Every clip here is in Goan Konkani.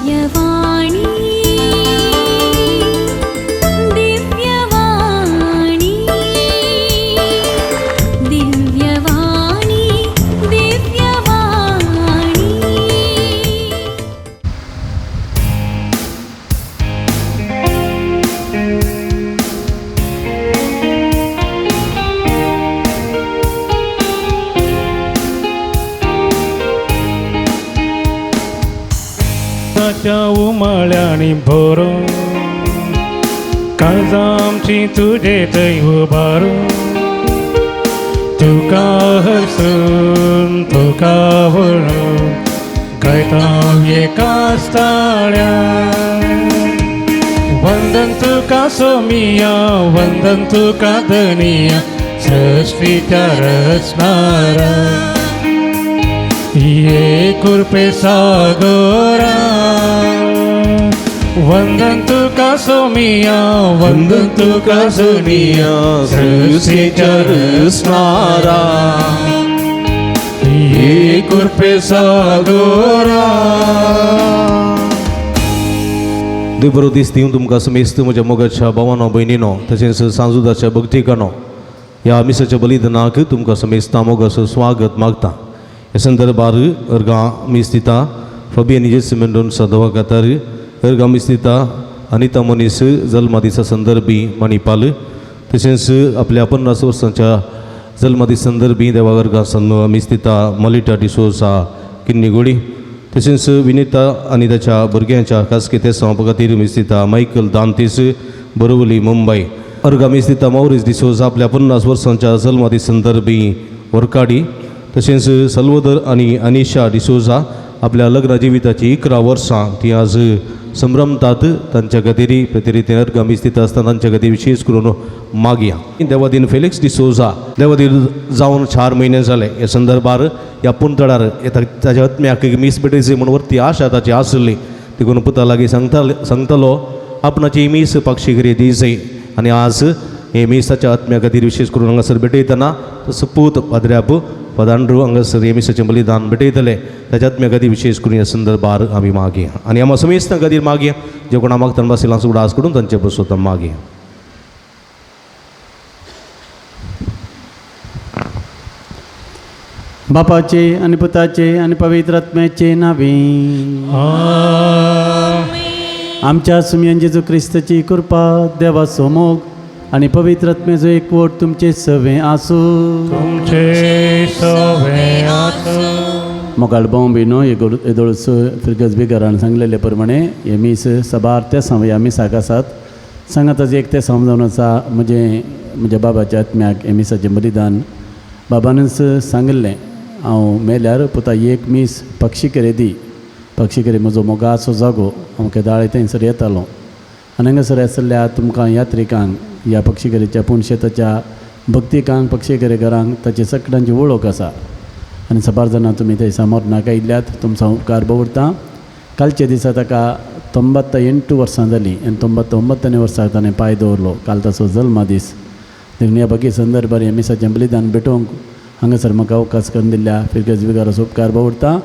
दिव्यवाणी दिव्यवाणी दिव्यवाणी दिव्यवाणी। ताच्या उमाळ्यांनी भरो काळजां आमची तुजे थंय उबारो तुका हरसून तुका व्हरून गायता एकाच ताळ्या। वंदन तुका सोमिया वंदन तुका धनिया सृष्टीच्या रचणारा ये कृपे सागरा। वंदन तुका सोमिया वंदन तुका सोनिया सृष्टीच्या रचणारा ये कृपे सागरा। देव बरो दीस दिवं तुमकां समेस्त म्हज्या मोगाच्या भावानो भयणीनो तशेंच सांजुदाच्या भक्तिकानो ह्या मिसाच्या बलिदानाक तुमकां समेस्तां मोगाचो स्वागत मागता। ह्या संदर्भार अर्गां मीस दिता फबियन जेसी मेंडोन्सा दवाखातार, अर्गां मीस दिता अनिता मनीस जल्मा दिसा संदर्भी मणिपाल, तशेंच आपल्या 50 वर्सांच्या जल्मा दीस संदर्भी देवा अर्गां मीस दिता मलिटा डिसोजा किन्नीगोडी, तशेंच विनिता आनी ताच्या भुरग्यांच्या खासगी तेसांव खातीर मीस दिता मायकल दांतीस बोरवली मुंबय। अर्गां मीस दिता मौरीस डिसोजा आपल्या 50 वर्सांच्या जल्मा दीस संदर्भी वरकाडी, तशेंच सल्वदर आनी अनिशा डिसोजा आपल्या लग्न जिविताची 11 वर्सां ती आज संभ्रमतात तांच्या खातीर प्रतिरितीन अर्गां मीस दिता आसतना तांच्या खातीर विशेश करून मागया। देवादीन फेलिक्स डिसोजा देवादीन जावन 4 म्हयने जाले। ह्या संदर्भार ह्या पुंतळार ताच्या आत्म्याक मीस भेटयची म्हूण वरती आशा ताची आसली देखून पुता लागीं सांगतालो आपणाची मीस पक्षी दी जाय आनी आज हे मीस ताच्या आत्म्या खातीर विशेश करून हांगासर भेटयतना तसो पूत पाद्र्याप पदांड्रू हांगासर हे मिसाचें बलिदान भेटयतले ताच्या आत्म्या खातीर विशेश करून ह्या संदर्भार आमी मागया आनी आमकां समेस्तां खातीर मागया जे कोणा मागतना बशिल्लां उडास करून तांचे बसोत मागया। बापाचे आनी पुताचे आनी पवित्र आत्म्याचे नावे आमच्या सुमयन जेजू क्रिस्ताची कृपा देवाचो मोग आनी पवित्र आत्म्याचो एकवट तुमचे सवे आसूं। तुमचे सवे आसूं। मोगाळ भाव भयणो येदोळच फिरगज बिगारान सांगलेले प्रमाणे हे मीस सबार तेसांव ह्या मिसाक आसात सांगाताच एक तेसांव जावन आसा म्हजें म्हज्या बाबाच्या आत्म्याक हे मिसाचें बलिदान बाबानूच सांगिल्लें हांव मेल्यार पुता एक मीस पक्षीकरे दी पक्षीकरे म्हजो मोगाचो जागो हांव केदाळे थंयसर येतालो आनी हांगासर आशिल्ल्या तुमकां यात्रिकांक ह्या पक्षीकरेच्या पुणशेताच्या भक्तिकांक पक्षीकरे घरांक ताची सगळ्यांची वळख आसा आनी साबार जाणां तुमी थंय सामोर आयिल्ल्यात तुमचो उपकार दवरता। कालच्या दिसा ताका 98 वर्सां जालीं आनी 99 वर्सां ताणें पांय दवरलो। काल ताचो जल्मा दीस देखून ह्या बाकी संदर्भार ह्या मिसाचें बलिदान भेटोवंक हांगासर म्हाका अवकाश करून दिल्ल्या फिरगज विगाराचो उपकार दवरता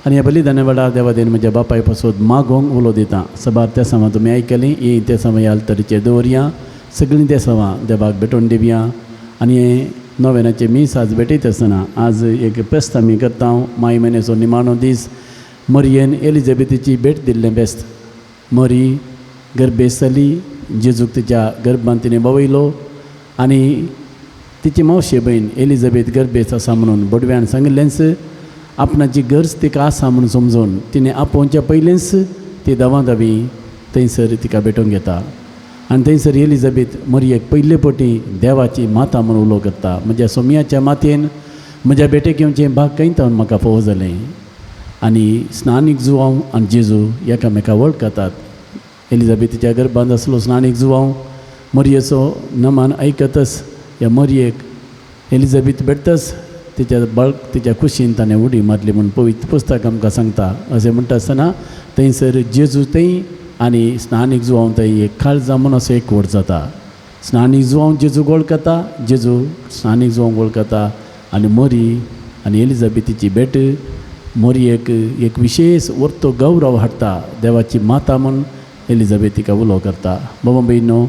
आनी ह्या बलिदाना वेळार देवादेन म्हज्या बापाय पासत मागोवंक उलो दिता। सबार तेसांवां तुमी आयकलीं ही तेसांवां ह्या अल्तरीचेर दवरया सगळीं तेसांवां देवाक भेटोवन दिवया आनी हें नोवेनाचें मीस आज भेटयता आसतना आज एक फेस्त आमी करता। माय म्हयन्याचो निमाणो दीस मरियेन एलिझाबेथीची भेट दिल्लें फेस्त। मरी गर्भेस्त जाली जेजूक तिच्या गर्भान तिणें भोंवयलो आनी तिची मावशे भयण एलिझाबेथ गर्भेस्त आसा म्हणून बडव्यान सांगिल्लेंच आपणाची गरज तिका आसा म्हणून समजून तिणें आपोवच्या पयलींच ती दवा दावी थंयसर तिका भेटोवंक येता आनी थंयसर एलिझाबेथ मरियेक पयले पटी देवाची माता म्हणून उलो करता। म्हज्या सोमयाच्या मातयेन म्हज्या भेटेक येवचें भाग खंय तावन म्हाका फावो जालें आनी स्नानीक जुवांव आनी जेजू एकामेका वळखतात। एलिझाबेथीच्या गर्भांत आसलो स्नानीक जुवांव मरियेचो नमान आयकतच ह्या मरियेक एलिझाबेथ भेटतच तिच्या बळक तिच्या कुशीन ताणें उडी मारली म्हूण पवित्र पुस्तक आमकां सांगता। अशें म्हणटा आसतना थंयसर जेजू थंय आनी स्नानीक जुवांव थंय एक काळजा म्हूण असो एकवट जाता। स्नानीक जुवांव जेजू वळखता, जेजू स्नानीक जुवांव वळखता आनी मरी आनी एलिझाबेथीची भेट मोरयेक एक विशेष वर्तो गौरव हाडटा. देवाची माता म्हूण एलिझाबेथ उलो करता. बाबा भयणो,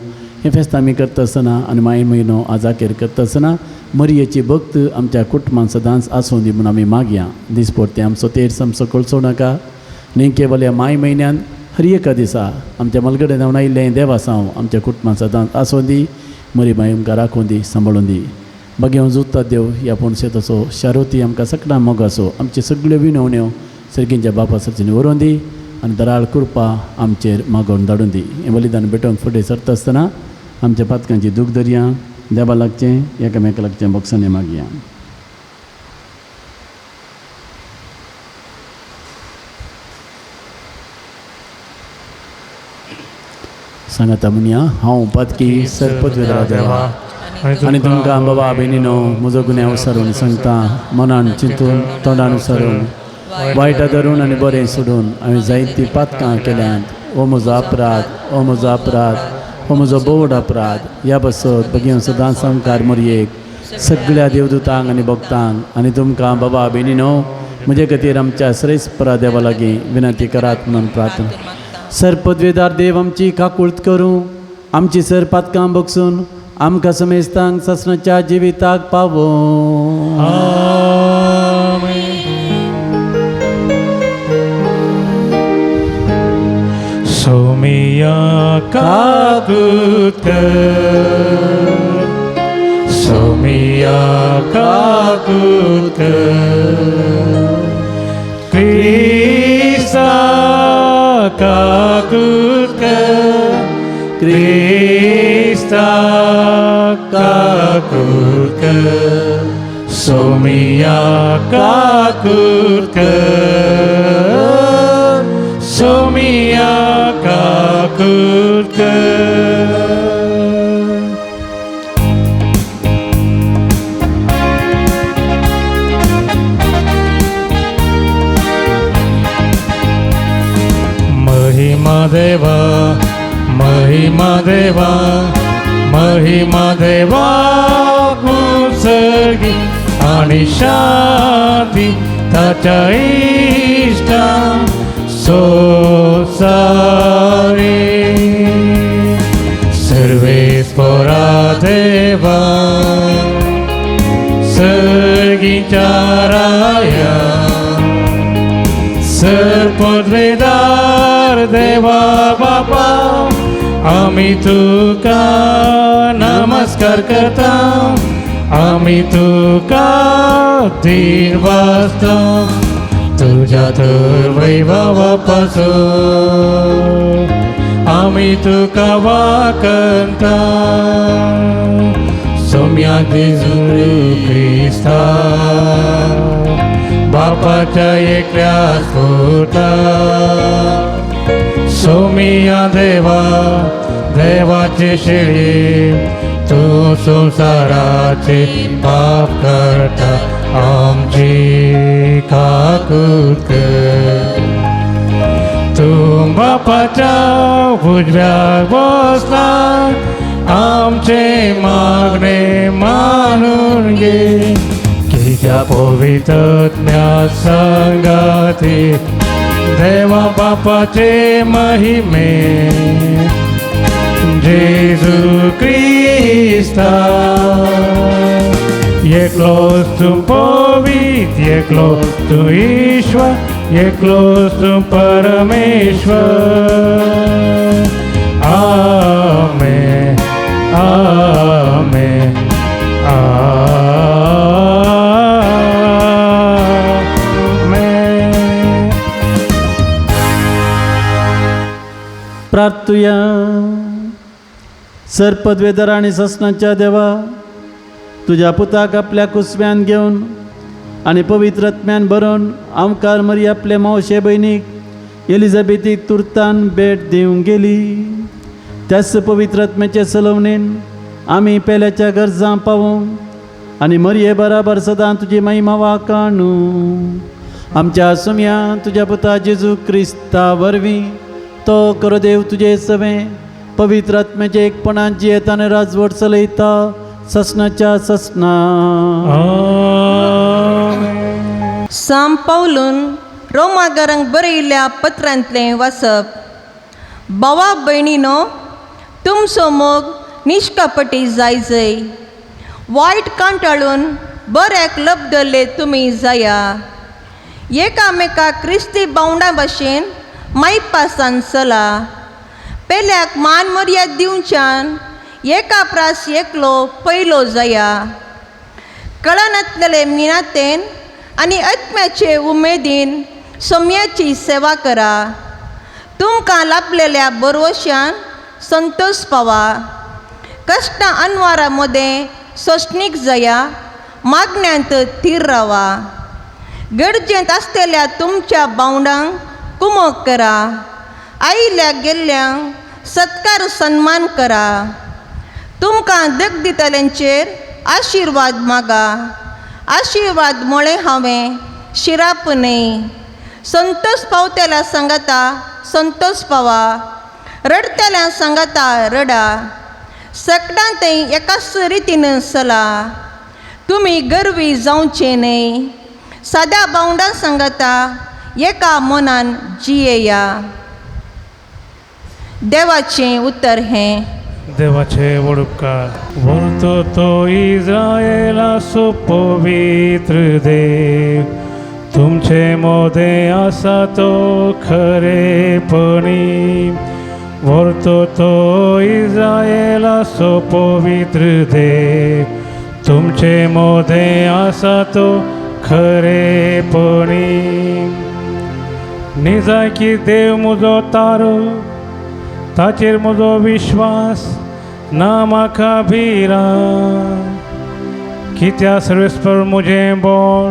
हें फेस्त आमी करता आसतना आनी माय म्हयनो आज अखेर करता आसतना मरयेची भक्त आमच्या कुटुंबान सदांच आसूं दी म्हूण आमी मागया. दिसपडतें आमचो तेर्स आमचो कळचो नाका न्ही केवल ह्या माय म्हयन्यान हर एका दिसा आमच्या मलगडे धांवन आयिल्लें देवासांव आमच्या कुटुंबान सदांच आसूं दी. मरी माय आमकां राखूं दी, सांबाळूं दी. बागेव जुत्ता देव ह्या पोणशेताचो शारोती आमकां सगळ्या मोग आसो. आमच्यो सगळ्यो विनवण्यो सर्गींच्या बापा सर्जीन व्हरोन दी आनी दराळ कृपा आमचेर मागोवन धाडून दी. हें बलिदान भेटोवंक फुडें सरता आसतना आमच्या पातकांची दूख दरया. देवा लागचें एकामेका लागचें बोक्सांनी मागया. सांगाता म्हणया, हांव पातकी सरपदवेदरा देवा आनी तुमकां बाबा भयणीनो म्हजो गुन्यांव सारून सांगता. मनान चिंतून तोंडान सारून वायटा धरून आनी बरें सोडून हांवें जायतीं पातकां केल्यांत. हो म्हजो अपराध, हो म्हजो अपराध, हो म्हजो बोवड अपराध. ह्या बसत भगीन सदांच सामकार मोरयेक सगळ्या देवदूतांक आनी भक्तांक आनी तुमकां बाबा भयणीनो म्हजे खातीर आमच्या श्रेश्ठ देवा लागीं विनंती करात म्हणून प्रार्थना. सरपदवेदार देव आमची काकूळत करूं, आमची सर पातकां बगसून आमकां समेस्तांक ससनाच्या जिविताक पावों. सोमिया काकुत कर, सोमिया काकुत कर, क्रिस्ता काकुत कर, क्रिस्ता काकुत कर, सोमिया काकुत कर, सोमिया काकुत कर. महिमा देवा, महिमा देवा, महिमा देवा कुसगी आणि शांती ताच्या इष्टा सोसारी. सर्वेस्परा देवा सर्गीच्या राया, सर्पद्वेदार देवा बापा आमी तुका नमस्कार करता, आमी तुका धीर वाचता तुझ्या तर वैभवापासून आमी तुका वाकंता. सोम्या जेजू क्रिस्ता बापाच्या एकल्या पुता, सोमिया देवा देवाचे शिळी तू संसाराचे पाप करता आमची काकूत कर. तूं बापाच्या उजव्याक बसला आमचे मागणे मानून घे. कित्या पवित्रत्म्या संगाती देवा बापाचे महिमे जेजू क्रिस्ता एकलोच तूं पवित्र, एकलोच तूं ईश्वर, एकलोच तूं परमेश्वर. आमेन, आमेन, आमेन. प्रार्थुया. सरपदवेदर आनी ससनाच्या देवा, तुज्या पुताक आपल्या कुसव्यान घेवन आनी पवित्र आत्म्यान बरोवन आमकार मरी आपले मावशे भयणीक एलिझाबेथीक तुर्तान भेट दिवंक गेली. त्याच पवित्र आत्म्याचे सलवणेन आमी पेल्याच्या गरजां पावोवंक आनी मरये बराबर सदां तुजी महिमा वाकाणू. आमच्या सुम्या तुज्या पुता जेजू क्रिस्ता वरवीं तो करो देव तुजे सवें पवित्र आत्म्याचे एकपणान जियेतान राजवट चलयता ससनाच्या ससना. साम पावलून रोमागारांक बरयल्ल्या पत्रांतलें वाचप. भावा भयणीनो, तुमचो मोग निश्कपटी जायजय. वायट कांटाळून बऱ्याक लब्दल्ले तुमी जाया. एकामेका क्रिस्ती बावंडा भाशेन मायपासान चला. पेल्याक मान मर्याद दिवच्यान एका प्रास एकलो पयलो जाया. कळनातलेले मिनातेन आनी आत्म्याचे उमेदीन सोम्याची सेवा करा. तुमकां लाभलेल्या बरवशान संतोश पावा. कश्टां अनवारा मदें सोंसणीक जाया. मागण्यांत थीर रावा. गरजेंत आसतल्या तुमच्या बावंडांक कुमक करा. आयिल्ल्या गेल्ल्यांक सत्कार सन्मान करा. तुमकां दग दितल्यांचेर आशिर्वाद मागा. आशिर्वाद म्हळें हांवें, शिराप न्हय. संतोष पावतेल्या सांगाता संतोष पावा. रडतेल्या सांगाता रडा. सकडां थंय एकाच रितीन चला. तुमी गर्वी जावचे न्हय. साद्या बावंडां सांगाता एका मनान जियेया. देवाचें उतर हें. देवाचे व्हड उपकार. व्हरतो तो इस्रायलाचो पवित्र देव, तुमचे मोदें आसा तो खरेपणी. व्हरतो तो इस्रायलाचो पवित्र देव, तुमचे मोदें आसा तो खरेपणी. निजायकी देव म्हजो तारो, ताचेर म्हजो विश्वास ना म्हाका भिरांत. कित्या सर्वेस्पर म्हजें बळ,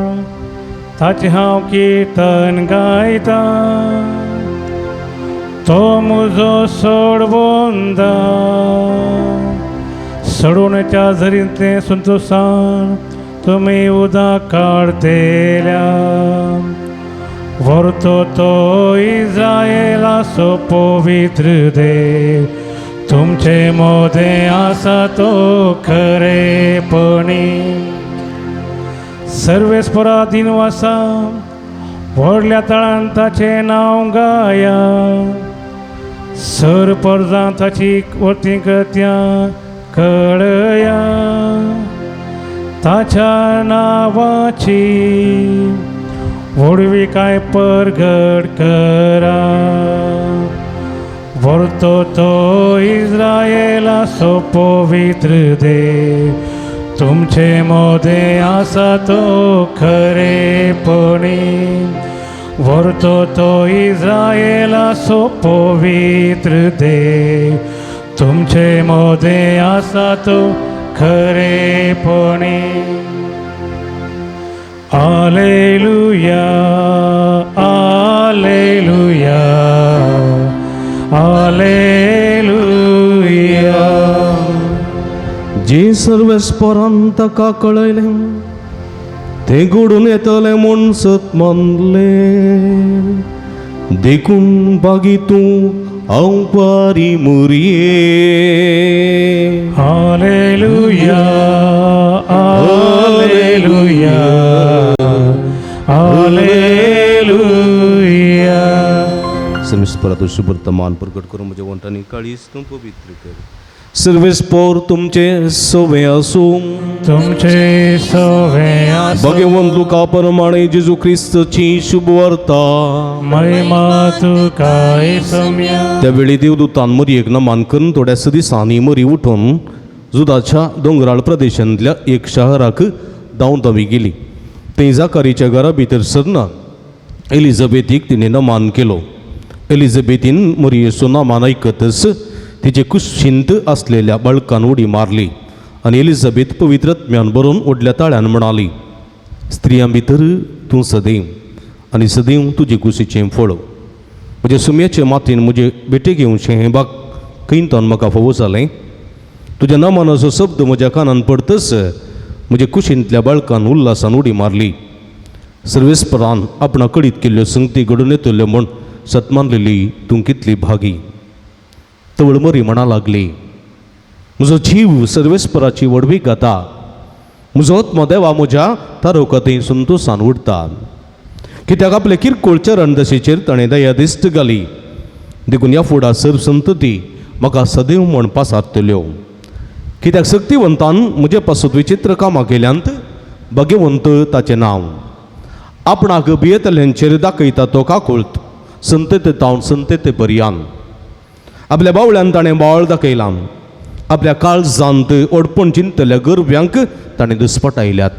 ताचें हांव किर्तन गायता. तो म्हजो सोडबंदा, सोडवण्याच्या झरींतलें संतोसान तुमी उदक काडतेल्या. व्हरतो तो इस्रायलाचो पवित्र देव, तुमचे मोदें आसा तो खरेपणी. सर्वेस्परा दिनवासा, व्हडल्या तळान ताचें नांव गाया. सर परजां ताची वरती कृत्यां कळया. ताच्या नांवाची व्हडविकाय परगट करा. व्हरतो तो इस्रायलाचो पवित्र देव, तुमचे मोदें आसा तो खरेपणी. व्हरतो तो इस्रायलाचो पवित्र देव, तुमचे मोदें आसा तो खरेपणी. आलेलुया, आलेलुया, आलेलुया. जे सर्वेस्परान ताका कळयलें तें घडून येतलें म्हूण सत मानलें. देखून बागी तूं हांव पारी मुरये. Hallelujah, hallelujah, hallelujah. सर्वेस्पराचो शुभवर्तमान प्रकट करून म्हज्या वंठांनी काळीज तूं पवित्र कर. सर्वेस्पर तुमचे सवे आसूं. तुमचे सवे आसूं. भगवंत लुका प्रमाणे जेजू क्रिस्तची शुभवार्ता. महिमा तुका सम्या. त्यावेळी देवदूतान मरियेक नमान करून थोड्याच दिसांनी मरी उठून जुदाच्या दोंगराळ प्रदेशांतल्या एक शहराक धांवधावी गेली. थंय जाकारीच्या घरा भितर सरना एलिझाबेथीक तिणें नमान केलो. एलिझाबेथीन मरियेचो नमान आयकतच तिचे कुशींत आसलेल्या बाळकान उडी मारली आनी एलिझाबेथ पवित्र आत्म्यान भरून व्हडल्या ताळ्यान म्हणाली, स्त्रियां भितर तूं सदैव आनी सदैव तुजे कुशीचें फळ. म्हज्या सुम्याचे मातयेन म्हजे भेटेक येवचें हें बाग खंयतान म्हाका फावो जालें. तुज्या नामानाचो शब्द म्हज्या कानान पडतच म्हजे कुशींतल्या बाळकान उल्हासान उडी मारली. सर्वेस्परान आपणा कडीत केल्ल्यो संगती घडून येतल्यो म्हूण सतमानलेली तूं कितली भागी. तवळ मरी म्हणा लागली, म्हजो जीव सर्वेस्पराची व्हडवीक गाता. म्हजो आत्मो देवा म्हज्या तारोका थंय संतोसान उडटा. कित्याक आपले किरकोळ चरण दशेचेर ताणें दया दिश्ट घाली. देखून ह्या फुडा सर संतती म्हाका सदैव म्हण पासारतल्यो. कित्याक सक्तिवंतान म्हजे पासत विचित्र कामां केल्यांत, भाग्यवंत ताचें नांव. आपणाक भियेतल्यांचेर दाखयता तो काकुळत संतते तावन संतते पर्यान. आपल्या बावळ्यान ताणें बावळ दाखयलां, आपल्या काळजांत ओडपण चिंतल्या गरब्यांक ताणें दुस्पटायल्यात.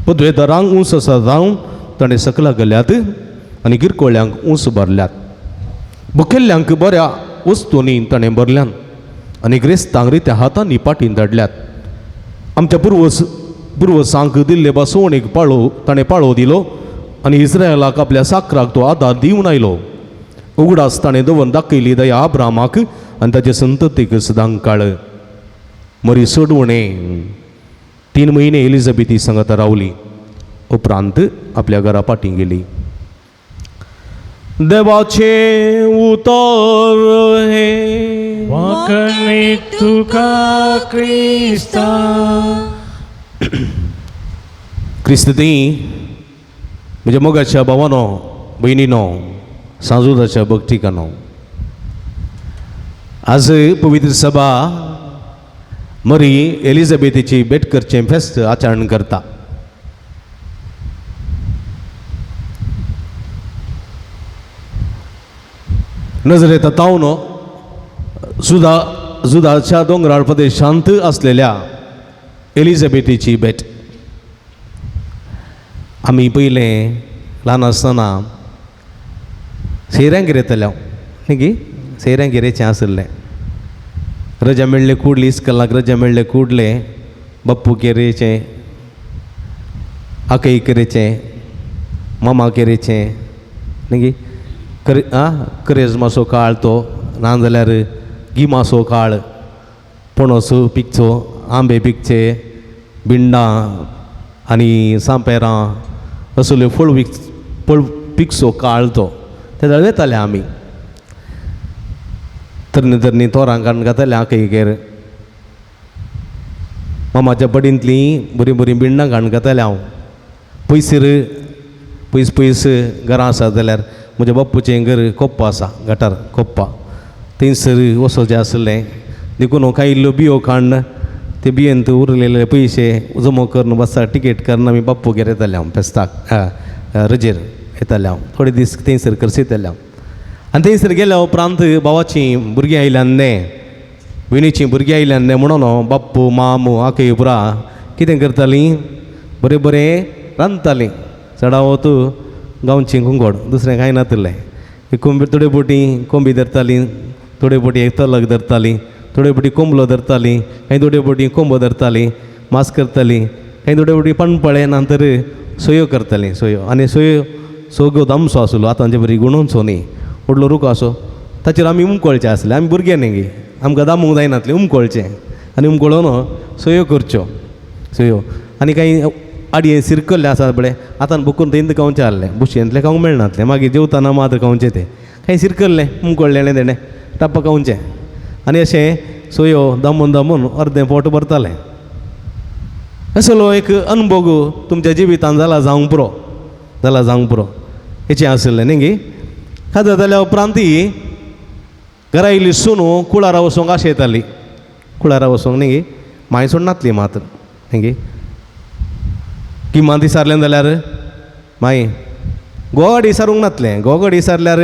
पदवेदारांक ऊंच आसा जावन ताणें सकला गेल्यात आनी किरकोळ्यांक ऊंच भरल्यात. भुकेल्ल्यांक बऱ्या वस्तूंनी ताणें भरल्यात आनी ग्रेस्तांक रित्या हातांनी पाटीन धाडल्यात. आमच्या पुर्वजांक दिल्ले बसवणेक पाळो ताणें पाळो दिलो आनी इस्रायलाक आपल्या साकराक तो आदार दिवन आयलो. उगडास ताणें दवरून दाखयली दया आब्रामाक आनी ताचे संततीक सदां काळ. मरी सोडवणे 3 म्हयने एलिझाबेथी सांगाता रावली, उपरांत आपल्या घरा फाटीं गेली. देवाचें उतर हें. वांकणीक तुका क्रिस्ता. क्रिस्त ती म्हज्या मोगाच्या भावानो भयणीनो, सांजोदाच्या भक्तिकानो, आज पवित्र सभा मरी एलिझाबेथीची भेट करचें फेस्त आचरण करता. नजरेता तावनो जुदाच्या दोंगराळ प्रदेशांत आसलेल्या एलिझाबेथीची भेट. आमी पयलें ल्हान आसतना सेऱ्यांगेर येताले हांव, न्ही गी सेऱ्यांगेर येचें आशिल्लें. रजा मेळ्ळे कुडली, इस्कलाक रजा मेळ्ळे कुडले, बाप्पू केरेचें, आकय केरेचें, मामा केरेचें, न्ही गी करे आं करेजमाचो काळ तो, नाजाल्यार गिमाचो काळ, पणस पिकचो, आंबे पिकचे, भिंडां आनी सांपेरां असल्यो फळ फळ पिकचो काळ तो. ते जाल्यार वेताले आमी तरणी तरणी तोरां काडून घाताले आकयगेर. मामाच्या पडींतलीं बरीं बरीं भिंडां काडून घाताले हांव. पयसर पयस पयस घरां आसा जाल्यार म्हज्या बाप्पूचें घर कोप्पा आसा, गटार कोप्पा, थंयसर वचोचें आसलें. देखून हांव कांय इल्ल्यो बियो काडून ते बियेंत उरलेले पयशे जमो करून बसा टिकेट करून आमी बाप्पूगेर येताले हांव फेस्ताक, रजेर येताले हांव. थोडे दीस थंयसर करसयताले हांव. आनी थंयसर गेल्या उपरांत भावाचीं भुरगीं आयल्यान न्ही, भयणीचीं भुरगीं आयल्यान न्ही म्हणून बाप्पू मामू आकय पुरा कितें करतालीं, बरें बरें रांदतालीं. चडावत गांवची कुंगोड, दुसरें कांय नातिल्लें. कोंबी थोडे बोटी कोंबी धरतालीं, थोडे बोटी एक तलक धरतालीं, थोडे बोटी कोंबलो धरतालीं, कांय थोडे बोटी कोंबो धरतालीं, मास करतालीं, कांय थोडे बोटी पणपळे नंतर सोयो करतालीं, सोयो. आनी सोयो सोगो दामसो आसलो, आतांचे बरी गुणोनसो न्ही, व्हडलो रुख आसो, ताचेर आमी उमकळचे आसले. आमी भुरगे न्ही गी, आमकां दामूंक जायनातलें, उमकळचें आनी उमकळोन सोयो करच्यो, सोयो. आनी कांय आडये सिरकल्ले आसा पळय, आतां बुकून थंय खावचें आहलें, बुशयेंतलें खावंक मेळनातलें, मागीर जेवतना मात खावचें तें. कांय सिरकल्लें उमकळ्ळें तेणें टप्पा खावचें. आनी अशें सोयो दामून दामून अर्दें पोट भरतालें. असलो एक अनुभव तुमच्या जिवितान जाला जावंक पुरो, जाला जावंक पुरो हेचें आशिल्लें न्ही गी. खाजा जाल्या उपरांत घरा येयली सुनू कुळारा वचोंक आशेताली, कुळारा वचोंक न्ही गी, मांय सोडनातली मात न्ही गी. किमान दिसारलें जाल्यार माई गोवा दिसारूंक नातलें, गोवा दिसारल्यार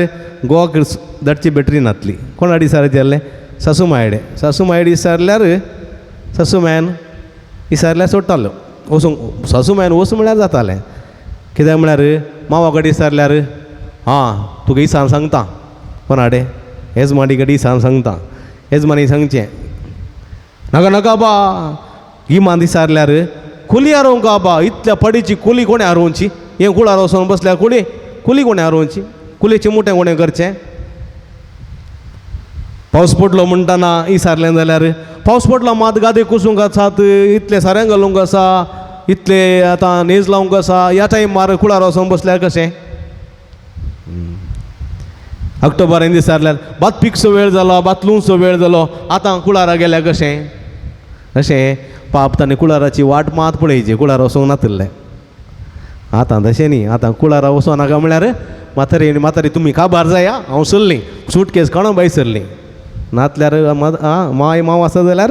गोवाक धाडची बॅटरी नातली. कोणा दिसारचें जालें, सासू मायडे, सासू मायडे दिसारल्यार सासू मायान दिसारल्यार सोडटालो वचूंक. सासू मायान वच म्हळ्यार जातालें, कित्याक म्हळ्यार मावा कडेन दिसारल्यार आं तुका इसान सांगता, कोणाडे येजमानी कडेन इसान सांगता, येजमानी सांगचें नाका नाका बा. गिमान दिसारल्यार कुली हारोवंक बा, इतल्या पडीची कुली कोणें हारोवची, हें कुळार वचोन बसल्यार कुली कुली कोणें हारोवची, कुलेचें मोटें कोणें करचें. पावस पडलो म्हणटना इसारलें जाल्यार पावस पडलो मात गादे कुसूंक आसात, इतलें साऱ्यां घालूंक आसा, इतले आतां नेज लावंक आसा, ह्या टायमार कुळार वचोन बसल्यार कशें. ऑक्टोबरान दिसारल्यार भात पिकचो वेळ जालो, भात लुवचो वेळ जालो, आतां कुळारा गेल्यार कशें. अशें पाप ताणें कुळाराची वाट मात पळयची, कुळार वचोंक नातिल्लें. आतां तशें न्ही, आतां कुळारा वचो नाका म्हळ्यार म्हातारी आनी म्हातारी तुमी काबार जाया, हांव सरलीं सुटकेस काडून भायर सरलीं. नातल्यार माय माव आसा जाल्यार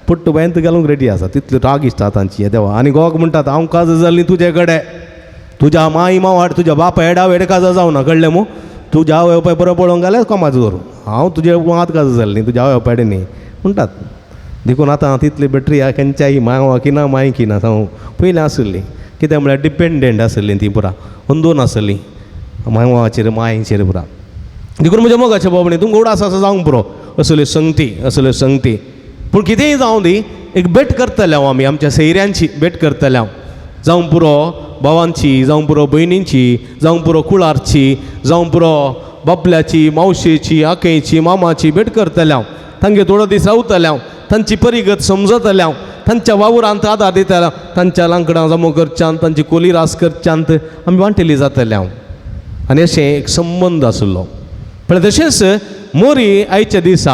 पुट्टू बांयंत घालूंक रेडी आसा, तितली राग दिसता तांची देवा. आनी घोवाक म्हणटात हांव काज जाल्ली तुजे कडेन, तुज्या माय माव हाड, तुज्या बापाय हेड हांव हेड काज जावना, कळ्ळें मू? तुज्या आवय बापाय बरो पळोवंक जाल्यार कोमाचो दवर, हांव तुजे मात काज जाल्ली तुज्या आवय बापाय न्ही म्हणटात. देखून आतां तितली बॅटरी खंयच्याय मांवाक ना मायकी ना सांगू, पयलीं आशिल्ली कितें म्हळ्यार डिपेंडंट आशिल्ली ती पुरा, अंदून आशिल्ली मांवाचेर मायचेर पुरा. देखून म्हज्या मोगाच्या बाबणी तुमकां उडास आसा जावंक पुरो असल्यो संगती, असल्यो संगती. पूण कितेंय जावं दी, एक भेट करतले हांव, आमी आमच्या सैऱ्यांची भेट करतले हांव, जावं पुरो भावांची, जावं पुरो भयणींची, जावं पुरो कुळारची, जावं पुरो बापल्याची, मावशेची, आकेची, मामाची भेट करतले हांव, तांगे थोडो दीस रावतले हांव, तांची परिगत समजतले हांव, तांच्या वावरांत आदार दितले हांव, तांच्या लांकडां जमो करच्यांत, तांची कोली रास करच्यांत आमी वांटेली जातले हांव. आनी अशें एक संबंद आशिल्लो. पण तशेंच मोरी आयच्या दिसा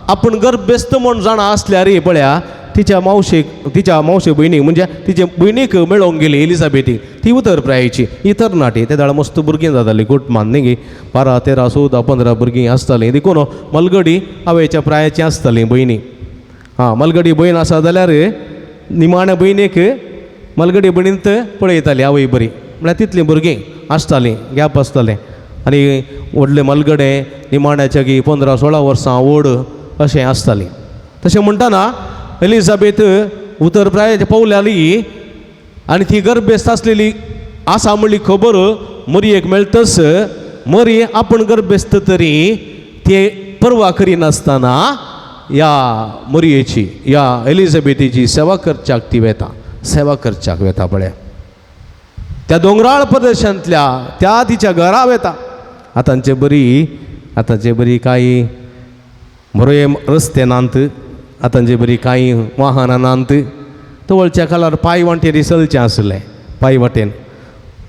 आपूण गर्भेस्त म्हूण जाणा आसल्यार पळया तिच्या मावशेक, तिच्या मावशे भयणीक म्हणजे तिचे भयणीक मेळोवंक गेली एलिझाबेथीक. ती उतर प्रायेची, ही तरणाटी, ते दाळ मस्त भुरगीं जातालीं कुटमान न्ही गे, 12 13 14 15 भुरगीं आसतालीं. देखून मलगडी आवयच्या प्रायेची आसतालीं भयणी. आं मलगडी भयण आसा जाल्यार निमाण्या भयणीक मलगडी भयणींत पळयताली आवय बरी, म्हळ्यार तितलीं भुरगीं आसतालीं, गॅप आसतालें. आनी व्हडले मलगडे निमाण्याच्या की 15 16 वर्सां व्हड अशें आसतालीं. तशें म्हणटना एलिझाबेथ उतर प्रायेचे पावल्याली आनी ती गर्भेस्त आसलेली आसा म्हणली खबर मरयेक मेळटच मरी आपूण गर्भेस्त तरी ते पर्वा करिनासतना ह्या मरयेची, ह्या एलिझाबेथीची सेवा करच्याक ती वेता, सेवा करच्याक वेता. पळया त्या दोंगराळ प्रदेशांतल्या त्या तिच्या घरा वेता. आतांचे बरी, आतांचे बरी कांय बरे रस्ते नात, आतांचे बरी कांय वाहनां नात, तवळच्या काळार पांय वाटेर चलचें आसलें. पांय वाटेन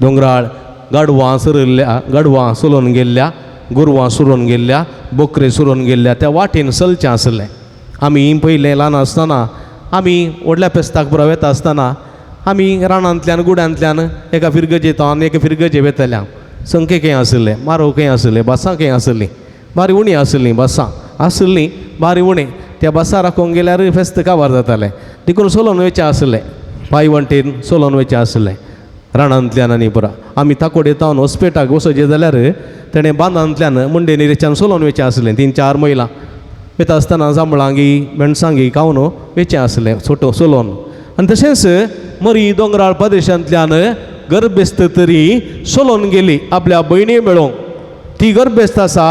दोंगराळ गाडवां सरिल्ल्या, गाडवां चलोवन गेल्ल्या, गोरवां सरोवन गेल्ल्या, बोकरे सरोवन गेल्ल्या त्या वाटेन चलचें आसलें. आमी पयलें ल्हान आसतना आमी व्हडल्या पेस्ताक पुरा वेता आसतना आमी रानांतल्यान गुड्यांतल्यान एका फिरगजेंत एका फिरगजे वेतल्या. संके खंय आशिल्लें, मारो खंय आशिल्लें, बसां खंय आशिल्लीं, बारी उणी आशिल्लीं, बसां आशिल्लीं बारी उणी. त्या बसां राखूंक गेल्यार फेस्त काबार जातालें. देखून चलोवन वयचें आशिल्लें, पांय वण्टीन चलोवन वयचें आशिल्लें रानांतल्यान. आनी पुरा आमी ताकोडे तावन हॉस्पिटलाक वचचें जाल्यार तेणें बांदांतल्यान मुंडे निरेच्यान चलोवन वयचें आशिल्लें. 3-4 मैलां वयता आसतना जांबळांगी मेणसांगी खावन वयचें आसलें छोटो चलोवन. आनी तशेंच मरी दोंगराळ प्रदेशांतल्यान गर्भेस्त तरी चलोवन गेली आपल्या भयणी मेळोवंक. ती गर्भेस्त आसा,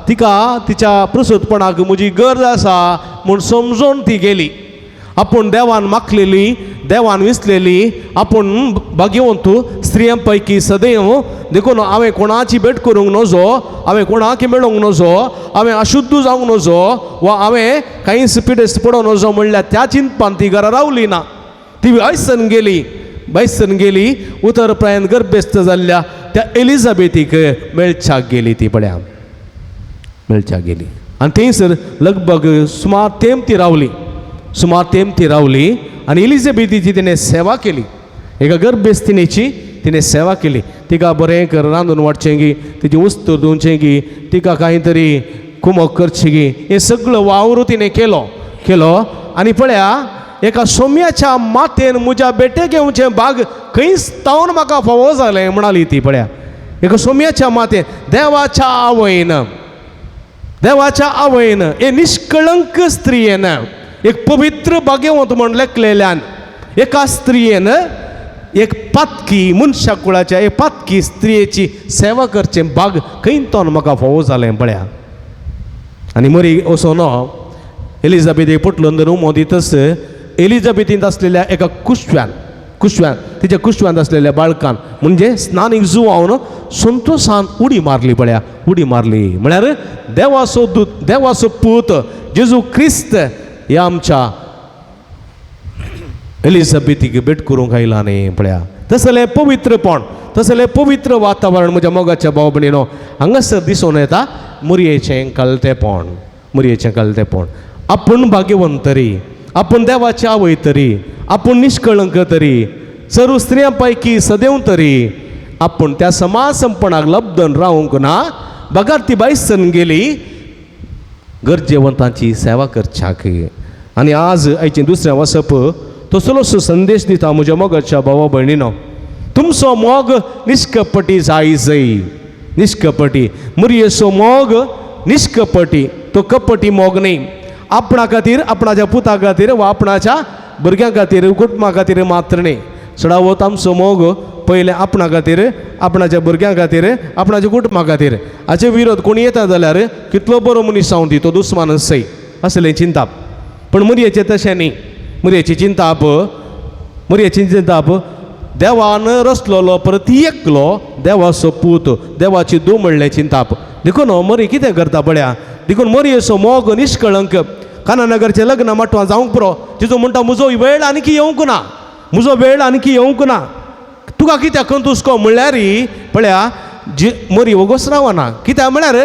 तिका तिच्या प्रसूतपणाक म्हजी गरज आसा म्हूण समजून ती गेली. आपूण देवान मागलेली, देवान विसलेली, आपूण भाग्यवंत स्त्रियां पैकी सदैव, देखून हांवें कोणाची भेट करूंक नजो, हांवें कोणाक मेळोवंक नजो, हांवें अशुद्ध जावंक नजो वा हांवें कांयच पिडेस्त पडोवंक नजो म्हणल्यार त्या चिंतपान ती घरा रावली ना. ती आयसन गेली, बायसन गेली. उतर प्रायन गर्भेस्त जाल्ल्या त्या एलिझाबेथीक मेळच्याक गेली ती पळया, मेळच्याक गेली. आनी थंयसर लगभग सुमार तेंप ती रावली, सुमार तेंप ती रावली. आनी एलिझाबेथीची तिणें सेवा केली, एका गर्भेस्तिणेची तिणें सेवा केली. तिका बरें कर रांदून वाडचें गी, तिची उस्तूर धुवचें गी, तिका कांय तरी कुमक करचें गी, हें सगळो वावर तिणें केलो केलो. आनी पळया एका सोम्याच्या मातेन म्हज्या बेटे घेवचें भाग खंयच तावन म्हाका फावो जालें म्हणाली ती. पळया एका सोम्याच्या मातेन, देवाच्या आवयन, देवाच्या आवयन, हे निष्कळंक स्त्रियेन, एक पवित्र भाग्यवंत म्हण लेखलेल्यान एका स्त्रियेन एक पातकी मनशा कुळाच्या एक पातकी स्त्रियेची सेवा करचें भाग खंय तोन म्हाका फावो जालें. पळया आनी मरी वचोन एलिझाबेथीक पोटलोन धरून उमो दितच एलिझाबेथींत आसलेल्या एका कुशव्यान, कुशव्यान तिच्या कुशव्यांत आसलेल्या बाळकान म्हणजे स्नानीक जुवावन संतोशान उडी मारली. पळया उडी मारली म्हळ्यार देवाचो दूत, देवाचो पूत जेजू क्रिस्त ह्या आमच्या एलिझाबेथीक भेट करूंक आयला न्ही. पळया तसलें पवित्रपण, तसलें पवित्र वातावरण म्हज्या मोगाच्या भाव भयणीनो हांगासर दिसून येता. मुरयेचें कलतेपण, मुरयेचें कलतेपण. आपूण भाग्यवंत तरी, आपूण देवाची आवय तरी, आपूण निष्कळंक तरी, सर्व स्त्रियां पैकी सदेव तरी आपूण त्या समाज संपणाक लब्धन रावंक ना बगार ती बायसन गेली गरजेवंतांची सेवा करच्याक. आनी आज आयचें दुसरें वसप तसलोसो संदेश दिता म्हज्या मोगाच्या भावा भयणीनो, तुमचो मोग निष्कपटी जाय जय, निष्कपटी मुरयेचो मोग निष्कपटी, तो कपटी मोग न्ही. आपणा खातीर, आपणाच्या पुता खातीर वा आपणाच्या भुरग्यां खातीर, कुटुंबा खातीर मात्र न्ही. चडावत आमचो मोग पयलें आपणा खातीर, आपणाच्या भुरग्यां खातीर, आपणाच्या कुटुंबा खातीर. हाचे विरोध कोणी येता जाल्यार कितलो बरो मनीस जावन दी तो दुस्मान सय असलें चिंताप. पूण मुरयेचें तशें न्ही. मुरयेची चिंताप, मुरयेची चिंताप देवान रचलोलो प्रती एकलो देवाचो पूत, देवाची दू म्हणलें चिंताप. देखून मरी कितें करता पळया, देखून मरयेचो मोग निष्कळंक. कानानगरचें लग्न माटवां जावंक पुरो, तिचो म्हणटा म्हजो वेळ आनीक येवंक ना, म्हजो वेळ आनीक येवंक ना, तुका कित्याक कंतुसको म्हणल्यार पळया जी मरी वगोस रावना. कित्याक म्हळ्यार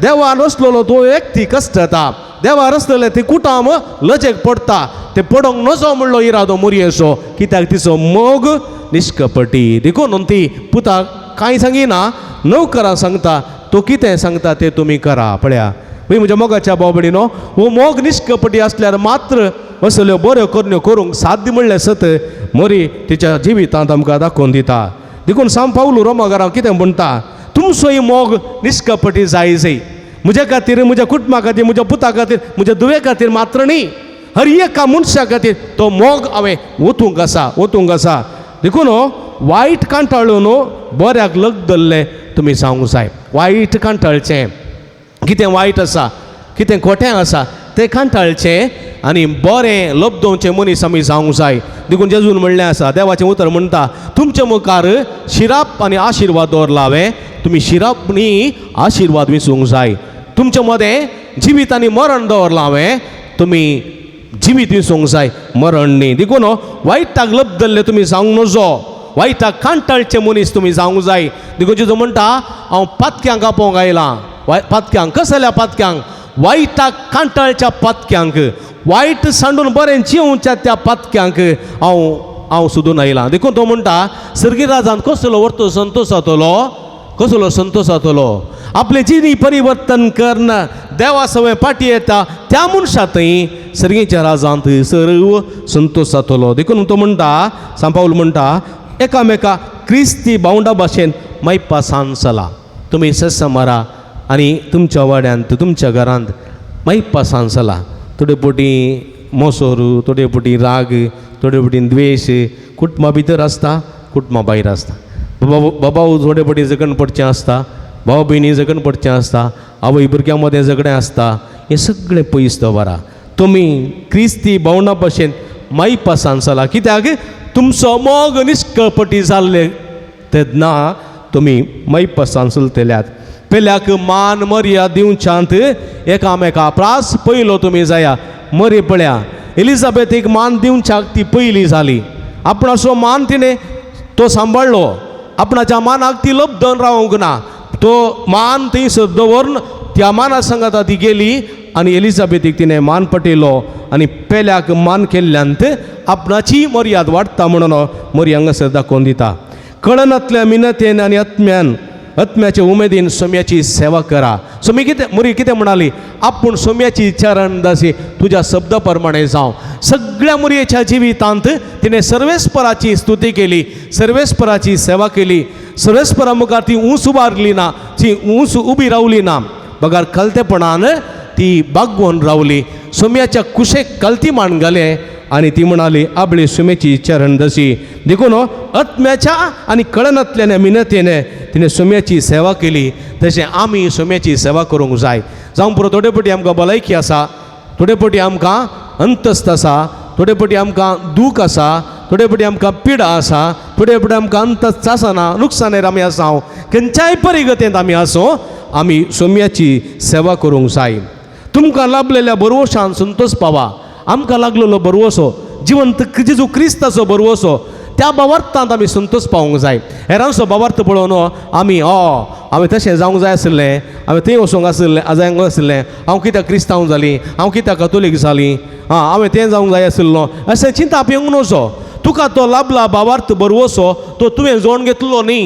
देवान रचलोलो तो व्यक्ती कश्टता, देवा रचलेलें ती कुटाम लजेक पडटा, ते पडोंक नजो म्हणलो इरादो मुरयेचो, कित्याक तिचो मोग निष्कपटी. देखून ती पुताक कांय सांगिना, नवकरां सांगता, तो कितें सांगता तें तुमी करा. पळया म्हज्या मोगाच्या भाव भयणीनो, हो मोग निष्कपटी आसल्यार मात्र असल्यो बऱ्यो करण्यो करूंक साध्य म्हणलें सत मरी तिच्या जिवितांत आमकां दाखोवन दिता. देखून सांव पावलू रोमागारां कितें म्हणटा, तुमचोय मोग निष्कपटी जाय जय, म्हज्या खातीर, म्हज्या कुटुंबा खातीर, म्हज्या पुता खातीर, म्हज्या धुवे खातीर मात्र न्ही, हर एका मनशा खातीर तो मोग हांवें ओतूंक आसा, ओतूंक आसा. देखून वायट कांटाळून बऱ्याक लग धरलें तुमी जावंक जाय. वायट कांटाळचें, कितें वायट आसा, कितें खोटें आसा तें कांटाळचें आनी बरें लब्दोवचें मनीस आमी जावंक जाय. देखून जेजून म्हणलें आसा, देवाचें उतर म्हणटा, तुमच्या मुखार शिराप आनी आशिर्वाद दवरला हांवें, तुमी शिराप न्ही आशिर्वाद विचूंक जाय. तुमच्या मदें जिवीत आनी मरण दवरलां हांवें, तुमी जिवीत विचूंक जाय, मरण न्ही. देखून वायटाक लब्दल्ले तुमी जावंक नजो, वायटाक कांटाळचे मनीस तुमी जावंक जाय. देखून जेजू म्हणटा, हांव पातक्यांक आपोवंक आयलां. पातक्यांक, कसल्या पातक्यांक? वायटाक कांटाळच्या पातक्यांक, वायट सांडून बरें जिवच्या त्या पातक्यांक हांव हांव सोदून आयलां. देखून तो म्हणटा, सर्गी राजान कसलो वर्तो संतोश जातलो, कसलो संतोश जातलो, आपलें जिणी परिवर्तन करन देवा सवय फाटी येता त्या मनशा थंय सर्गीच्या राजांत सर्व संतोश जातलो. देखून तो म्हणटा, सांव पावल म्हणटा, एकामेका क्रिस्ती भावंडा भाशेन मायपासान चला. तुमी सत्समारा आनी तुमच्या वाड्यांत, तुमच्या घरांत मायपासान चला. थोडे पोटी मोसोर, थोडे पोटी राग, थोडे पोटी द्वेश कुटुंबा भितर आसता, कुटुंबा भायर आसता. बाबा थोडे पोटी झगण पडचें आसता, भाव भयणी झगण पडचें आसता, आवय भुरग्यां मदें झगडें आसता, हें सगळें पयस दवरा. तुमी क्रिस्ती भावंडा भाशेन मायपासान चला, कित्याक तुमचो मोग निष्कपटी जाल्ले तेन्ना तुमी मायपासान चलतल्यात. पेल्याक मान मर्याद दिवच्यांत एकामेका प्रास पयलो तुमी जाया. मरी पळया एलिझाबेथीक मान दिवच्याक ती पयली जाली, आपणाचो मान तिणें तो सांबाळ्ळो, आपणाच्या मानाक ती लब्धन रावंक ना, तो मान थंयसर दवरून त्या माना सांगाता ती गेली आनी एलिझाबेथीक तिणें मान पटयलो आनी पेल्याक मान केल्ल्यान आपणाची मर्याद वाडटा म्हणून मरी हांगासर दाखोवन दिता. कळनातल्या मिनतेन आनी आत्म्यान, आत्म्याचे उमेदीन सोम्याची सेवा करा. सोमी कितें मरी कितें म्हणाली, आपूण सोम्याची चरण दासी तुज्या शब्दा प्रमाणे जावं. सगळ्या मुरयेच्या जिवितांत तिणें सर्वेस्पराची स्तुती केली, सर्वेस्पराची सेवा केली. सर्वेस्परा मुखार ती ऊंच उबारली ना, ती ऊंच उबी रावली ना, बगर कलतेपणान ती बागवोन रावली. सोम्याच्या कुशेक कलती मान घाले आनी ती म्हणाली आपली सुमेची चरण दशी. देखून आत्म्याच्या आनी कळनातल्याने मिनतेने तिणें सोम्याची सेवा केली. तशें आमी सोम्याची सेवा करूंक जाय. जावं पुरो थोडे पटी आमकां भलायकी आसा, थोडे पटी आमकां अंतस्त आसा, थोडे पटी आमकां दूख आसा, थोडे पटी आमकां पिडा आसा, थोडे पटी आमकां अंतस्त आसना, नुकसानेर आमी आसा, खंयच्याय परिगतेंत आमी आसूं, आमी सोम्याची सेवा करूंक जाय. तुमकां लाभलेल्या बरवशान संतोश पावा. आमकां लागलेलो बरवसो जिवंत जेजू क्रिस्ताचो बरवसो, त्या बावार्थांत आमी संतोश पावूंक जाय. हेरांचो बावार्थ पळोवन आमी हांवें तशें जावंक जाय आशिल्लें, हांवें थंय वचूंक आशिल्लें, जावंक आशिल्लें, हांव कित्याक क्रिस्तांव जाली, हांव कित्याक कातोलीक जाली, आं हांवें तें जावंक जाय आशिल्लो, अशें चिंताप येवंक नजो. तुका तो लाभला भावार्थ बरवसो तो तुवें जोड घेतलो न्ही.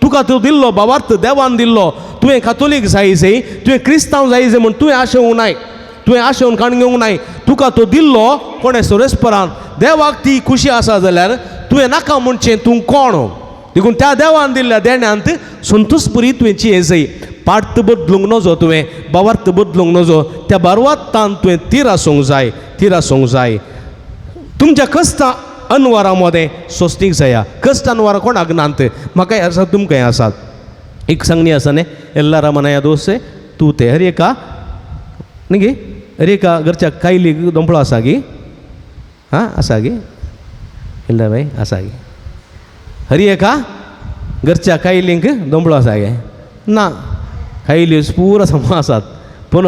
तुका तो दिल्लो भावार्थ देवान दिल्लो. तुवें कातोलीक जाय जाय, तुवें क्रिस्तांव जाय जाय म्हूण तुवें आशेवंक नाय, तुवें आशेवन काण घेवंक नाय. तुका तो दिल्लो कोणें सर्वेस्परान. देवाक ती खुशी आसा जाल्यार तुवें नाका म्हणचें तूं कोण. देखून त्या देवान दिल्ल्या देण्यांत संतोषपुरी तुवें चिये जाय. पार्थ बदलूंक नजो, तुवें भावार्थ बदलूंक नजो. त्या बारवातान तुवें तीर आसूंक जाय, तीर आसूंक जाय. तुमच्या कश्टां अनवरां मदें सोंसनीक जाया. कश्ट अनवरां कोणाक नात, म्हाकाय आसात, तुमकांय आसात. एक सांगणी आसा न्ही, एल्लारा मनाया दोसे तूं ते हर एका न्ही गे, हर एका घरच्या कायलीक दोंपळो आसा गी, आं आसा गी एल्ला बाय आसा गी, हर एका घरच्या कायलींक दोंपळो आसा गे ना. कायली पुरा समा आसात, पूण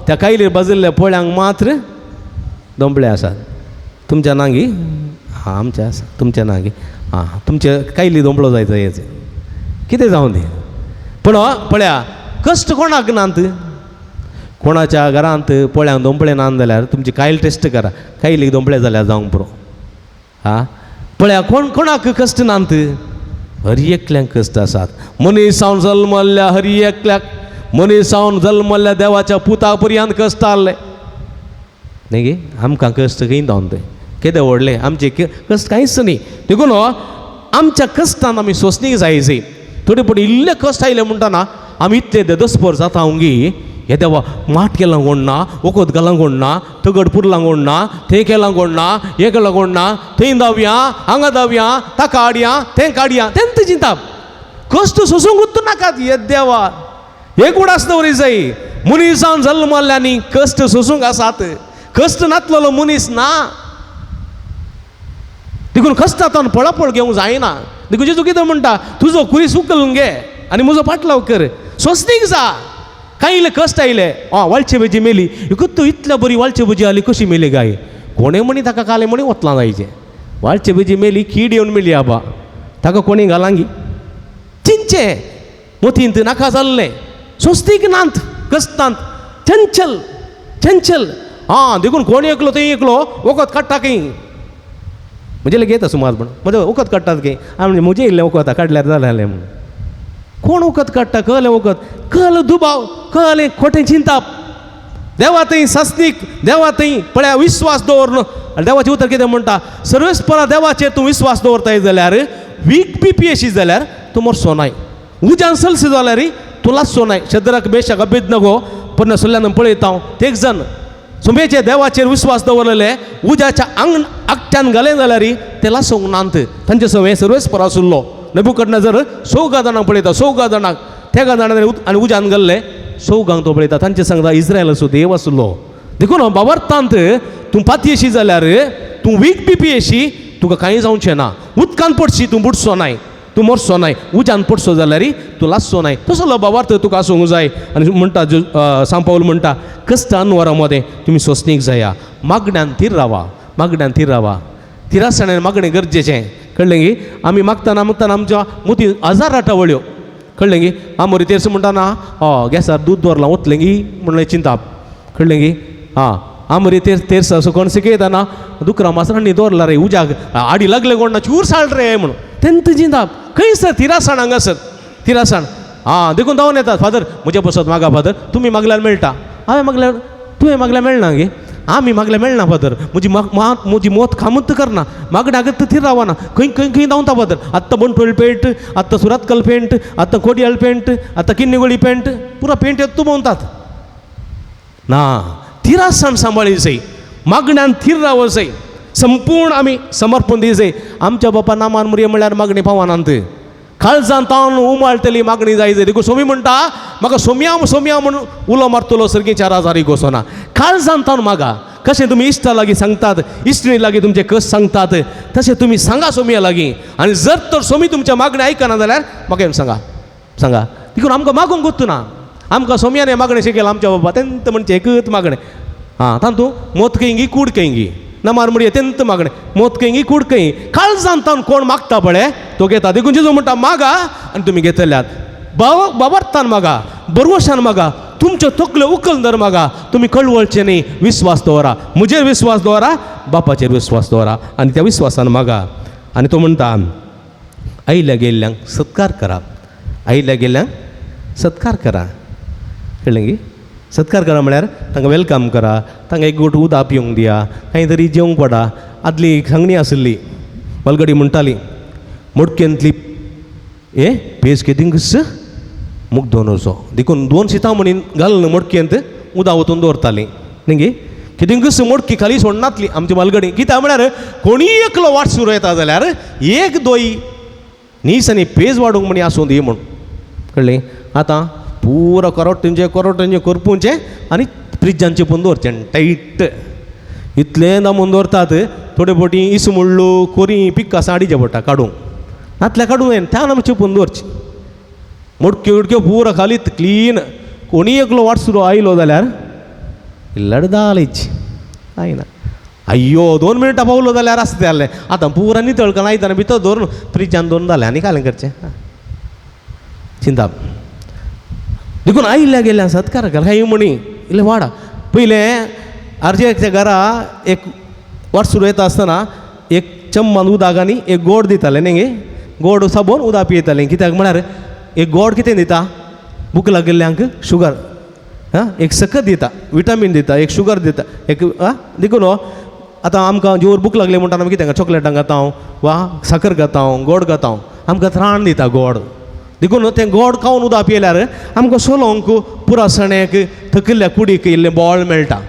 त्या कायलीर बाजिल्ल्या पोळ्यांक मात्र दोंपळे आसात. तुमच्या ना गी? हां आमच्या आसा. तुमच्या ना गी? आं तुमच्या कायली दोंपळो जाय जायचे कितें जावं दी. पूण पळया कश्ट कोणाक नात. कोणाच्या घरांत पोळ्यांक दोंपळे ना जाल्यार तुमची कायल टेस्ट करा, कायलीक दोंपळे जाल्यार जावंक पुरो. आं पळया कोण कोणाक कश्ट नात, हर एकल्यांक कश्ट आसात. मनीस जावन जल्मल्ल्या हर एकल्याक, मनीस जावन जल्मल्ल्या देवाच्या पुता पर्यंत कश्ट आहले न्ही गे. आमकां कश्ट खंय जावन ते केदे व्हडले आमचे कश्ट कांयच न्ही. देखून आमच्या कश्टान आमी सोंसनीक जाय जाय. थोडे फावटी इल्ले कश्ट आयले म्हणटना आमी इतले देदस्पर जाता गी, हे देवा माठ केलां कोण ना, वखद घालां कोण ना, तगड पुरलां कोण ना, थंय केलां कोण ना, हें केलां कोण ना, थंय धांवया हांगा धांवया, ताका हाडया तें काडया, तेंच चिंताप. कश्ट सोंसूंक नाकात. हे देवा एक उडास दवरी जाय. मनीसान जल्मल्ल्यांनी कश्ट सोंसूंक आसात. कश्ट नातलेलो मनीस ना. देखून कश्टांतल्यान पळापळ घेवंक जायना. देखून जेजू कितें म्हणटा, तुजो कुरीस उखलून घे आनी म्हजो फाटलाव कर. सोंसनीक जा. कांय इल्ले कश्ट आयले, आं वाळचे भजी मेली, एकूच तूं इतल्या बरी वाळचे भजी आली कशी मेली गाय, कोणें म्हणी ताका कालें म्हणी वतलां जायचें. वाळचे भजी मेली, कीड येवन मेली आबा, ताका कोणी घालांगी चिंचें मोतींत नाका जाल्लें. सोंसनीक नात कश्टांत, चंचल चंचल. आं देखून कोण एकलो थंय एकलो वखद काडटा खंय, म्हजे लागीं येता सुमार म्हण म्हजें वखद काडटात खंय, आं म्हणजे म्हजें इल्लें वखद काडल्यार जालें म्हूण. कोण वखद काडटा, कहलें वखद, कहलें दुबाव, कहलें खोटें चिंताप. देवा थंय सासनीक, देवा थंय पळया विस्वास दवर. आनी देवाचें उतर कितें म्हणटा, सर्वेस्परा देवाचेर तूं विस्वास दवरताय जाल्यार वीक बी पी येशी जाल्यार तूं मरचो नाय, उज्यान सलसी जाल्यार तूं लासचो नाय. शद्राक मेशाक अबेदनगो पन्नास सुल्यान पळयता हांव, ते एक जाण सुमेचे देवाचेर विस्वास दवरलेले उज्याच्या आंग आकट्यान घालें जाल्यार ते लासूंक नात. तांचे सवय सर्वेस्पर आशिल्लो. नबुकडनजर चौगा जाणांक पळयता, चौगा जाणांक तेगा जाणां आनी उज्यान घाल्ले चौगांक तो पळयता. तांचे सांगता इस्रायलाचो देव आशिल्लो. देखून बाबर्थांत तूं पातयेशी जाल्यार तूं वीक बी पियेशी तुका कांय जावचें ना. उदकान पडशी तूं बुडचो नाय, तूं मरचो नाय. उज्यान पडसो जाल्यार तूं लासचो नाय. तसलो बाबार्थ तुका आसूंक जाय. आनी म्हणटा सांपावल म्हणटा, कश्ट अनवरा मदें तुमी सोंसनीक जाया, मागण्यान थीर रावा, मागण्यान थीर रावा. थिरासणान मागणें गरजेचें. कळ्ळें गी? आमी मागतना मागतना आमच्या मोती हजार राटावळ्यो. कळ्ळें गी? आमोरी तेर्स म्हणटा हय गॅसार दूद दवरलां वतलें गी म्हणलें चिंताप. कळ्ळें गी? आं आमोरी तेर्स तेर्स असो कोण शिकयतना दुकरा मासरांनी दवरला रे उज्याक आडी लागले कोण ना चूर साळ रे म्हणून तेंत चिंताप. खंय सर तिरासाण हांगासर तिरासाण. आं देखून धांवन येतात, फादर म्हजे पसत मागा फादर, तुमी मागल्यार मेळटा, हांवें मागल्यार तुवें मागल्यार मेळना गे, आमी मागल्यार मेळना फादर, म्हजी म्हजी मोत खामूत करना, मागण्याक थीर रावना, खंय खंय खंय धांवता फादर. आत्तां बंटोळ पेंट, आत्तां सुरातकल पेंट, आत्तां कोडियाळ पेंट, आत्तां किन्नीगोळी पेंट, पुरा पेंट येत तूं भोंवतात ना. थिरासाण सांबाळी जाय, मागण्यान थीर रावो जाय, संपूर्ण आमी समर्पण दी जाय. आमच्या बापा नामान मुरये म्हणल्यार मागणी पावनात. काळजान तावन उमाळटली मागणी जाय जाय. देखून सोमी म्हणटा म्हाका सोमया सोमया म्हणून उलो मारतलो सर्गीच्या राजारी गोसोना. काळजान तावन मागा. कशें तुमी इश्टा लागीं सांगतात, इश्टिणी लागीं तुमचे कस सांगतात, तशें तुमी सांगा सोमया लागीं. आनी जर तर सोमी तुमच्या मागणें आयकना जाल्यार म्हाका येवन सांगा सांगा. देखून आमकां मागूंक गोत्तू ना. आमकां सोमयाने मागणें शिकयलां आमच्या बाबा तेंत म्हणचें एकूच मागणें. आं तातूंत मोत खंयगी कूड खंयगी नमार मुडये तेंत मागणें, मोत खंयगी कूड खंय. काळजान तावन कोण मागता पळय तो घेता. देखून जेजू म्हणटा मागा आनी तुमी घेतल्यात. बाबर्थान मागा, बरवशान मागा, तुमच्यो तकल्यो उखल धर मागा, तुमी कळवळचे न्ही. विस्वास दवरा, म्हजेर विस्वास दवरा, बापाचेर विस्वास दवरा आनी त्या विस्वासान मागा. आनी तो म्हणटा आयिल्ल्या गेल्ल्यांक सत्कार करा, आयिल्ल्या गेल्ल्यांक सत्कार करा. कळ्ळें गी? सत्कार करा म्हळ्यार तांकां welcome करा, तांकां एक गोट उदक पिवंक दिया, कांय तरी जेवंक पडा. आदली एक सांगणी आशिल्ली, बलगडी म्हणटाली मोडकेंतली हे पेज केदिंकच मुग्दोन वचो, देखून 2 शितां म्हणीन घालून मोडकेंत उदक वतून दवरतालीं न्ही गे. कितेंकच मोडकी खाली सोडनातली आमची मालगडी. कित्याक म्हळ्यार कोणीय एकलो वाट सुरू येता जाल्यार एक दोय नीस आनी पेज वाडूंक म्हणी आसूं दी म्हूण. कळ्ळें? आतां पुरो करोटेंचे करोटेंचे करपुंचें आनी फ्रिजांचें पूण दवरचें टायट इतलें दामून दवरतात. थोडे फावटी इस मुळ्ळू कोरी पिक्क आसा हाडीचें पडटा काडूंक, नातल्यार काडूंक जायना, त्यान आमी चेपून दवरची. मोडक्यो उडक्यो पुरो खालीत क्लीन. कोणीय एकलो वाट सुरू आयलो जाल्यार लडदालीच जायना. अय्यो 2 मिनटां पावलो जाल्यार आसता जालें. आतां पुरा नितळ करून आयदनां भितर दवरून फ्रिजान दवरून जालें आनी कालें करचें चिंता. देखून आयिल्ल्या गेल्ल्या सत्कार कर. हांव म्हणी इल्लें वाडा. पयलें अर्जेच्या घरा एक वाट सुरू येता आसतना एक चम्मान उदक आनी एक गोड दितालें न्ही गे. गोड साबोन उदक पियेतालें. कित्याक म्हळ्यार एक गोड कितें दिता, भूक लागिल्ल्यांक शुगर, आं एक सकत दिता, विटामीन दिता, एक शुगर दिता एक. आं देखून आतां आमकां जोर भूक लागली म्हणटा आमी कितें चॉकलेटां खाता वा साकर खाता, गोड खाता, आमकां त्राण दिता गोड. देखून तें गोड खावन उदक पियेल्यार आमकां सोलोंक पुरासणेक थकिल्ल्या कुडीक इल्लें बळ मेळटा.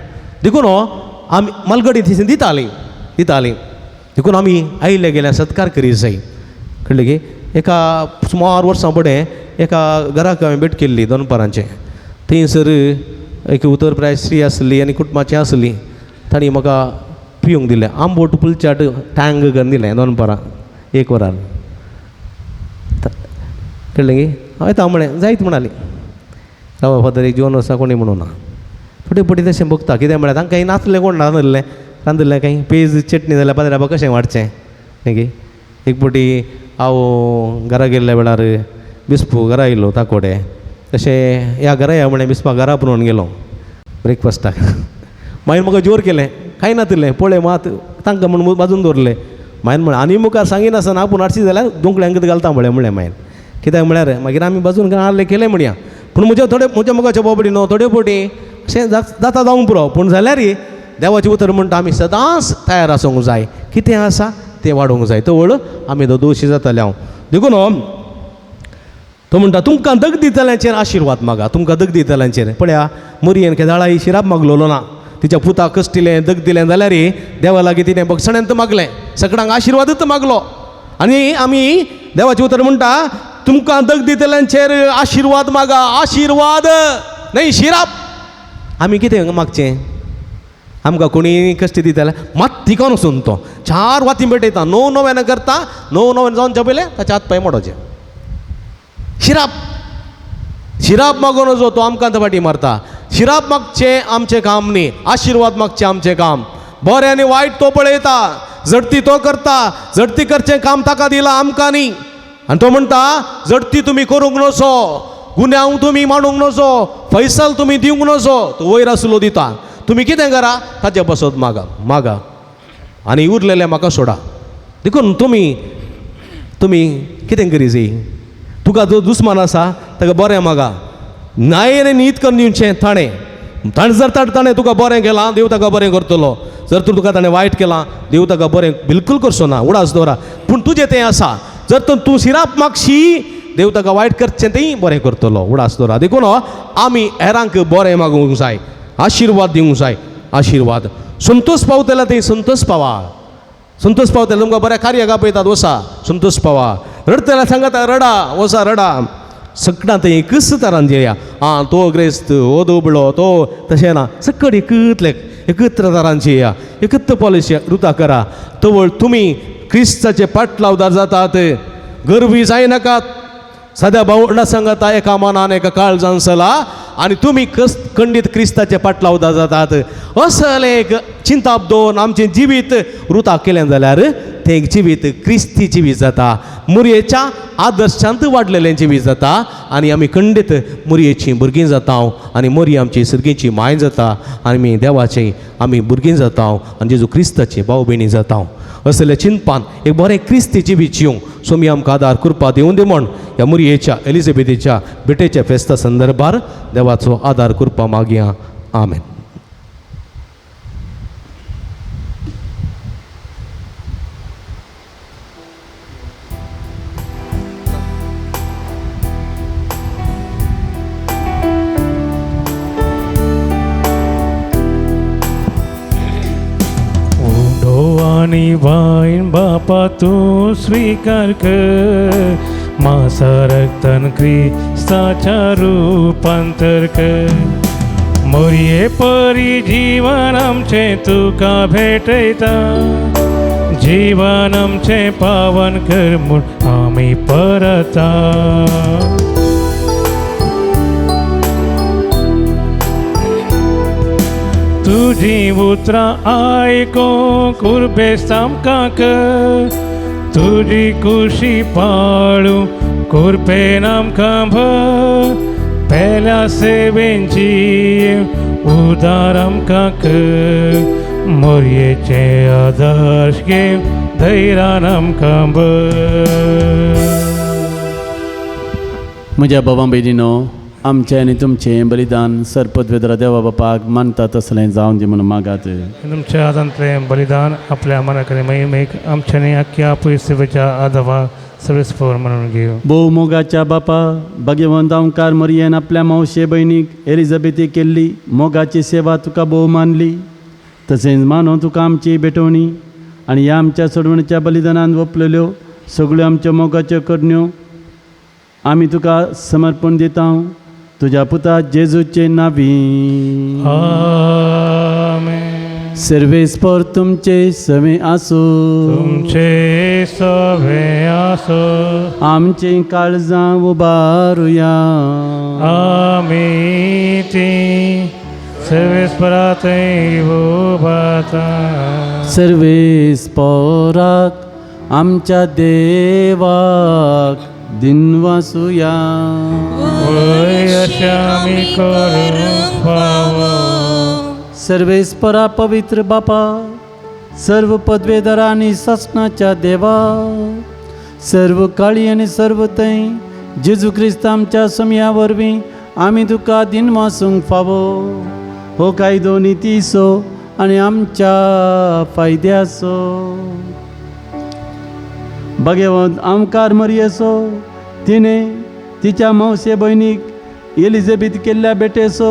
देखून आमी मालगडी थंयसर दितालीं दितालीं. देखून आमी आयिल्ल्या गेल्या सत्कार करी जाय. कळ्ळें की? एका सुमार वर्सां फुडें एका घराक हांवें भेट केल्ली दनपारांचें. थंयसर एक उतर प्राय स्त्री आसली आनी कुटुंबाची आसली. तांणी म्हाका पिवंक दिलें आंबोट पुलचाट टांग करून दिलें दनपारां 1 वरार. कळ्ळें गी? हांवें येता म्हळें जायत म्हणाली. राव फादर एक जेवन आसा कोणी म्हणूं ना. थोडे फावटी तशें भोगता. कितें म्हळ्यार तांकां नासलें कोण रांदिल्लें रांदिल्लें कांय पेज चटणी जाल्यार पाद्र्याबा कशें वाडचें न्ही गे. एक फावटी हांव घरा गेल्ल्या वेळार बिस्पू घरा आयलो ताकोडे. तशें ह्या घरा या म्हळें बिस्पा घरा पुरोवन गेलो ब्रेकफास्टाक. मागीर म्हाका जोर केलें कांय नातिल्लें पळय मात तांकां म्हूण बाजून दवरलें. मागीर म्हळें आनी मुखार सांगिनासतना आपूण हाडशी जाल्यार दोंकल्यांक घालता म्हळें म्हणलें मागीर. कित्याक म्हळ्यार मागीर आमी बाजून आहलें केलें म्हणया. पूण म्हज्या थोडे म्हज्या मुखाच्या बाबडी न्हू थोडे फावटी अशें जाता जावंक पुरो. पूण जाल्यार देवाचें उतर म्हणटा आमी सदांच तयार आसूंक जाय, कितें आसा तें वाडोवंक जाय. तवळ आमी दोशी जाताले हांव. देखून तो म्हणटा तुमकां दग दितल्यांचेर आशिर्वाद मागा, तुमकां दग दितल्यांचेर. पळया मोरयेन केदाळाय शिराप मागलोलो ना. तिच्या पुताक कश्टिलें दग दिलें जाल्यार देवा लागीं तिणें बक्षण्यांत मागलें, सगळ्यांक आशिर्वादूच मागलो. आनी आमी देवाचें उतर म्हणटा तुमकां दग दितल्यांचेर आशिर्वाद मागा, आशिर्वाद न्हय शिराप. आमी कितें मागचें? आमकां कोणी कश्ट दिता मात तिका वचून तो 4 वाती पेटयता, 9 नव्यान करता, 9 नव्यान जावन पयलें ताचे हात पांय मोडोचे. शिराप शिराप मागून वचो तो आमकां फाटी मारता. शिराप मागचें आमचें काम न्ही, आशिर्वाद मागचें आमचें काम. बरें आनी वायट तो पळयता, झडती तो करता, झडती करचें काम ताका दिलां आमकां न्ही. आनी तो म्हणटा झडती तुमी करूंक नजो, गुन्यांव तुमी मांडूंक नजो, फैसल तुमी दिवंक नजो, तो वयर आसलो दिता. तुमी कितें करा ताचे पासत मागा मागा आनी उरलेलें म्हाका सोडा. देखून तुमी तुमी कितें करी जाय, तुका जो दुस्मान आसा ताका बरें मागा, न्याय आनी नीत करून दिवचें ताणें. ताणें जर ताणें तुका बरें केलां देव ताका बरें करतलो, जर तूं तुका ताणें वायट केलां देव ताका बरें बिलकूल करचो ना, उडास दवरा. पूण तुजें तें आसा, जर तूं शिराप मागशी देव ताका वायट करचें तेंय बरें करतलो, उडास दवरा. देखून आमी हेरांक बरें मागूंक जाय, आशिर्वाद दिवंक जाय, आशिर्वाद. संतोष पावतले थंय संतोष पावा, संतोष पावतले तुमकां बऱ्या कार्याक आपयतात वसा संतोष पावा, रडटल्या सांगता रडा वसा रडा. सगळ्यां थंय एकच तरान जेया, आं तो ग्रेस्त हो दुबळो तो तशें ना, सकट एकतले एकत्र तरान जेया, एकत्र पॉलिशी रुता करा. तवळ तुमी क्रिस्ताचे पाटलावदार जातात. गर्वी जायनाकात, सद्या भावंडा सांगता एका मनान एका काळजान चला आनी तुमी खंडीत क्रिस्ताचे पाटलावदार जातात. असलें एक चिंताप दवरून आमचें जिवीत रुता केलें जाल्यार तें एक जिवीत क्रिस्ती जिवीत जाता, मुरयेच्या आदर्शांत वाडलेलें जिवीत जाता आनी आमी खंडीत मुरयेचीं भुरगीं जाता आनी मोरये आमची सर्गीची माय जाता आनी आमी देवाची आमी भुरगीं जाता आनी जेजू क्रिस्ताची भाव भयणी जाता. असल्या चिंतपान एक बरें क्रिस्ती जिवीत जिवंक सोमी आमकां आदार कृपा दिवन दी म्हण ह्या मुरयेच्या एलिझाबेथीच्या भेटेच्या फेस्ता संदर्भार देवाचो आदार कृपा मागया. आमेन. आनी वायन बापा तूं स्विकार कर, मासा रक्तान क्रिस्ताच्या रुपांतर कर. मोरये परी जीवन आमचें तुका भेटयता, जीवन आमचें पावन कर म्हूण आमी परता. तुजी उतरां आयकूंक उर्बेस्त आमकां कर, तुजी कुशी पाळूं कुरपेन आमकां भर. पेल्या सेवेंची उदार आमकां कर, मोरयेचें आदर्श घेवन धैर्यान आमकां भर. म्हज्या बाबा भयणीनो, आमचें आनी तुमचें बलिदान सरपदवेदरा देवा बापाक मानता तसलें जावन दी म्हणून मागात. तुमच्या हातांतलें बलिदान आपल्या मना कडेन महिमेक आमच्यानी आख्या पयसुच्या आदवा सर्वेस्पर म्हणून घेवं. भोव मोगाच्या बापा, भाग्यवंत ओंकार मरियेन आपल्या मावशे भयणीक एलिझाबेथी केल्ली मोगाची सेवा तुका भोव मानली, तशेंच मानून तुका आमची भेटवणी आनी ह्या आमच्या सोडवणीच्या बलिदानान वपलेल्यो सगळ्यो आमच्यो मोगाच्यो करण्यो आमी तुका समर्पण दिता, तुज्या पुता जेजूचे नावी. आमेन. सर्वेस्पर तुमचे सवे आसूं. तुमचे सवे आसूं. आमचीं काळजां उबारुया. आमी ती सर्वेस्परा थंय उबारता. सर्वेस्पराक आमच्या देवाक दिनवासुया. वय अशें आमी करूंक फावो. सर्वेस्परा पवित्र बापा, सर्व पदवेदारा आनी सासणाच्या देवा, सर्व काळी आनी सर्व थंय जेजू क्रिस्त आमच्या समया वरवीं आमी तुका दिनवासूंक फावो. हो कायदो नितीचो आनी आमच्या फायद्याचो. भाग्यवंत आमकार मरयेचो तिणें तिच्या मावशे भयणीक एलिझाबेथ केल्ल्या भेटेचो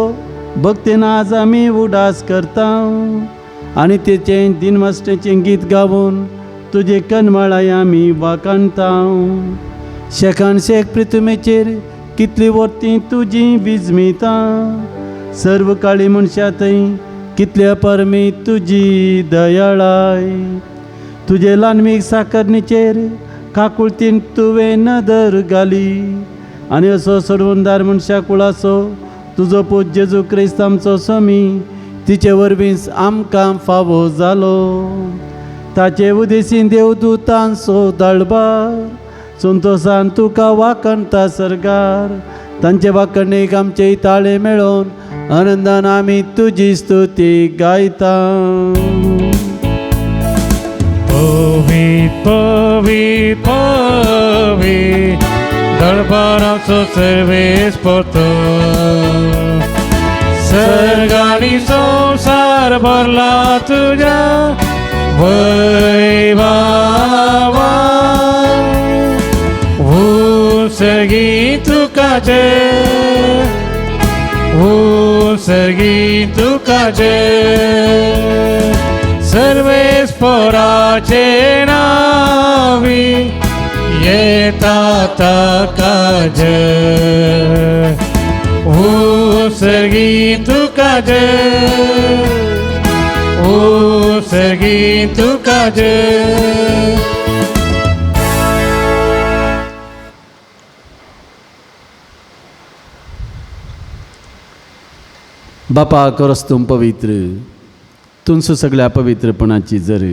भक्तीन आज आमी उडास करता आनी तेचें दिनवासणेचें गीत गावन तुजे कनमळाय आमी वाखाणता. शेकान शेक पृथ्वीचेर कितली वर्ती तुजी विजमिता, सर्व काळी मनशां थंय कितल्या परमी तुजी दयाळाय. तुजे ल्हानवीक साकरणीचेर काकुळतीन तुवें नदर घाली आनी असो सोडवणदार मनशा कुळाचो तुजो पूत जेजू क्रिस्त आमचो स्वामी तिचे वरवीं आमकां फावो जालो. ताचे उदेशीन देवदूतांचो दळबार संतोसान तुका वाखणता सरकार, तांचे वाखणेक आमचे ताळे मेळोवन आनंदान आमी तुजी स्तुती गायता. पवी पवी पवी दरबाराचो सर्वेस्पर, सर्ग आनी संवसार भरला तुज्या वैभावान. उत्सर्गी तुका जय, उत्सर्गी तुका जय, सर्वेस्पराचे नावी येता ताका जय. उत्सर्गी तुका जय, उत्सर्गी तुका जय. बापा करस तूं पवित्र, तुमचो सगळ्या पवित्रपणाची जर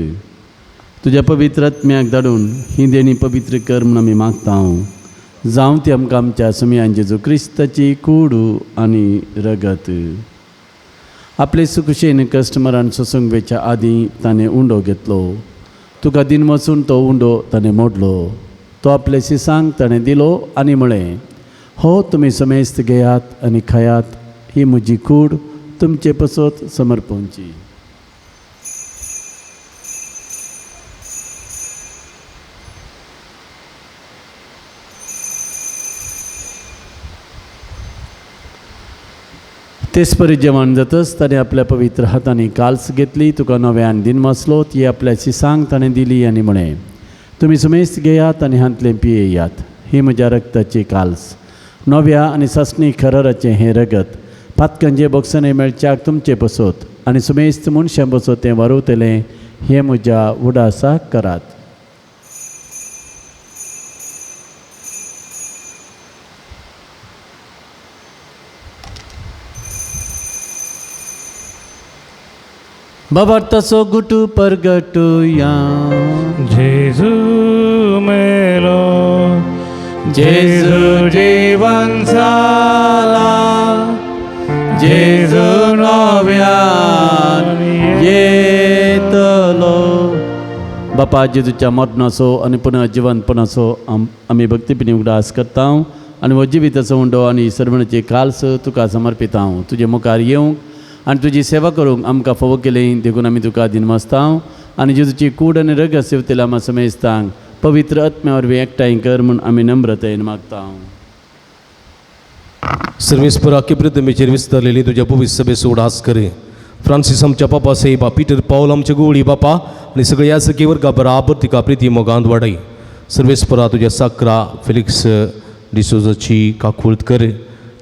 तुज्या पवित्र आत्म्याक धाडून ही देणी पवित्र कर म्हूण आमी मागता. जावं ती आमकां आमच्या सुमयान जेजू क्रिस्ताची कुडू आनी रगत. आपले सुखुशेन कस्टमरान सोसूंक वेच्या आदीं ताणें उंडो घेतलो तुका दिन वचून तो उंडो ताणें मोडलो, तो आपले शिसांक ताणें दिलो आनी म्हळें, हो तुमी समेस्त घेयात आनी खायात, ही म्हजी कूड तुमचे पसत समर्पणची. तेचपरी जेवण जातच ताणें आपल्या पवित्र हातांनी काल्स घेतली, तुका नव्यान दिन मसलो, ती आपल्या शिसांक ताणें दिली आनी म्हळें, तुमी समेस्त घेयात आनी हांतलें पियेयात, ही म्हज्या रक्ताची काल्स, नव्या आनी सासणी खराराचें हें रगत पातकांचे बोगसणे मेळच्याक तुमचे पसत आनी सुमेस्त मनशां पसत तें वारवतलें, हें म्हज्या उडासाक करात. बाबार्थाचो गुटू परगटुया. जेजू मेलो, जेजू जीवन जाला, जेजू नव्यान येतलो. बापा जेजूच्या मरणाचो आनी पुनः जिवनपणाचो आमी भक्तीपिणी उगडास करता आनी हो जिविताचो उंडो आनी सर्वणाची काल्स तुका समर्पिता. तुजे मुखार येवंक आनी तुजी सेवा करूंक आमकां फावो केली देखून आमी तुका दिनवासता आनी जेजूची कूड आनी रगत सेवतेल्या आमा समेस्तांक पवित्र आत्म्या वरवीं एकठांय कर म्हूण आमी नम्रतायेन मागता. सर्वेस्पर आख्खे पृथ्वीचेर विस्तारलेली तुज्या पवित्र सभेचो उडास करे. फ्रांसीस आमच्या पापा साहेबा, पीटर पावल आमच्या गोवळी बापा आनी सगळ्या सखी वर्गा बराबर तिका प्रिती मोगांत वाडय. सर्वेस्परा तुज्या साक्रा फिलिक्स डिसोजाची काकूळत कर.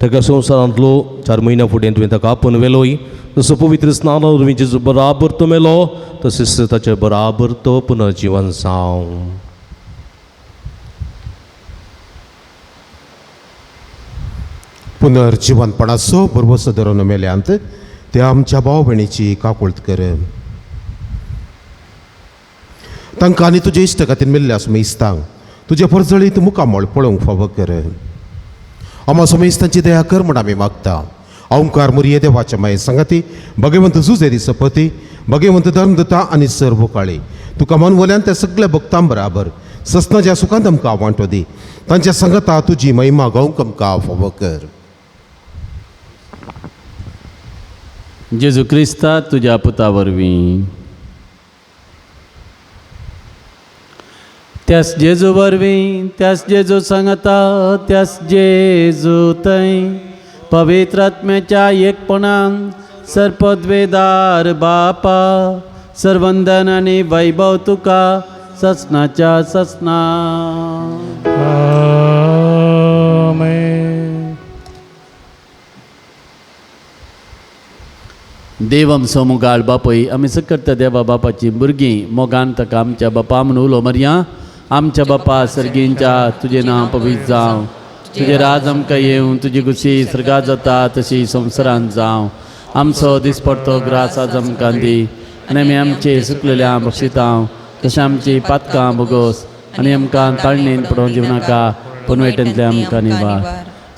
ताका संवसारांतलो 4 म्हयन्या फुडें तुवें ताका आपोवन व्हेलोय, जसो पवित्र स्नाना वरवीं जेजू बराबर तो मेलो तशेंच ताचे बराबर तो पुनर्जिवन जावं. पुनर्जिवनपणाचो भरवसो धरून मेल्यांत त्या आमच्या भाव भयणीची काकूळत कर. तांकां आनी तुजे इश्ट खातीर मेल्ल्या सुमेस्तांक तुजे परजळीत मुखामळ पळोवंक फावो कर. आमा सुमेस्तांची दया कर म्हूण आमी मागता. ओंकार मुरये देवाच्या माये सांगाती भगवंत जुजेरी सपती भगवंत धर्मदता आनी सर्व काळी तुका मनवल्यान त्या सगळ्या भक्तां बराबर ससनाच्या सुखांत आमकां वांटो दी. तांच्या सांगाता तुजी महिमा गावंक आमकां फावो कर. जेजू क्रिस्ता तुज्या पुता वरवीं, त्यास जेजू वरवीं, त्यास जेजू सांगता, त्यास जेजू थंय पवित्र आत्म्याच्या एकपणान सर्पद्वेदार बापा सर्वंदन आनी वैभव तुका ससनाच्या ससना. आमेन. देव आमचो मुगाळ बापय, आमी सकर्त देवा बापाची भुरगीं मोगान ताका आमच्या बापा म्हणून उलो मारया. आमच्या बापा सर्गींच्या, तुजें नांव पवित्र जावं, तुजें राज आमकां येवं, तुजी खुशी सर्गात जाता तशी संवसारांत जावं. आमचो दिसपडतो ग्रास आज आमकां दी आनी आमी आमचे सुकलेल्या बक्षितां तशें आमची पातकां भोगोस आनी आमकां ताळणेन पडोवन दिवं नाका, पूण वायटांतलें आमकां निवार.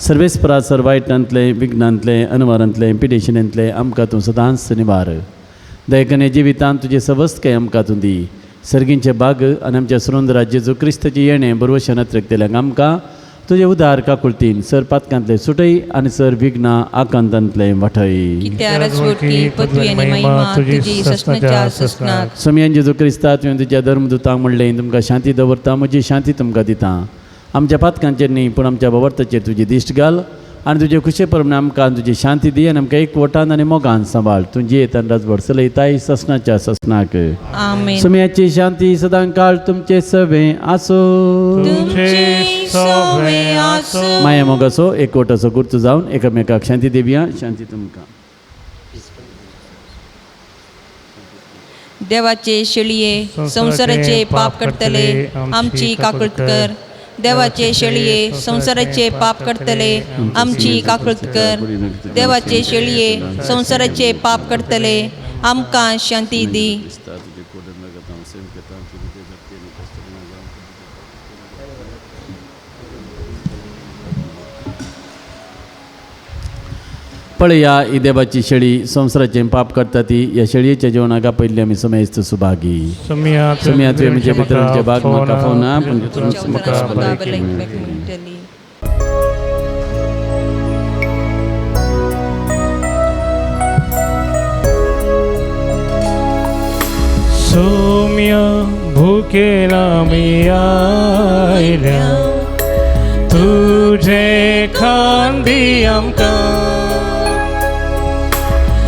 सर्वेस्परा सर वायटांतलें, विघ्नांतलें, अनवारांतलें, पिडेशिण्यांतलें आमकां तूं सदांच निवार. दयकने जिवितांत तुजें सवस्तकाय आमकां तूं दी. सर्गींचे बाग आनी आमच्या सुरुंदरा जेजू क्रिस्ताचें येणें बरवशें नत्रकतल्यांक आमकां तुजें उदार काकुळतीन सर पातकांतलें सुटय आनी सर विघ्नां आकांतांतलें वाटय. स्वामी जेजू क्रिस्ता, तुवें तुज्या धर्मदुतांक म्हणलें, तुमकां शांती दवरता, म्हजी शांती तुमकां दिता. आमच्या पातकांचेर न्ही पूण आमच्या बाबर्थाचेर तुजी दिश्ट घाल आनी तुजे खुशे प्रमाणे आमकां तुजी शांती दी आनी आमकां एकवटान आनी मोगान सांबाळ. तुजी येतान राजवट चलयताय ससनाच्या ससनाक. सुम्याची शांती सदां काळ तुमचे सवे आसूं. माया मोगाचो एकवटाचो गुर्त जावन एकामेकाक शांती दिवया. शांती तुमकां. देवाचे शेळये संवसाराचे पाप करतले आमची काकूळत कर. देवाचे शेळये संवसाराचे पाप करतले आमची काकूळत कर. देवाचे शेळये संवसाराचे पाप करतले आमकां शांती दी. पळया ही देवाची शेळी संवसाराचें पाप करता ती ह्या शेळयेच्या जेवणाक आपयल्ली आमी समेस्त सुभागी. सोम्या सोम्या, तुवें म्हज्या भितर म्हजें भाग म्हाका फावना, पूण तुज्या म्हाका उतरान भलायकी भलायकी मेळटली. सोम्या भुकेला मी आयल्या तुझे खांदी आमकां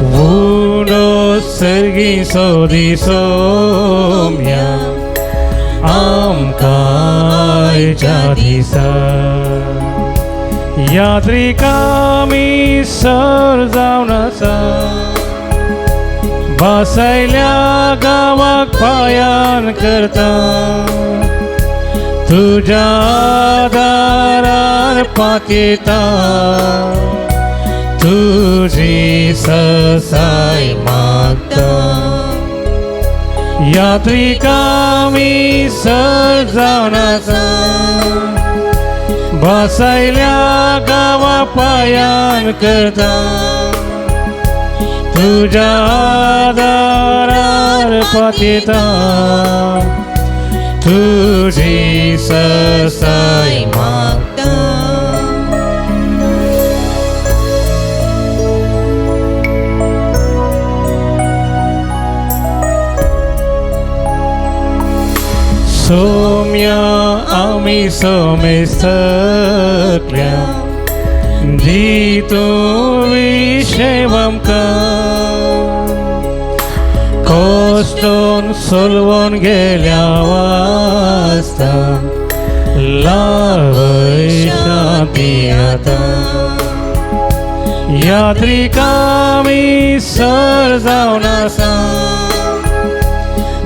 उडो सर्गी सोदी सोम्या आमकां आयच्या दिसा यात्रिका मी सर जावन आसा बसयल्या गांवाक पायान करता तुज्या दारार पातयेता तुजी ससाय मागता यात्रिका मी सर जावन आसा बसयल्या गांवा पायान करता तुज्या दारार पातयेता तुजी ससाय मागता. सोम्या आमी सोमेस्तकल्या दी तूं विशेव आमकां कोश्टून सोलवून गेल्या वास्ता लावय शांती आतां यात्रिका मी सर जावन आसा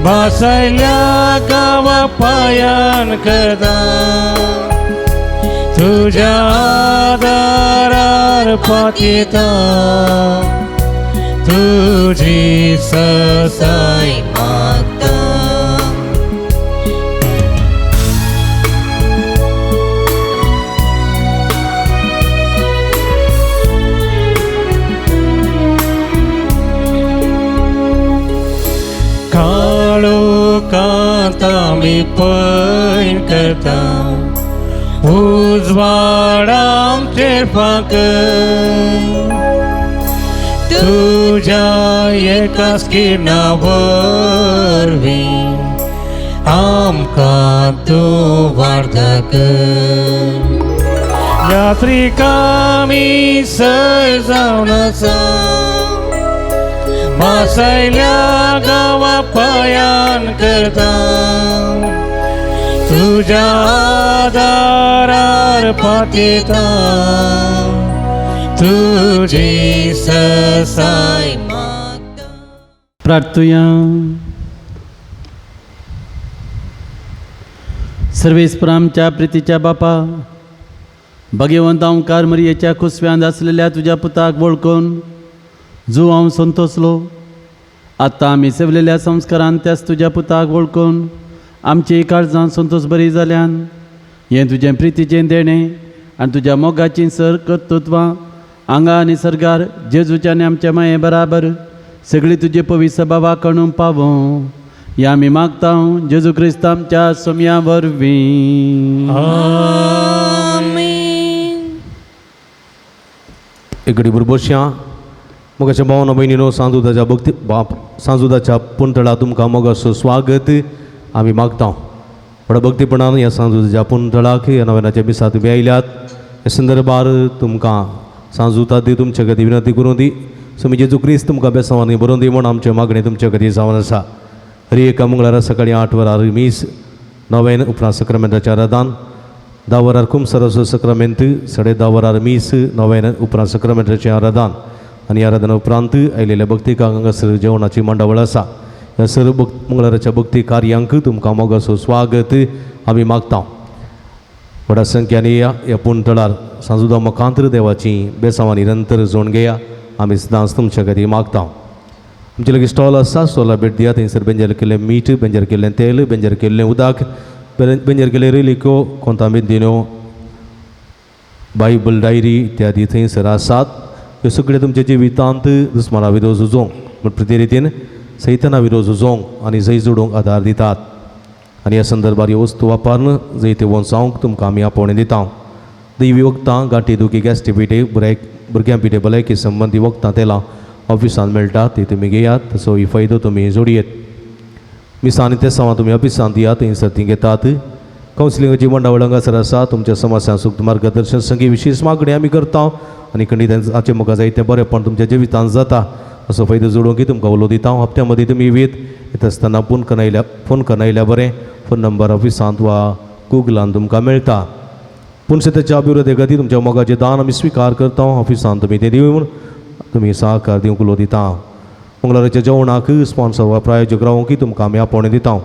बसयल्या गांवा पायान करता तुज्या दारार पातयेता तुजी ससाय मागता. काळो कांता मी पयण करता उजवाड आमचेर फांक तुज्या एकाच किरणा वरवीं आमकां तूं वार्धक यात्रिका मी सर जावन आसा मासयल्या गांवा पायान करता तुज्या दारार पातयेता तुजी ससाय मागता. प्रार्थुया. सर्वेस्पर आमच्या प्रितीच्या बापा भगवंत ओंकार मरियेच्या कुसव्यांत आसलेल्या तुज्या पुताक वळखून जो हांव संतोसलो आतां आमी सेवलेल्या संस्कारान त्याच तुज्या पुताक वळखून आमची काळजां संतोस बरी जाल्यान हें तुजें प्रितीचें देणें आनी तुज्या मोगाचीं सर कर्तृत्वां आंगा आनी सर्गार जेजूच्या आनी आमच्या माये बराबर सगळी तुजी पवित्र सभा कणून पावों ह्या आमी मागता जेजू क्रिस्त आमच्या सोम्या वरवीं. आमेन. एक घडी बसया. मोगाच्या भावना भयणीनो सांजुदाच्या भक्ती बाप सांजुदाच्या पुंतळा तुमकां मोगाचो स्वागत आमी मागता. व्हडा भक्तीपणान ह्या सांजुदाच्या पुंतळाक ह्या नव्यानाच्या मिसा तुमी आयल्यात ह्या संदर्भार तुमकां सांजुता दी तुमच्या खातीर विनंती करूं दी. स्वामी जेजू क्रिस्त तुमकां बेसांवांनी बरोवन दी म्हूण आमचें मागणें तुमच्या खातीर जावन आसा. हर एका मंगळारा सकाळीं 8 वरार मीस नव्यान उपरांत सक्रामेंताचें आराधन 10 वरार कुमसराचो सक्रामेंत 10:30 वरार मीस नव्यान उपरांत सक्रामेंताचें आराधन आनी आराधना उपरांत आयलेल्या भक्तिकांक हांगासर जेवणाची मांडावळ आसा. ह्या सर्व मंगळाराच्या भक्ती कार्यांक तुमकां मोगाचो स्वागत आमी मागता. व्हडा संख्यान या ह्या पुणतळार सांजुदा मकांत्र देवाची बेसांवां निरंतर जोड घेया आमी सदांच तुमच्या खातीर मागता. आमचे लागीं स्टॉल आसा स्टॉला भेट दिया. थंयसर बेंजर केल्लें मीठ बेंजर केल्लें तेल बेंजर केल्लें उदक बेंजर केल्लें रेलिको कोंतामिंदिनो बायबल डायरी इत्यादी थंयसर आसात. ह्यो सगळ्यो तुमच्या जिवितांत दुस्माना विरोध झुजोंक म्हण प्रती रितीन सैतना विरोध झुजोंक आनी जैत जोडूंक आदार दितात. आनी ह्या संदर्भार ह्यो वस्तू वापरून जैतिवंत जावंक तुमकां आमी आपोवणें दिता. दैवी वखदां गांठी दुखी गॅस्ट्रिपिटे भुरग्यां पिठे भलायकी संबंदी वखदां तेलां ऑफिसान मेळटा ती तुमी घेयात, तसो ही फायदो तुमी जोडयेत. मिसां आनी तेसांवां तुमी ऑफिसान दियात, थंयसर ती घेतात. कावन्सिलिंगाची मंडळ हांगासर आसा, तुमच्या समस्यां सूक्त मार्गदर्शन संगी विशेश मागणी आमी करता आनी खंडीत हाचें मुखार जायतें बरेंपण तुमच्या जिवितांत जाता असो फायदो जोडूंक तुमकां उलो दिता. हप्त्या मदीं तुमी येत आसतना फोन करना बरें, फोन नंबर ऑफिसांत वा गुगलान तुमकां मेळटा. पूण सत्याच्या अभिवृद्धी खातीर तुमच्या मोगाचें दान आमी स्विकार करता. ऑफिसान तुमी तें दिवन तुमी सहकार दिवंक उलो दिता. मंगळाराच्या जेवणाक स्पॉन्सर वा प्रायोजक रावंक तुमकां आमी आपोवणें दिता.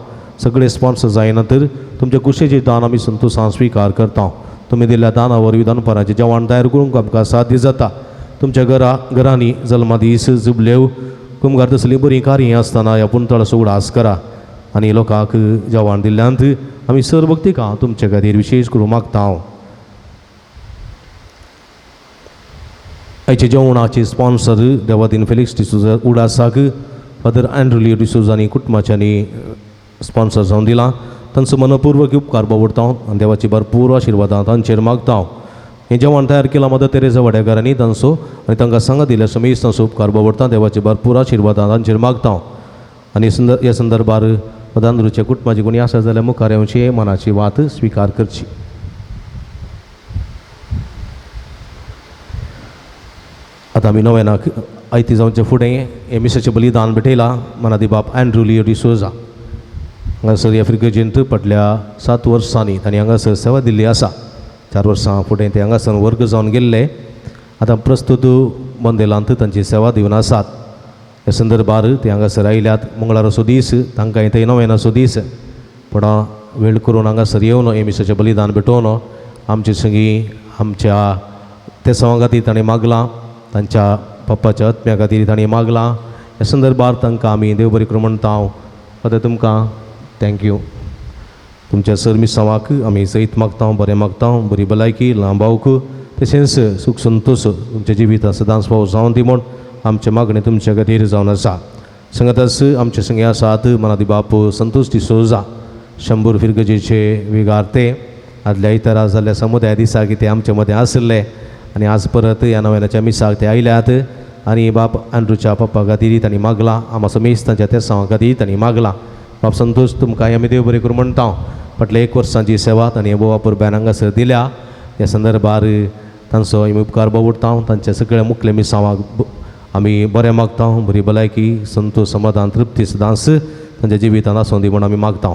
सगळे स्पॉन्सर जायना तर तुमच्या कुशेचें दान आमी संतोशान स्विकार करता. तुमी दिल्ल्या दाना वरवीं दनपाराचें जेवण तयार करूंक आमकां साध्य जाता. तुमच्या घरांनी जल्मादीस जुबलेव कुमगार तसलीं बरीं कार्यां आसतना ह्या पुंतळाचो उगडास करा आनी लोकांक जेवण दिल्ल्यांत आमी सर भक्तिका तुमचे खातीर विशेश करूं मागता. हांव आयच्या जेवणाचे स्पॉन्सर देवादीन फेलिक्स डिसोजा उडासाक फादर अँड्रू लियो डिसोजा आनी कुटुंबाच्यांनी स्पॉन्सर जावन दिलां. तांचो मनपूर्वक उपकार बावडता आनी देवाची भरपूर आशिर्वादां तांचेर मागता. हें जेवण तयार केलां मदर तेरेजा वाड्याकारांनी तांचो आनी तांकां सांगा दिल्या समेस्त तांचो उपकार बावडता, देवाची भरपूर आशिर्वादां तांचेर मागता. आनी ह्या संदर्भार फादर कुटुंबाची कोणी आसा जाल्यार मुखार येवची मनाची वात स्विकार करची. आतां आमी नव्यानाक आयती जावचे फुडें हे मिसाचें बलिदान भेटयलां मनादी बाप अँड्रू लियो डिसोजा हांगासर ह्या फिर्गजेंत फाटल्या 7 वर्सांनी तांणी हांगासर सेवा दिल्ली आसा. 4 वर्सां फुडें ते हांगासर वर्ग जावन गेल्ले. आतां प्रस्तुत बंदेलांत तांची सेवा दिवन आसात. ह्या संदर्भार ते हांगासर आयल्यात. मंगळाराचो दीस तांकां थंय नव्यानाचो दीस, पूण वेळ करून हांगासर येवन हे मिसाचें बलिदान भेटोवन आमचे संगी आमच्या तेसांवा खातीर ताणें मागलां, तांच्या पप्पाच्या आत्म्या खातीर तांणी मागलां. ह्या संदर्भार तांकां आमी देव बरी करूं म्हणटा. हांव आतां तुमकां thank you. तुमच्या सर मिसांवाक आमी सयत मागता, बरें मागता, बरी भलायकी लांबावक तशेंच सूख संतोश तुमच्या जिवितांत सदांच फावो जावन दी म्हूण आमचें मागणें तुमच्या खातीर जावन आसा. संगतास आमचे संगी आसात मनादी बाप संतोश डिसोजा शंबर फिरगजेचे विगारते आदल्या आयतारा जाल्ल्या समुदाय दिसा कितें आमचे मदें आशिल्ले आनी आज परत ह्या नव्यानाच्या मिसाक ते आयल्यात आनी बाप अँड्रूच्या पप्पा खातीर तांणी मागलां, आमा समेस्त तांच्या तेसांवा खातीर तांणी मागलां. बाप संतोश तुमकां आमी देव बरें करूं म्हणटा. फाटल्या 1 वर्सांची सेवा तांणी भोव पुरब्यान हांगासर दिल्या. ह्या संदर्भार तांचो आमी उपकार बावडटा. तांच्या सगळ्या मुखल्या मिसांवाक आमी बरें मागता, बरी भलायकी संतोश समाधान तृप्ती सदांच तांच्या जिवितांत आसूं दी म्हूण आमी मागता.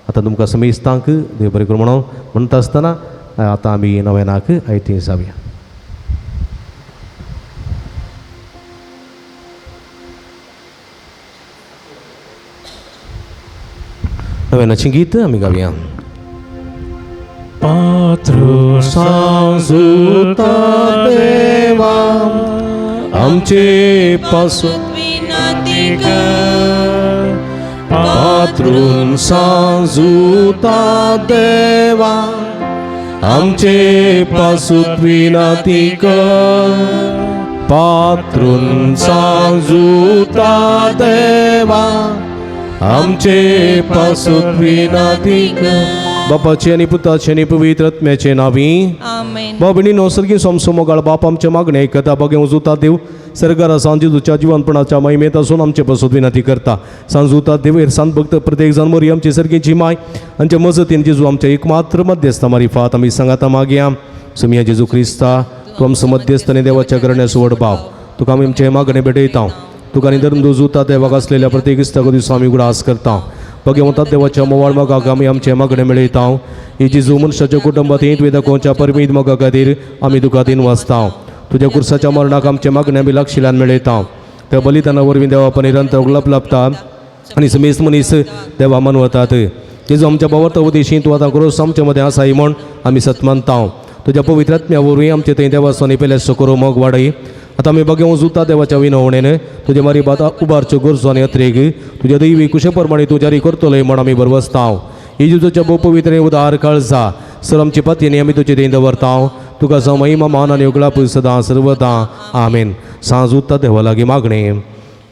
आतां तुमकां समेस्तांक देव बरें करूं म्हणून म्हणटा आसतना आतां आमी नव्यानाक आयती जावया. नव्यानाचें गीत आमी गावया. पात्रू सांजुता देवा आमचे पासून विनंती कर, पात्रून सांजुता देवा आमचे पासून विनंती कर, पात्रून सांजुता देवा आमचे पासून विनंती कर. बापाचे आनी पुताचे आनी पवित्र आत्म्याचे नांवी आमेन. बाबणीनो सर्गी सोमसो मोगाळ बाप आमचे मागणे आयकता. बगे उजुता देव सरगारा सांजुच्या जिवनपणाच्या महिमेत आसून आमचे पासून विनंती करता. सांजुता देव सांत भक्त प्रत्येक जाण मोरी आमची सर्गीची माय आमच्या मजतीन जेजू आमच्या एकमात्र मध्यस्थ मारिफात आमी सांगाता मागया. सुमिया जेजू क्रिस्ता तूं आमचो मध्यस्थ आनी देवाच्या करण्याचो व्हड भाव, तुका आमी आमचे मागणे भेटयता. तुका आनी धर्म जुता देवाक आसलेल्या प्रत्येक इस्ताक दिसा आमी उगडास करता. भगवंता देवाच्या मोवाळ मोगाक आमी आमचे मागणे मेळयता. ही जेजू मनशाच्या कुटुंबात तुवें दाखोवच्या परमीत मोगा खातीर आमी तुका दिन वाचता. तुज्या कुर्साच्या मरणाक आमचे मागणे आमी लागशिल्ल्यान मेळयता. त्या बलिदाना वरवीं देवा निरंतर लपलपता आनी समेस्त मनीस देवा मनवतात. जेजू आमच्या भावार्थ उदेशी तूं आतां क्रोस आमचे मदें आसाय म्हूण आमी सत मानता. तुज्या पवित्र आत्म्या वरवीं आमचे थंय देवासो पेल्याचो करूं मोग वाडय. आतां आमी बगेवं जुता देवाच्या विनवणेन तुजे मारी बाता उबारच्यो गरजो आनी अत्रेग तुज्या दैवी कुशे प्रमाणे तूं जारी करतलोय म्हूण आमी भरवसता. ही जेजूच्या भोव पवित्र उदार काळजा सर आमची पतीनी आमी तुजे थंय दवरता. तुका जावं महिमा मान आनी उगडाप सदां सर्वदां आमेन. सांजुता देवा लागीं मागणें.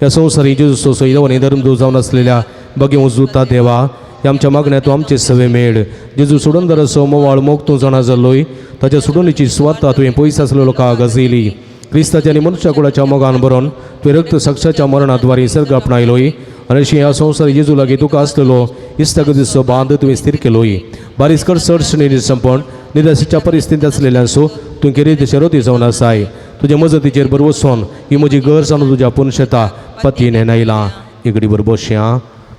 ह्या संवसारी जेजू सोयरो आनी धर्मदूत जावन आसलेल्या बगे उजुता देवा, ह्या आमच्या मागण्या तूं आमचे सवे मेळ. जेजू सोडून मोवाळ मोग तूं जाणा जाल्लोय, ताच्या सोडूनीची सुवार्ता तुवें पयस आसलेलो लोकांक गाजयली. क्रिस्ताच्या आनी मनुष्या कुळाच्या मोगान बरोवन तुवें रक्त साक्षाच्या मरणाद्वारे सर्ग आपणायलोय आनी अशी ह्या संवसार जेजू लागीं तुका आसलेलो इश्टागतीचो बांद तुवें स्थिर केलोय. बारीस कर संपण निराशेच्या परिस्थितींत आसलेल्यांसो तूं केरी शरोती जावन आसाय. तुज्या मजतीचेर बरवसून ही म्हजी गरज आनी तुज्या पुनशेता पतीन आयलां. इगडी बरोबर बसया.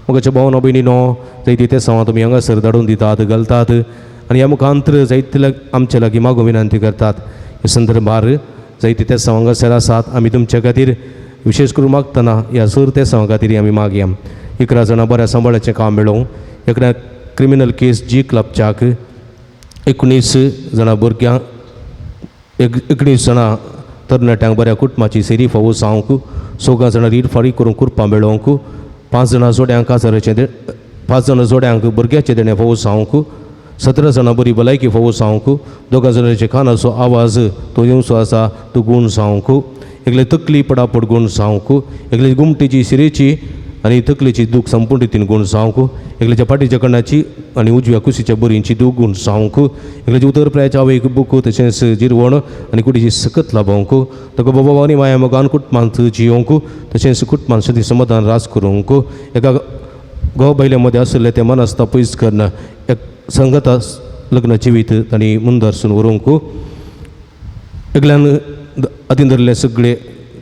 मोगाच्या भावना भयणीनो, जायती ते सवां तुमी हांगासर धाडून दितात घालतात आनी ह्या मुखांतर जायते आमच्या लागीं मागो विनंती करतात. ह्या संदर्भार जायते ते सवां हांगासर आसात. आमी तुमच्या खातीर विशेश करून मागतना ह्या सर ते सवां खातीर आमी मागया. 11 जाणां बऱ्या सांबाळाचें काम मेळोवं. 11 क्रिमिनल केस जी क्लबच्याक 19 जाणां भुरग्यांक 19 जाणां तरणाट्यांक बऱ्या कुटुंबाची सेरी फावो जावंक, 4 जाणां रीड फारीक करूंक कुरपां मेळोवंक, 5 जाणां जोड्यांक काजाराचें 5 जाणां जोड्यांक भुरग्याचें देणें फावो जावंक, 17 जाणां बरी भलायकी फावो जावंक, 2 जाणांचे कानाचो आवाज तो येवचो आसा तो गूण जावंक, एकले तकली पडापड गूण जावंक, एकले गुमटेची शिरेची आनी तकलेची दूख संपूर्ण रितीन गूण जावंक, एकल्याच्या फाटीच्या कणाची आनी उजव्या कुशीच्या बरींची दूख गूण जावंक, एकल्याच्या उतर प्रायाच्या आवयक बुक तशेंच जिरवण आनी कुडीची सकत लाभोवंक, ताका बाबा आनी माया मोगान कुटुंबांत जियोवंक तशेंच कुटुंबांत शांती समाधान रास करूंक, एका घोव बायले मदें आशिल्लें तें मनस्ता पयस करून एक संगता लग्न जिवीत तांणी मुंदरसून व्हरूंक, एकल्यान हातीन धरलें सगळें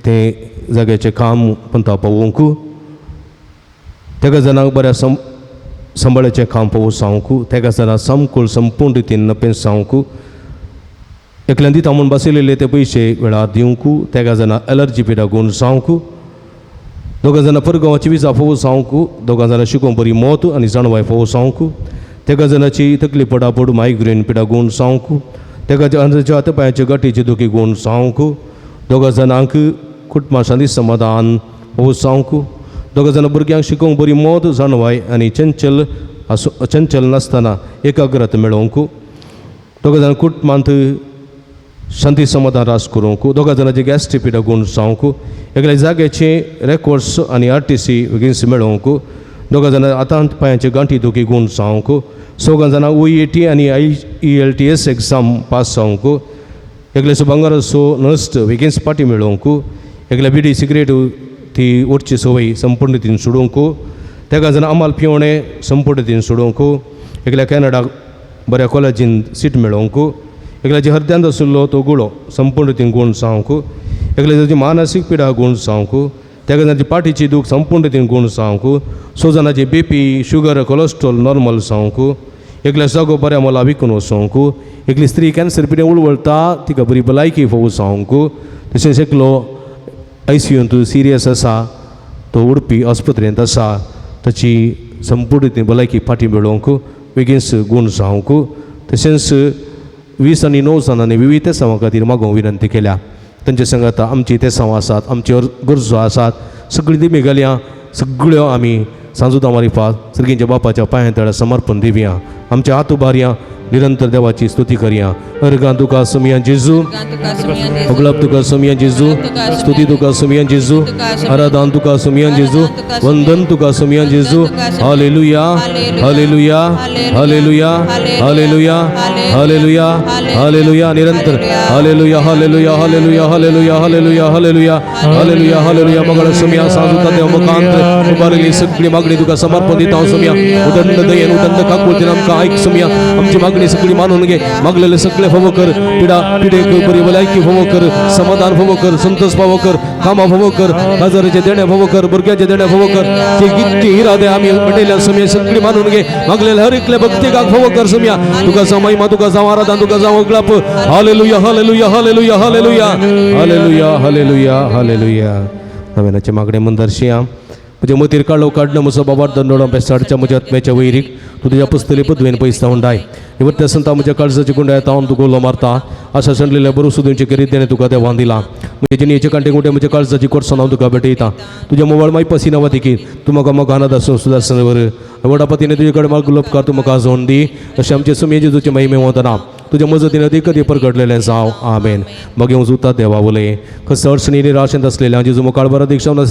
तें जाग्याचें काम पंता पावोवंक, तेका जाणांक बऱ्या सांबाळाचें काम पावोवंक जावंक, तेका जाणां समकूळ संपूर्ण रितीन नपेंस जावंक, एकल्यान दिता म्हूण बसयलेले ते पयशे वेळार दिवंक, तेका जाणां एलर्जी पिडा गूण जावंक, 2 जाणां परगांवाची विजा फोव जावंक, 2 जाणां शिकोवंक बरी मोत आनी जाणवाय फोव जावंक, तेका जाणाची तकली पडापड मायग्रेन पिडा गूण जावंक, तेका जाणांच्या हाता पांयाचे गांठीचे दुखी गूण जावंक, 2 जाणांक कुटुंबा शांती समाधान फोव जावंक, 2 जाणां भुरग्यांक शिकोवंक बरी मोत जाणवाय आनी चंचल आसूं चंचल नासतना एकाग्रत मेळोवंक, 2 जाणां कुटुंबांत शांती समाधान रास करूंक, 2 जाणांची गॅस्ट्रीक पिडा गूण जावंक, एकल्या जाग्याचे रेकॉर्ड्स आनी आर टी सी वेगींस मेळोवंक, 2 जाणां हातांत पांयांचे गांठी दुखी गूण जावंक, 4 जाणां ओ ई टी आनी I E L T S exam pass जावंक, एकल्याचो भांगराचो नस्ट वेगींच पाटी मेळोवंक, एकल्या बिडी सिगरेट ती ओडची संवय संपूर्ण रितीन सोडोवंक, तेका जाणां अमाल पिवणें संपूर्ण रितीन सोडोवंक, एकल्या कॅनडाक बऱ्या कॉलेजीन सीट मेळोवंक, एकल्याच्या हरद्यांत आशिल्लो तो गुळो संपूर्ण रितीन गूण जावंक, एकल्याची मानसीक पिडा गूण जावंक, तेका जाणांची पाठीची दूख संपूर्ण रितीन गूण जावंक, 6 जाणांची B P sugar cholesterol normal जावंक, एकल्या जागो बऱ्या मोला विकून वचोंक, एकली स्त्री कॅन्सर पिडें उळवळटा तिका बरी भलायकी फावो जावंक, तशेंच एकलो I C यूंत सिरियस आसा तो उडपी आस्पत्रेंत आसा ताची संपूर्ण रितीन भलायकी फाटी मेळोवंक बेगीनच गूण जावंक, तशेंच 20 आनी 9 जाणांनी विविध तेसांवां खातीर मागोवंक विनंती केल्या. तांचे संगात आमची तेसांवां आसात, आमच्यो गरजो आसात, सगळीं दिमी घालया, सगळ्यो आमी सांजुदा मारिफात सर्गींच्या बापाच्या पांयां तळ्या समर्पण दिवया. आमच्या हात उबारया, निरंतर देवाची स्तुती करया. अर्गां तुका समिया जेजू, अगलब तुका समिया जेजू, स्तुती तुका समिया जेजू, आराधन तुका समिया जेजू, वंदन तुका समिया जेजू. Hallelujah, hallelujah, hallelujah, hallelujah, hallelujah, hallelujah. निरंतर hallelujah, hallelujah, hallelujah, hallelujah, hallelujah, hallelujah, hallelujah, hallelujah. मगळ समिया सांजुता देव मुखांत उबारलेली सगळी मागणी तुका समर्पण दिता हांव समिया. उदंड दयेन उदंड काकुळतीन आमकां आयक समिया. आमची मागणी सगळी मानून घे. मागलेले सगळे फावो कर, पिडा पिडेक बरी भलायकी फावो कर, समाधान फावो कर, संतोष फावो कर, कामां फावो कर, काजाराचे देणे फावो कर, भुरग्याचे देणे फावो कर. जे कितके इरादे आमी म्हटल्या समिया सगळी मानून घे. मागलेले हर एकले भक्तिकाक फावो कर समिया. तुका जावं महिमा, तुका जावं आराधन, तुका जावं अगलाप. Hallelujah, hallelujah, hallelujah, hallelujah, hallelujah, hallelujah, hallelujah. नव्यानाचे मागणे मंदर्शिया म्हज्या मतीर काळो काडलो म्हजो बाबा दंडोळो बेसाडच्या म्हज्या आत्म्याच्या वैरीक तूं तुज्या पुस्तली पदवेन पयस हुंडाय. निवृत्त संता म्हज्या काळजाची गुंडाय तावन तुका उलो मारता. आशा सांडलेल्या बरो सुदूंचे करीत देणे तुका देवान दिला. म्हजे जिणेचे कांटे कुंटे म्हज्या काळजाची कोर्सान हांव तुका भेटयता. तुज्या मोबायल माय पसिना वातिकी तूं म्हाका मोगान दासून सुदासन वर व्हडा पतीने तुजे कडेन मागलो उपकार तूं म्हाका जोन दी. अशें आमचे सुमये जेजूचे महिमे वतना. तुज्या मजतीन अदीक कदी परगटलेलें जावं. आमेन. बगेवं जुता देवा उलय कसो अडचणी निराशेंत असलेल्या जेजू मुखार बरो दीक जावन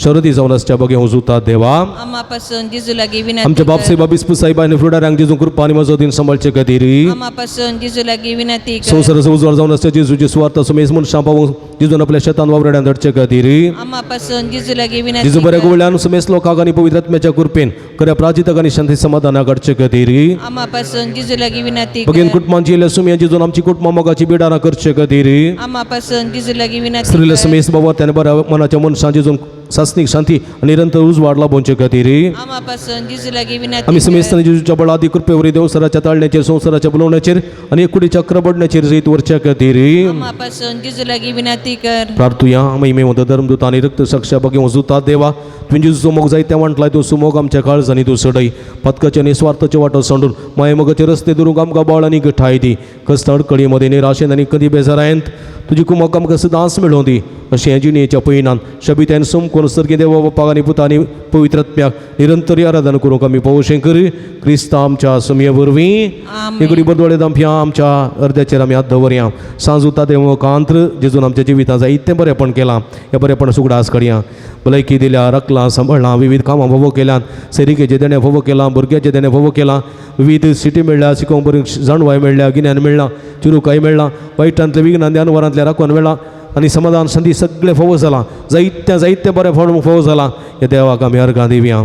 शरदी जावन आसच्या बगेवं जुता देवा. आमापासून जेजू लागीं विनंती आमच्या बाप कर. साहेबा बिस्पू साहेबा आनी फुडाऱ्यांक जेजू कृपा आनी मजतीन सांबाळचे खातीर. आमापासून जेजू लागीं विनंती कर. संवसाराचो उजवाड जावन आसच्या जेजूची सुवार्थ सुमेज मनशां पावूंक जेजून आपल्या शेतान वावराड्यान धाडचे खातीर. आमापासून जेजू लागीं विनंती जेजू बऱ्या कर. गोवल्यान सुमेज लोकांक आनी पवित्र आत्म्याच्या कृपेन खऱ्या प्राजिताक आनी शांती समाधानाक हाडचे खातीर. आमापासून जेजू लागीं विनंती बगेन कर. कुटुंबांची येयल्ल्या सुमया जेजून आमची कुटुंबां मोगाची बिडारां करचे खातीर. आमापासून जेजू लागीं विनंती स्त्रीला कर. समेस बाबा त्याने बऱ्या मनाच्या मनशां जेजून सासणीक शांती आनी निरंतर उजवाड लाभोवचे खातीर. आमापासून जेजू लागीं विनंती आमी कर. समेस्तांनी जेजूच्या बळादी कृपेवरी देवसराच्या ताळण्याचेर संवसाराच्या बुलोवण्याचेर आनी एकुडीच्या क्रबडण्याचेर जैत वरच्या खातीर. आमापासून जेजू लागीं विनंती कर. प्रार्थुया. महिमेवंत धर्मदूत आनी रक्त साक्षा बगे जुता देवा, तुवें जेजूचो मोग जायत्या वांटलाय तो सुमोग आमच्या काळजांनी तूं सडय. पथकाचे आनी स्वार्थाचे वाटो सांडून मायेमोगाचे रस्ते धरूंक आमकां बळ आनी गठाय दी. कस्त अडकळी मदें निराशेन आनी कदी बेजारायंत तुजी कुमक आमकां सदांच मेळोवं दी. अशें हे जिणेच्या पयणान शबित्यान समकोन सर्गी देवा बापाक आनी पुता आनी पवित्र आत्म्याक निरंतर आराधना करूंक आमी पावोशें कर क्रिस्तांव आमच्या सुमये वरवीं. आमेन. एकुडी बरदोळे दामप्या आमच्या अर्द्याचेर आमी हात दवरया. सांजुता देव कांत्र जेजून आमच्या जिवितांत जायतें बरेंपण केलां, ह्या बरेंपण सुगडास करया. भलायकी दिल्या, रकलां सांबाळ्ळां, विविध कामां भोवो केल्यात, सैरिकेचें देणें भोवो केलां, भुरग्याचें देणें भोवो केलां, विविध सिटी मेळ्ळ्या, शिकोवंक बरी जाणवाय मेळ्ळ्या, गिन्यान मेळ्ळां, चिरुकाय मेळ्ळां, वायटांतलें विघ्नान ध्यानवरांतलें राखून मेळ्ळां आनी समाधान संदी सगळें फोवो जालां. जायतें जायतें बरें फोव फोवो जालां. ह्या देवाक आमी अर्गां दिवया.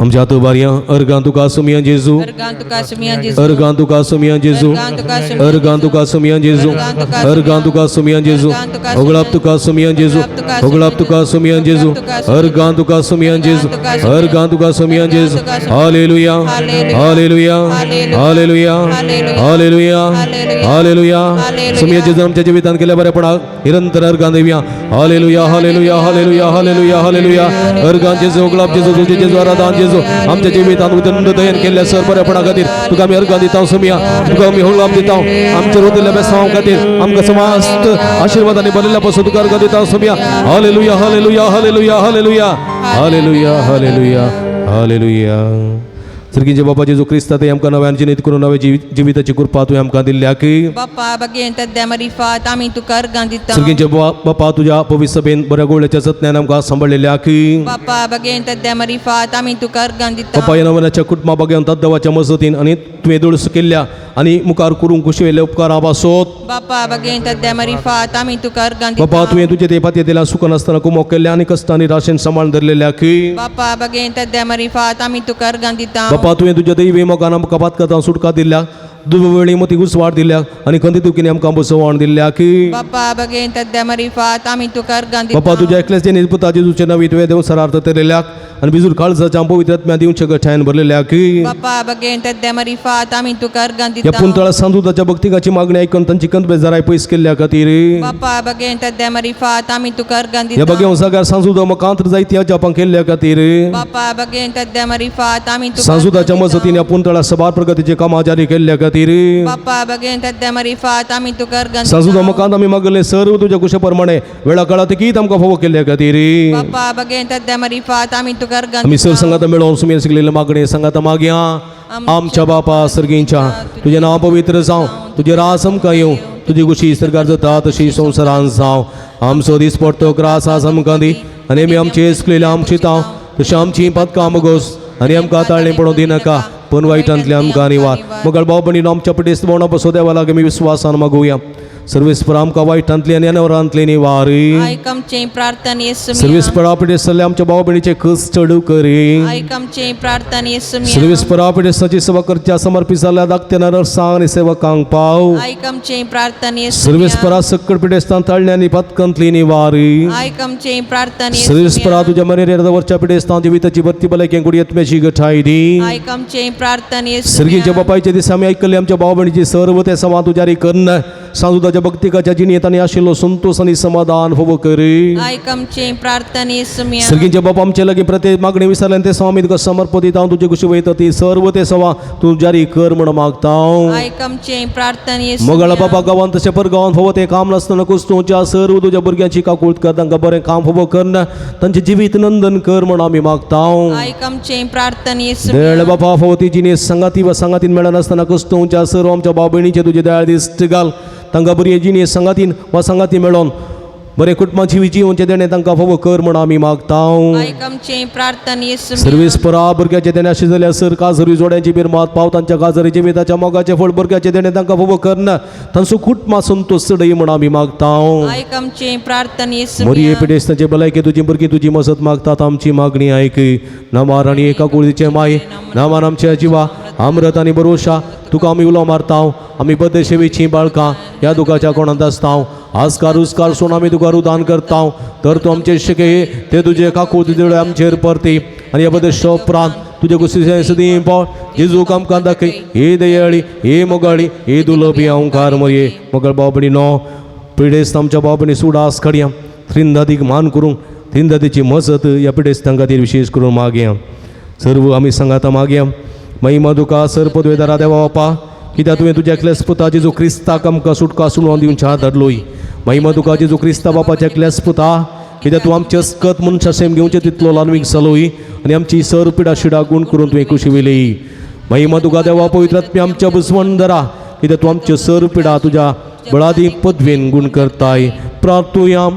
आमच्या हात उबारया. अर्गां तुका सुमया जेजू. अर्गां तुका सुमया जेजू. अर्गां तुका सुमया जेजू. अर्गां तुका सुमया जेजू. अर्गां तुका सुमया जेजू. होगळाप तुका सुमया जेजू. होगळाप तुका सुमया जेजू. अर्गां तुका सुमया जेजू. अर्गां तुका सुमया जेजू. Hallelujah, hallelujah, hallelujah, hallelujah, hallelujah. Somaiya जेजू आमच्या जिवितांत केल्या बरेपणा निरंतर अर्गां दिवया. Hallelujah, hallelujah, hallelujah, hallelujah, hallelujah. अर्गां जेजू, होगळाप जेजू, तुझे जेजू, आराधन जेजू. आमच्या जिवितांत उदंड दयन केल्ल्या सर बरेपणा खातीर तुका आमी अर्गां दिता सुमया. तुका आमी होगळाप दिता. आमच्या रोदिल्ल्या बेसांव खातीर आमकां समस्त आशिर्वादांनी भरिल्ल्या पासून तुका अर्गां दिता Somaiya. Hallelujah, hallelujah, hallelujah, hallelujah, hallelujah, hallelujah, hallelujah. सर्गींचे बाबा जेजू क्रिस्ता ते आमकां नव्यान जिनीत करून नव्या जिविताची कृपा तुवें आमकां दिल्ल्या की. बापा बगेन तद्या मरिफात आमी तुका अर्गां दिता. सर्गींचे बापा तुज्या पवित्र सभेन बऱ्या गोळ्याच्या जतन्यान आमकां सांबाळलेल्या की. बापा बगेन तद्या मरिफात आमी तुका अर्गां दिता. बापा ह्या नव्याच्या कुटुंबा बगेन तद्दवाच्या मजतीन आनी तुवें दुडस केल्ल्या आनी मुखार करूंक खुशी वयल्या उपकारां पासत. बापा बगेन तद्या मरिफात आमी तुका अर्गां दिता. बापा तुवें तुजे ते पातये दिल्या सुख नासतना कुमोक केल्ल्या आनी कश्टांनी राशेन सांबाळून धरलेल्या की. बापा बगेन तद्या मरिफात आमी तुका अर्गां दिता. बापा तुवें तुज्या दैवी मोगान आमकां पातकां सुटका दिल्या, दुर्वेळी मती घुसवाड दिल्या आनी खंती दुखीनी आमकां बसवण दिल्या की. बापा बगेन तद्या मरिफात आमी तुका अर्गां दिता. बापा तुज्या एकल्याच जेणे पुता जेजूचे नवी तुवें देव सरार्थ केलेल्याक आनी बिजूर काळजाच्या पवित्र आत्म्या दिवचे गठायन भरलेल्या की. बापा बगेन तद्या मरिफात आमी तुका अर्गां ह्या दिता. पुंतळा सांदुताच्या भक्तिकाची मागणी आयकून तांची कंत बेजाराय पयस केल्ल्या खातीर. बापा बगेन तद्या मरिफात आमी तुका अर्गां ह्या दिता. बगें जाग्यार सांजुदा मकांत जायती अजापां केल्ल्या खातीर. बापा बगेन तद्या मरिफात आमी तुका सांजुदाच्या अर्गां दिता. मजतीन ह्या पुंतळा सबार प्रगतीचे कामां जारी केल्ल्या खातीर. बापा बगेन तद्या मरिफात आमी तुका अर्गां सांजुदा दिता. मकांत आमी मागले सर्व तुज्या कुशे प्रमाणे वेळा काळात तीत आमकां फावो केल्ल्या खातीर. बापा बगेन तद्या मरिफात आमी तुका अर्गां आमी सर दिता. संगाता मेळोवन सुमेर शिकलेले मागणे संगाता मागया. आमच्या बापा सर्गींच्या तुजें नांव पवित्र जावं, तुजें रास आमकां येवं, तुजी खुशी सरकार जाता तशी संवसारान जावं. आमचो दीस पडतो ग्रास आज आमकां दी आनी आमी आमचे सुकलेले आमची तांव तशें आमची पातकां मोगोस आनी आमकां ताळणी पडोवं दिनाका पूण वायटांतले आमकां निवार. मगळ भाव भयणीनो आमच्या पटेस भोवणा बसो देवा लागीं आमी विस्वासान मागुया. सर्वेस्पर आमकां वायटांतली आनी अनवरांतली निवारी. आयक आमचें प्रार्थना येसुमिया. सर्वेस्परा पिडेस्त जाल्ल्या आमच्या भाव भयणीचे कस चडू करी. आयक आमचें प्रार्थना येसुमिया. सर्वेस्परा पिडेस्ताची सेवा करच्या समर्पित जाल्ल्या धाकट्या नर्सांक आनी सेवकांक पाव. आयक आमचें प्रार्थना येसुमिया. सर्वेस्परा सक्कड पिडेस्तान ताळण्या आनी पातकांतली निवारी. आयक आमचें प्रार्थना सर्वेस्परा येसुमिया. तुज्या मरेर वरच्या पिडेस्तान जिविताची भरती भलायकी कुडी आत्म्याची गठाय दी. आयक आमचें प्रार्थना सर्गीच्या येसुमिया. बापायच्या दिसा आमी आयकल्ले आमच्या भाव भयणीची सर्व ते समा तुज्यारी कन्न सांजुदाच्या भक्तिकाच्या जिणेंत आनी आशिल्लो संतोश आनी समाधान फावो कर. आयक आमचे प्रार्थने सुम्या. सर्गींचे बाप आमचे लागीं प्रत्येक मागणी विसरल्यान ते स्वामी तुका समर्पण दिता. तुजे कुशी वयता ती सर्व ते सवा तूं जारी कर म्हण मागता. आयक आमचे प्रार्थने मोगाळ बाबा सुम्या. गांवांत तशें पर गांवांत फावो तें काम नासतना कुस्तूच्या सर्व तुज्या भुरग्यांची काकूळत कर, तांकां बरें काम फावो कर, तांचें जिवीत नंदन कर म्हण आमी मागता. आयक आमचे प्रार्थने दयाळ सुम्या. बाबा फावो ती जिणें सांगाती वा सांगातीन मेळनासतना कुस्तूच्या सर्व आमच्या भाव भयणीचें तुजें दयाळ दिश्ट घाल, तांकां बरी जिणें सांगातीन वा सांगाती मेळोन बरें कुटुंबाची जिवनचें देणें तांकां फावो कर म्हण आमी मागता. आयक आमचे प्रार्थने सुम्या. सर्वीस परा भुरग्याचे देणे अशें जाल्यार सर काजरी जोड्यांची बिरमात पाव तांच्या काजरी जिविताच्या मोगाचें फळ भुरग्याचें देणें तांकां फावो करना तांचो कुटुंबा संतोश चडय म्हण आमी मागता. आयक आमचे प्रार्थने मोरये सुम्या. पिडेस्तांचे भलायके तुजी भुरगीं तुजी मजत मागतात, आमची मागणी आयक. नामार आनी एका कुळीचे माय नामान आमच्या जिवा आमरत आनी बरोशा तुका आमी उलो मारता. आमी बद्दशेवेचीं बाळकां ह्या दुखाच्या कोणांत आसता. आजकार उजकार सोन आमी तुका रुदान करता, तर तूं आमचे शिके ते तुजे काकूळ तुजे आमचेर परती आनी ह्या बद्दल उपरांत तुजे कुशीचे सदीं पाव जेजू आमकां दाखय. हे दयाळी, हे मोगाळी, हे दुलबी ओंकार मरये मोगळ बाबणी नो पिडेस्त आमच्या बाबणी सुडास काडया त्रिंदादीक मान करूंक त्रिंदादीची मजत ह्या पिडेस्तां खातीर विशेश करून मागया. सर्व आमी सांगाता मागया. महिमा तुका सर पदवेदारा देवा बापा, कित्याक तुवें तुज्या एकल्याच पुता जेजू क्रिस्ताक आमकां सुटका सुणोवन दिवन छा धाडलोय. महिमा तुका जेजू क्रिस्ता बापाच्या एकल्याच पुता, कित्याक तूं आमचे अस्कत मनशा सेम घेवचे तितलो ल्हानवीक जालोय आनी आमची सर पिडा शिडा गुण करून तुवें कुशी वयली. महिमा तुका देवा पवित्र आत्म्या आमच्या बुजवण धरा, कित्याक तूं आमच्यो सर पिडा तुज्या बळादी पदवेन गुण करताय. प्रार्थुया.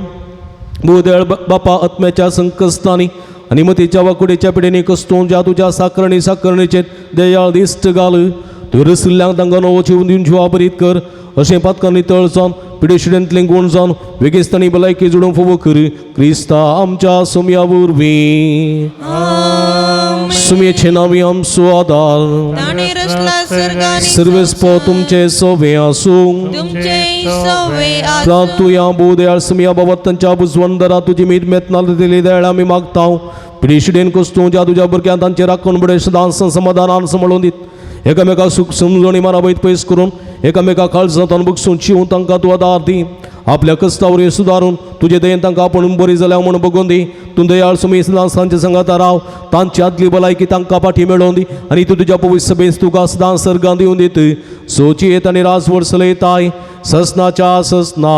भूदळ बापा आत्म्याच्या संकश्टांनी आनी मतीच्या वाकुडेच्या पिडेनी कस्तून ज्या तुज्या साकरणी साकरणीचेर दयाळ दिश्ट घाल. तूं रसिल्ल्यांक तांकां नवो जीव दिवन जिवाबरीत कर, अशें पातकांनी तळ जावन पिडेशिडेंतलें गूण जावन वेगेस्तांनी भलायकी जोडूंक फावो कर. क्रिस्ता आमच्या सुमया वरवीं. सुमयेचे नांवी आमचो आदार. ताणें रचला सर्ग आनी सर्वेस्पो तुमचे सोवे आसूं. तुमचे सवे आसूं. प्रार्थुया. भूदयाळ सुमया बाबा तांच्या बुजवंदरा तुजी मीत मेतना दिली दयाळ आमी मागता. पिडेशिडेन कोस्तूं ज्या तुज्या भुरग्यांक तांचे राखण बडे सदांच समाधानान सांबाळून दीत, एकामेका सूख समजणी माराबयत पयस करून एकामेका काळजांत अनबुकसून शिवून तांकां तूं आदार दी. आपल्या कश्टावर सुदारून तुजे दयेन तांकां आपूण बरी जाल्या म्हूण बगोवन दी. तूं दयाळ सुमी सदांच तांच्या सांगाता राव, तांची आदली भलायकी तांकां फाटी मेळोवन दी आनी तूं तुज्या पवित्र सभेंत तुका सदांच सर्गां दिवन दीत. सोची येत आनी राजवड चलयताय ससनाच्या ससना.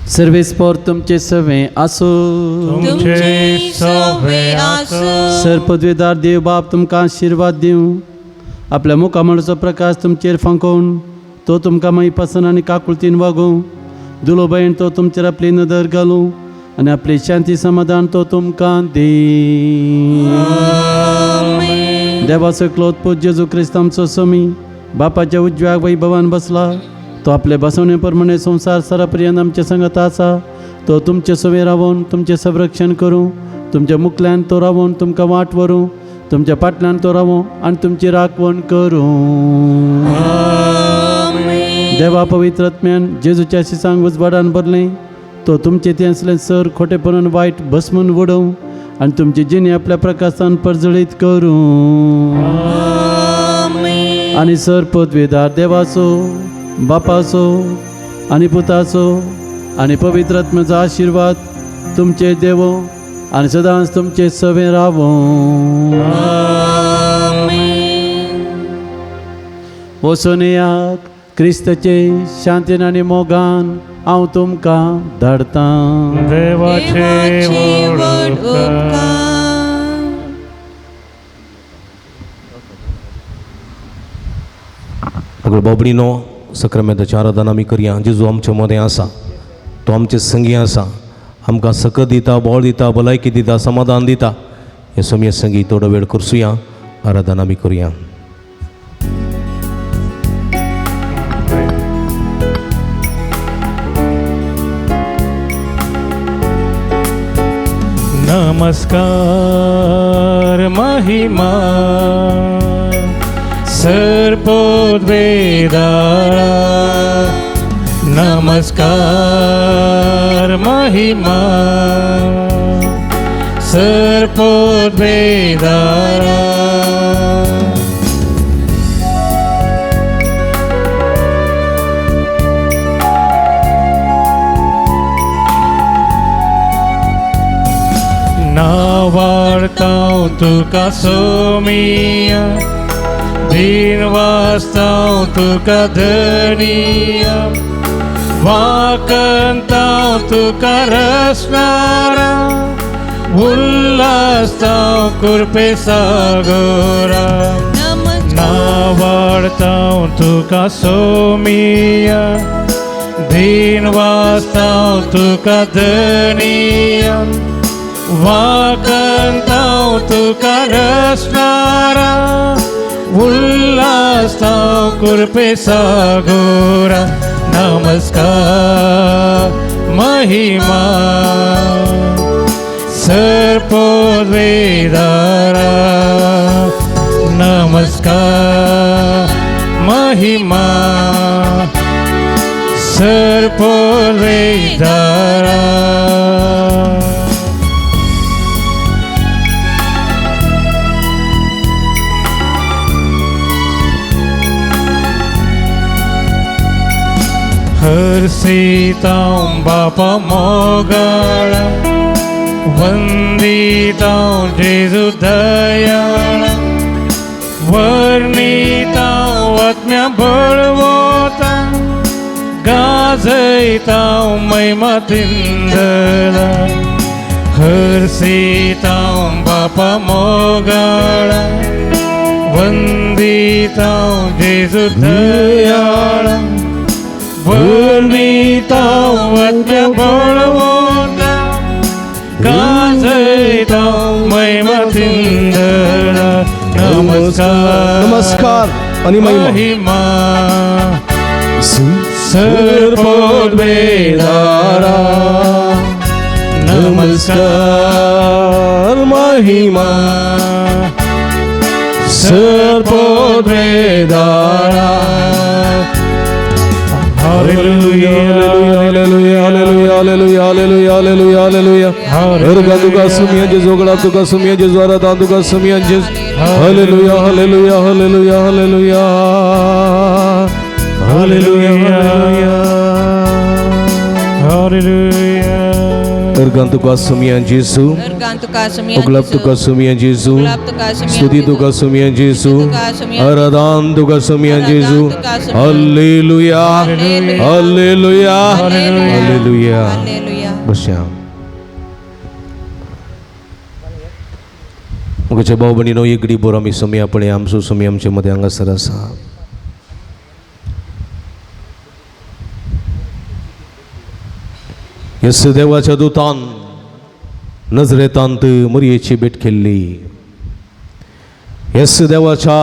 सर्वेस्पोर तुमचे सवे आसूं. तुमचे सवे आसूं. सर पदवेदार देव बाप तुमकां आशिर्वाद दिवं, आपल्या मुखामळाचो प्रकाश तुमचेर फांकोवन तो तुमकां माईपासून आनी काकुळतीन वागोवं. दुलोबायेन तो तुमचेर आपली नदर घालूं आनी आपली शांती समाधान तो तुमकां दी. देवाचो क्लोत पूत जेजू क्रिस्त आमचो स्वामी बापाच्या उजव्या वैभवान बसला. तो आपले बसवणे प्रमाणे संवसार सरापर्यंत आमचे संगत आसा. तो तुमचे सवे रावून तुमचें संरक्षण करूं, तुमच्या मुखल्यान तो रावून तुमकां वाट व्हरूं, तुमच्या फाटल्यान तो रावूं आनी तुमची राखवण करूं. देवा पवित्र आत्म्यान जेजूच्या शिसांक उजवाडान भरलें, तो तुमचे तें आसलें सर खोटेपणान वायट भस्मून उडोवं आनी तुमची जिणी आपल्या प्रकाशान परजळीत करूं. आनी सर पदवेदार देवाचो बापाचो आनी पुताचो आनी पवित्र आत्म्याचो आशिर्वाद तुमचे देवो आनी सदांच तुमचे सवे रावो. वचून येयात क्रिस्ताचे शांतीन आनी मोगान हांव तुमकां धाडतां. देवाचे व्हड उपकार. सगळो बाबडीनो सक्रामेंताची आराधना आमी करया. जेजू आमचे मदें आसा, तो आमचे संगी आसा, आमकां सकत दिता, बळ दिता, भलायकी दिता, समाधान दिता. हे सोमये संगी थोडो वेळ करसुया, आराधना आमी करया. नमस्कार महिमा सर्पोद्वेदारा, नमस्कार महिमा सरपोत बेदारा. नावाडतां तुका सोमिया, दिन वाजतां तुका धनिया, वाकंतां तुका रसनारा, उल्हासतां कुरपे सागोरा. नावाडतां तुका सोमिया, दिन वाजतां तुका धनिया, वाकंतां तुका रसनारा, उल्हासतां कुरपे सागोरा. नमस्कार महिमा सरपोत वेदारा, नमस्कार महिमा सरपोत वेदारा. हरसीतां बापा मोगाळा, वंदितां जेजू दयाळा, वर्णितां आत्म्या बळवता, गाजयतां महिमा तिंदला. हरसीतां बापा मोगाळा, वंदितां जेजू दयाळा, वर्णितां आत्म्या बळवता, गाजयतां महिमा तिंदला. नमस्कार नमस्कार आणि महिमा महिमा सरपोत बेदारा, नमस्कार महिमा सरपोत बेदारा. Hallelujah, hallelujah, hallelujah, hallelujah, hallelujah, hallelujah, hallelujah. अर्गा तुका सुमिया जेजू, ओगळा तुका सुमिया जेजू, आराधना तुका सुमिया जेजू. Hallelujah, hallelujah, hallelujah, hallelujah, hallelujah, hallelujah. Hallelujah. अर्गां तुका सुमिया जेजू, अर्गां तुका सुमिया उगलाप तुका सुमिया जेजू, उगलाप तुका सुमिया स्तुती तुका सुमिया जेजू, आराधन तुका सुमिया जेजू. Hallelujah, hallelujah, hallelujah. Hallelujah. बसया. मुखाच्या भाव भयणीनो, एक घडी बोर आमी सुमया पळय. आमचो सुमी आमचे मदें हांगासर आसा. येस देवाच्या दुतान नजरेतांत मरयेची भेट केल्ली. येस देवाच्या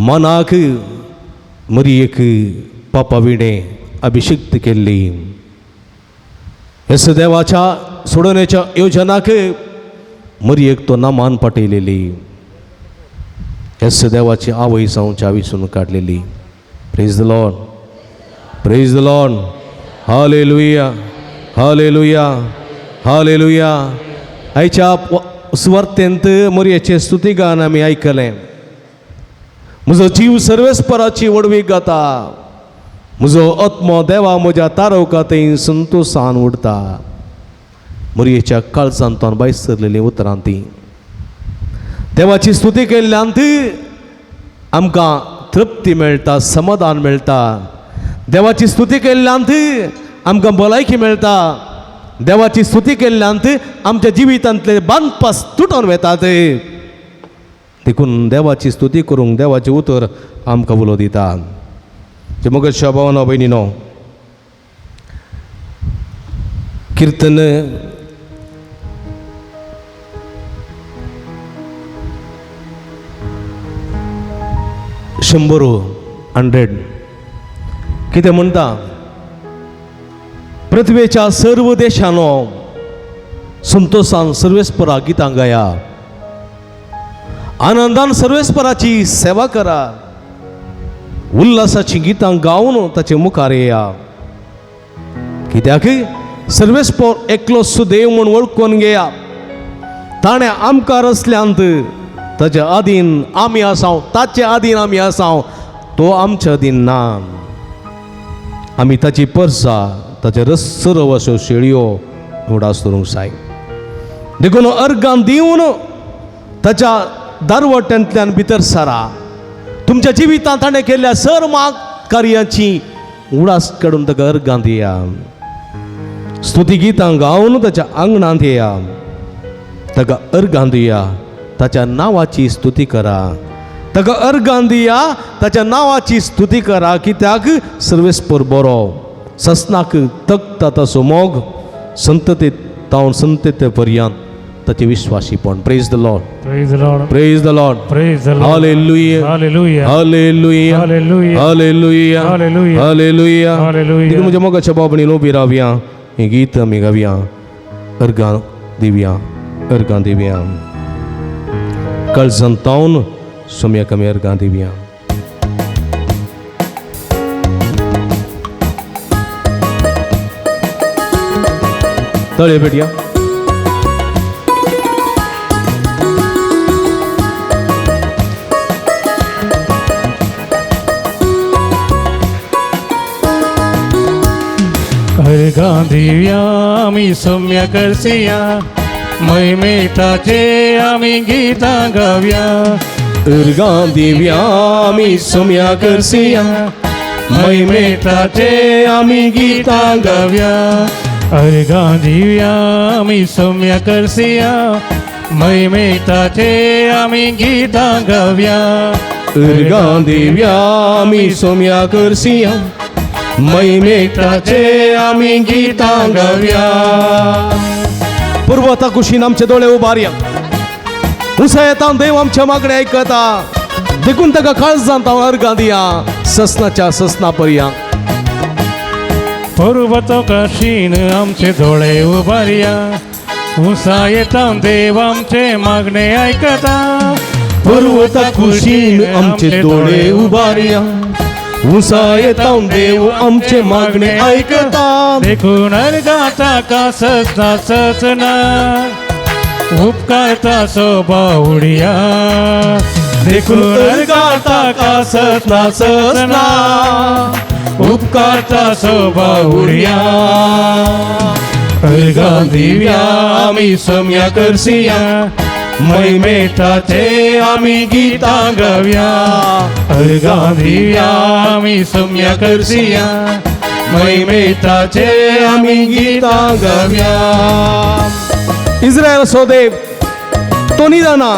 मनाक मरयेक पापा विणें अभिषिक्त केल्ली. येस देवाच्या सोडवण्याच्या योजनाक मरयेक तो नामान पाठयलेली. येस देवाची आवय जावन चावीसून काडलेली. Praise the Lord, praise the Lord. Hallelujah, hallelujah, hallelujah. आयच्या सुवार्तेंत मरयेचें स्तुतीगान आमी आयकलें. म्हजो जीव सर्वेस्पराची व्हडवीक गाता, म्हजो आत्मो देवा म्हज्या तारवका थंय संतोसान उडता. मरयेच्या काळजांत तो भायर सरलेलीं उतरां ती. देवाची स्तुती केल्ल्यान ती आमकां तृप्ती मेळटा, समाधान मेळटा. देवाची स्तुती केल्ल्यान ती आमकां भलायकी मेळटा. देवाची स्तुती केल्ल्यान ती आमच्या जिवितांतले बांदपास तुटोन वेतात. देखून देवाची स्तुती करूंक देवाचें उतर आमकां उलो दिता. जे मगच्या भावना भयणीनो, किर्तन 100 100 कितें म्हणटा? पृथ्वेच्या सर्व देशानो संतोषान सर्वेस्परा गितां गाया, आनंदान सर्वेस्पराची सेवा करा, उल्हासाची गितां गावन ताचे मुखार येया. कित्याक सर्वेस्पर एकलो सुदेव म्हूण वळखून घेया. ताणें आमकां रचल्यांत, ताच्या आदीन आमी आसाव, ताचे आदीन आमी आसाव, तो आमच्या आदीन ना. आमी ताची परसा, ताचे रस सरव अश्यो शेळयो उडास करूंक जाय. देखून अर्गान दिवन ताच्या दारवट्यांतल्यान भितर सरा. तुमच्या जिवितांत ताणें केल्ल्या सर माग कार्याची उडास काडून ताका अर्गां दिया. स्तुती गितां गावन ताच्या आंगणांत येया, ताका अर्गां दिया, ताच्या नांवाची स्तुती करा. ताका अर्गां दिया, ताच्या नांवाची स्तुती करा. कित्याक सर्वेस्पर बरो, ससनाक तकता ताचो मोग, संतती तावन संतते पर्यंत ताचें विश्वासीपण. Praise the Lord. Praise the Lord. Praise the Lord. Praise the Lord. Hallelujah. Hallelujah. Hallelujah. Hallelujah. Hallelujah. Hallelujah. Hallelujah. Hallelujah. देखून म्हज्या मोगाच्या भाव भयणीनो, उबी रावया, हें गीत आमी गावया, अर्गां दिवया, अर्गां दिवया. काळजान तावन सोम्याक आमी अर्गां दिवया. तळे पेटया. अर्घां दिवया आमी सौम्य करसिया, महिमेताचे आमी गितां गावया. अर्घां दिवया आमी सौम्या करसिया, महिमेताचे आमी गितां गावया. अर्घां दिवया आमी सौम्य करसिया, महिमेताचे आमी गितां गावया. अर्घां दिवया आमी सौम्या करसिया, महिमेताचे आमी गितां गावया. पर्वता कुशीन आमचे दोळे उबारया, उसायतान देव आमच्या मागणे आयकता. देखून ताका काळजांत हांव अर्गां दिया, ससनाच्या ससना पर्यंत. पर्वत काशीन आमचे दोळे उबारया, उसायतान देव आमचे मागणे आयकता. पर्वता कुशीन आमचे दोळे उबारया, उसायतान देव आमचे मागणे आयकता. देखून अर्गां ताका ससना ससना, उपकारता सोबावडिया. देखून अर्गां ताका ससना ससना, उपकारता सोबावडिया. अर्गां दिवया आमी सौम्या करसिया, महिमेताचे आमी गितां गावया. अर्गां दिवया आमी सौम्या करसिया, महिमेताचे आमी गितां गावया. इस्रायल सो देव तो निदाना,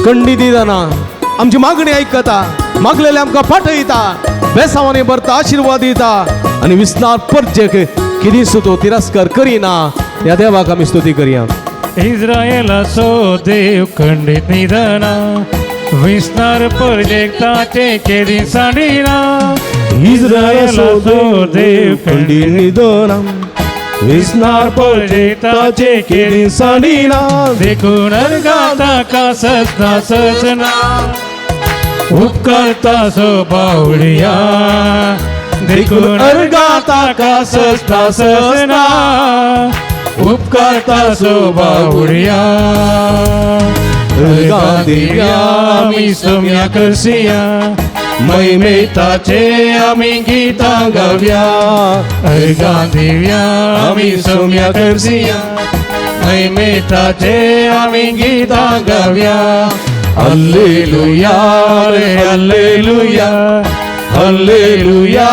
कंडी दिदाना, आमची मागणी आयकता, मागलेले आमकां पाठयता, बेसावानी भरता, आशिर्वाद दिता आनी विस्नार परजेक कितें तो तिरस्कार करिना. ह्या देवाक आमी स्तुती करया. इस्रायलाचो देव खंडीत निदाना, विस्नार परजेक ताचे केदी सांडिना. इस्रायलाचो देव खंडीत निदाना, विस्नार परजेक ताचे केदी सांडिना. देखून अर्गां ताका ससना ससना, उपकारता सोबावडिया. देखून अर्गां ताका ससना ससना, उपकारता सोबावडिया. अर्गां दिवया आमी सौम्या करसिया, महिमेताचे आमी गितां गावया. अर्गां दिवया आमी सौम्या करसिया, महिमेताचे आमी गितां गावया. हल्लेलुया रे हल्लेलुया, हल्लेलुया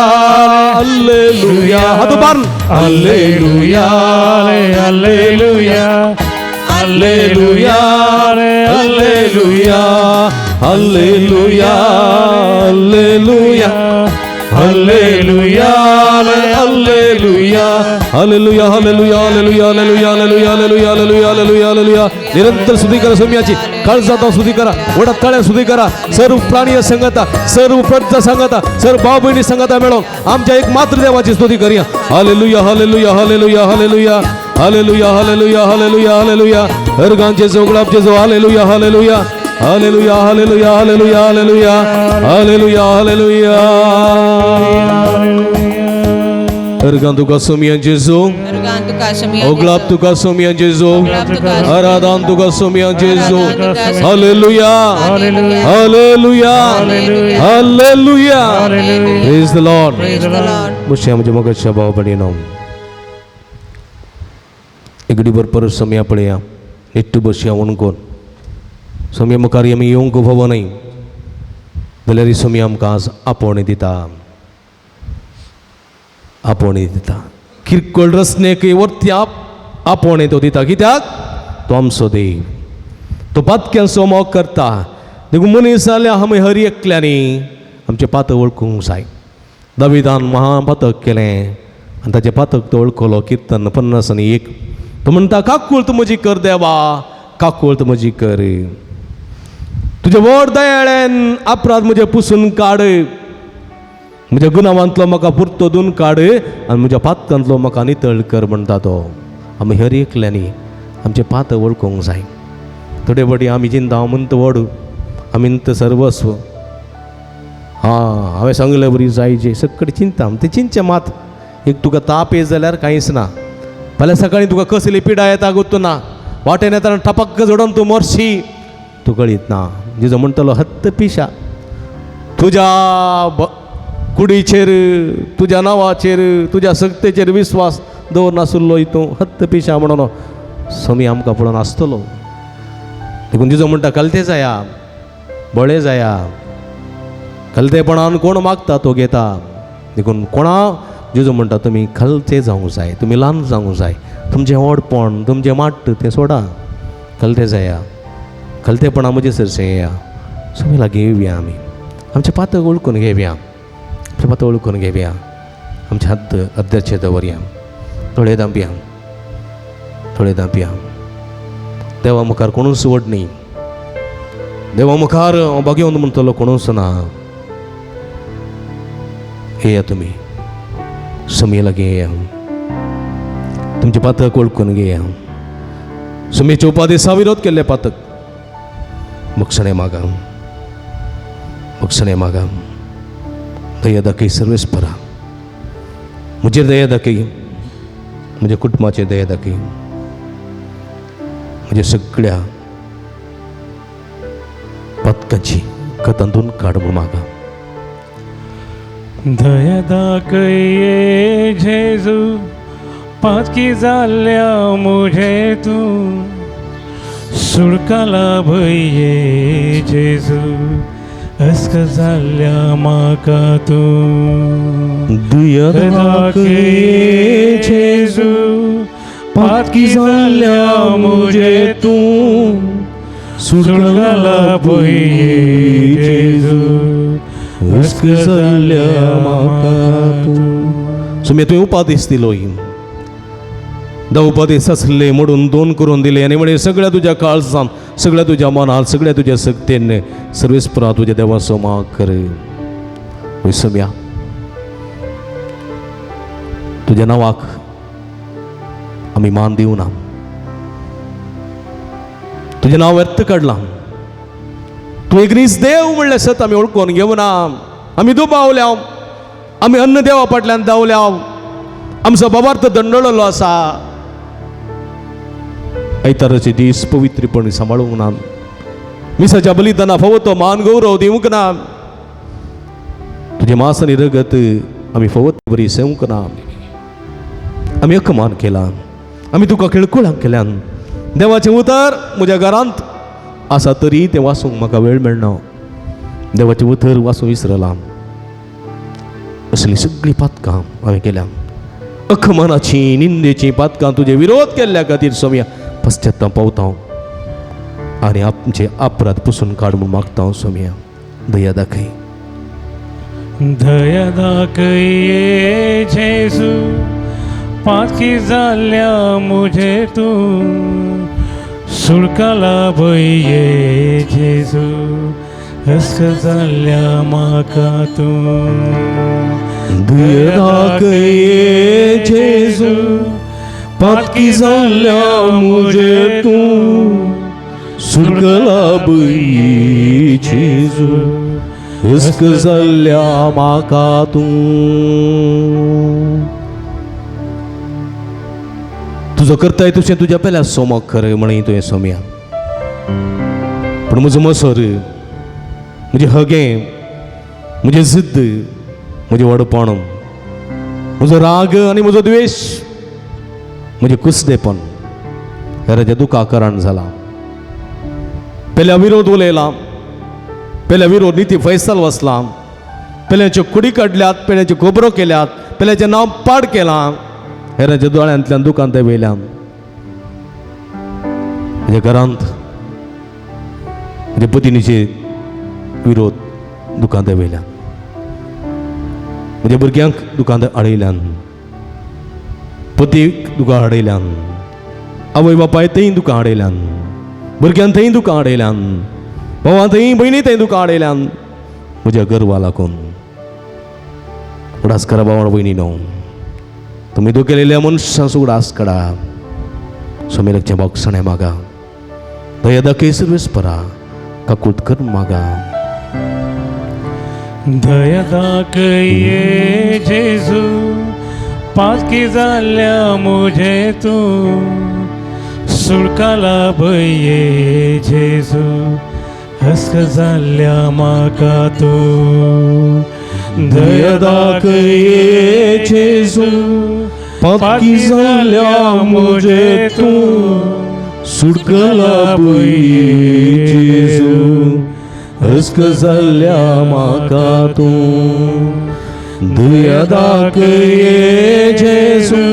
हल्लेलुया. हात उबारून हल्लेलुया रे हल्लेलुया, हल्लेलुया रे hallelujah, hallelujah hallelujah, hallelujah hallelujah hallelujah hallelujah hallelujah hallelujah hallelujah hallelujah hallelujah hallelujah hallelujah. निरंतर स्तुती करा सोम्याची, काळजात स्तुती करा, वडा तळ्या स्तुती करा. सर्व प्राणी संगता, सर्व प्रजा संगता, सर्व भाव बहिणी संगता मेळोन आमच्या एक मात्र देवाची स्तुती करूया. Hallelujah hallelujah hallelujah hallelujah hallelujah hallelujah hallelujah hallelujah. अर्गांचे जोगडापचे जो hallelujah hallelujah hallelujah hallelujah hallelujah hallelujah hallelujah hallelujah. सर्गान तुका सोमया जेजू, सर्गान तुका सोमया ओगलाप तुका सोमया जेजू, आराधन तुका सोमया जेजू. Hallelujah, hallelujah, hallelujah. Praise the Lord. Praise the Lord. बसया म्हज्या मोगाच्या भाव भयणीनो, एगडी भर परत सोमया पळया, निट्टू बसया वणकोन सोमया मुखार आमी येवंक फावो न्हय जाल्यार सोमया आमकां आज आपोवणें दिता, आपोवणें दिता. किरकोळ रचणेक वरती आपोवणें तो दिता, कित्याक तो आमचो देव, तो पातक्यांचो मोग करता. देखून मनीस जाल्यार आमी हर एकल्यांनी आमचें पातक वळखूंक जाय. दाविदान महापातक केलें आनी ताचें पातक तो वळखलो. किर्तन 51 तो म्हणटा, काकूळत म्हजी कर देवा, काकूळत म्हजी कर, तुज्या व्हड दयाळ्यान अपराध म्हजे पुसून काड, म्हज्या गुनावांतलो म्हाका पुरतो धुवन काड आनी म्हज्या पातकांतलो म्हाका नितळ कर म्हणटा तो. आमी हर एकल्यांनी आमचें पातक वळखूंक जाय. थोडे फावटी आमी चिंता म्हणटा व्हड, आमी म्हणटा सर्वस्व, हां हांवें सांगलें बरी जायचे सगळें चिंता तें चिंतचें मात. एक तुका ताप येत जाल्यार कांयच ना, फाल्यां सकाळीं तुका कसली पिडा येता गोत्तू ना, वाटेन येतना टपक्क झडोवन तूं मरशी तूं कळीत ना. जेजो म्हणटलो हत्त पिशा, तुज्या कुडीचेर, तुज्या नांवाचेर, तुज्या सक्तेचेर विस्वास दवर नासलो तूं हत्त पिशा म्हणून स्वामी आमकां पळोवन आसतलो. देखून जेजो म्हणटा कलते जाया, बळे जाया, कलतेपणान कोण मागता तो घेता. देखून कोणा जेजो म्हणटा तुमी खलते जावंक जाय, तुमी ल्हान जावंक जाय, तुमचें व्हडपण, तुमचें माट्ट तें सोडा, कलते जाया, कलतेपणा म्हजें सरसें येया, स्वामी लागीं येवया, आमी आमचें पातक वळखून घेवया, आमचें पातक वळखून घेवया, आमचे हात अद्याचे दवरया, थोडे दांपया, थोडे दांपया. देवा मुखार कोणूच व्हड न्ही, देवा मुखार हांव बागेवन म्हणटलो कोणूच ना. येया तुमी स्वामी लागीं येया, तुमचें पातक वळखून घेया, स्वामीच्या उपादेसा विरोध केल्लें पातक बक्षणें मागा, बक्षणें मागा. दया दाखय सर्वेस्परा, म्हजेर दया दाखय, म्हज्या कुटुंबाचेर दया दाखय, म्हज्या सगळ्या पातकांची कथांतून काड म्हूण मागा. दया दाखय जेजू, पातकी जाल्ल्या मुझे तूं सुडकाला भये जेजू, अस्क जाल्ल्या म्हाका तूं. दया दाखय जेजू, पातकी जाल्ल्या मुझे तूं सुडकाला भये जेजू, अस्क जाल्ल्या म्हाका तूं. सुमी तुवें उपादेश दिलो, धा उपादेश आसले मोडून दोन करून दिले आनी म्हळें सगळ्या तुज्या काळजान, सगळ्या तुज्या मनान, सगळ्या तुज्या सक्तेन सर्वेस्परा तुज्या देवाचो माग कर. सोम्या तुज्या नांवाक आमी मान दिवना, तुजें नांव व्यर्थ काडलां, तूं एक नीस देव म्हणलें सत आमी वळखून घेवना, आमी दुबावल्या, आमी अन्न देवा फाटल्यान धांवल्या, आमचो बाबार्थ दंडळलो आसा. आयताराचे दीस पवित्रपणे सांबाळूंक ना, मिसाच्या बलिदाना फावो तो मान गौरव दिवंक ना, तुजें मांस आनी रगत आमी फावो बरी सेवंक ना, आमी अपमान केला, आमी तुका किळकुळां केल्यान. देवाचें उतर म्हज्या घरांत आसा तरी तें वाचूंक म्हाका वेळ मेळना, देवाचें उतर वाचूंक विसरलां. असलीं सगळीं पातकां हांवें केल्या, अखमानाची निंदेची पातकां तुजे विरोध केल्ल्या खातीर सोम्या पश्चाताप पावता आनी आमचे अपराध पुसून काड म्हूण मागता हांव सोम्या. दया दाखय, दया दाखय जेजू, पातकी जाल्ल्या मुझे तूं सुडकाला भये जेजू, अस्क जाल्ल्या म्हाका तूं. दया दाखय जेजू, पातकी जाल्ल्या मुझे तूं सुडकला भये जेजू, अस्क जाल्ल्या म्हाका तूं. तुजो करताय तुजें तुज्या पेल्या सोमक खरें म्हळें तुवें सोम्या. पूण म्हजो मसर, म्हजें हगें, म्हजें जिद्द, म्हजें व्हडपण, म्हजो राग आनी म्हजो द्वेश, म्हजें कुसदेपण हेराच्या दुखा कारण जाला. पेल्या विरोध उलयला, पेल्या विरोध निती फैसल वसला, पेल्याच्यो कुडी काडल्यात, पेल्याच्यो गोबरो केल्यात, पेल्याचें नांव पाड केलां, हेराच्या दोळ्यांतल्यान दुकान ते वयल्यान. म्हज्या घरांत म्हज्या पतिनीचे विरोध दुकान ते वयल्यान, म्हज्या भुरग्यांक दुकान हाडयल्यान, पतीक दुकान हाडयल्यान, आवय बापाय थंय दुकान हाडयल्यान, भुरग्यान थंय दुकान हाडयल्यान, भावां थंय भयणी थंय दुकान हाडयल्यान, म्हज्या गर्वा लागून. उडास करा भावा भयणी न्हू, तुमी दुखेलेल्या मनशांचो उडास काडा. सोमेलकचें बोगसणें मागा, दया दाखय सर्वेस्परा, काकूट कर मागा. दया दाखय जेजू, पाकी जाल्ल्या मुझे तूं, सुळकाला भये जेजू, हस्क जाल्ल्या म्हाका तूं. दया दाखय जेजू, पाकी जाल्ल्या मुझे तूं, सुटकला पळय जेजू, हस्क जाल्ल्या म्हाका तूं. दया दाखय जेजू,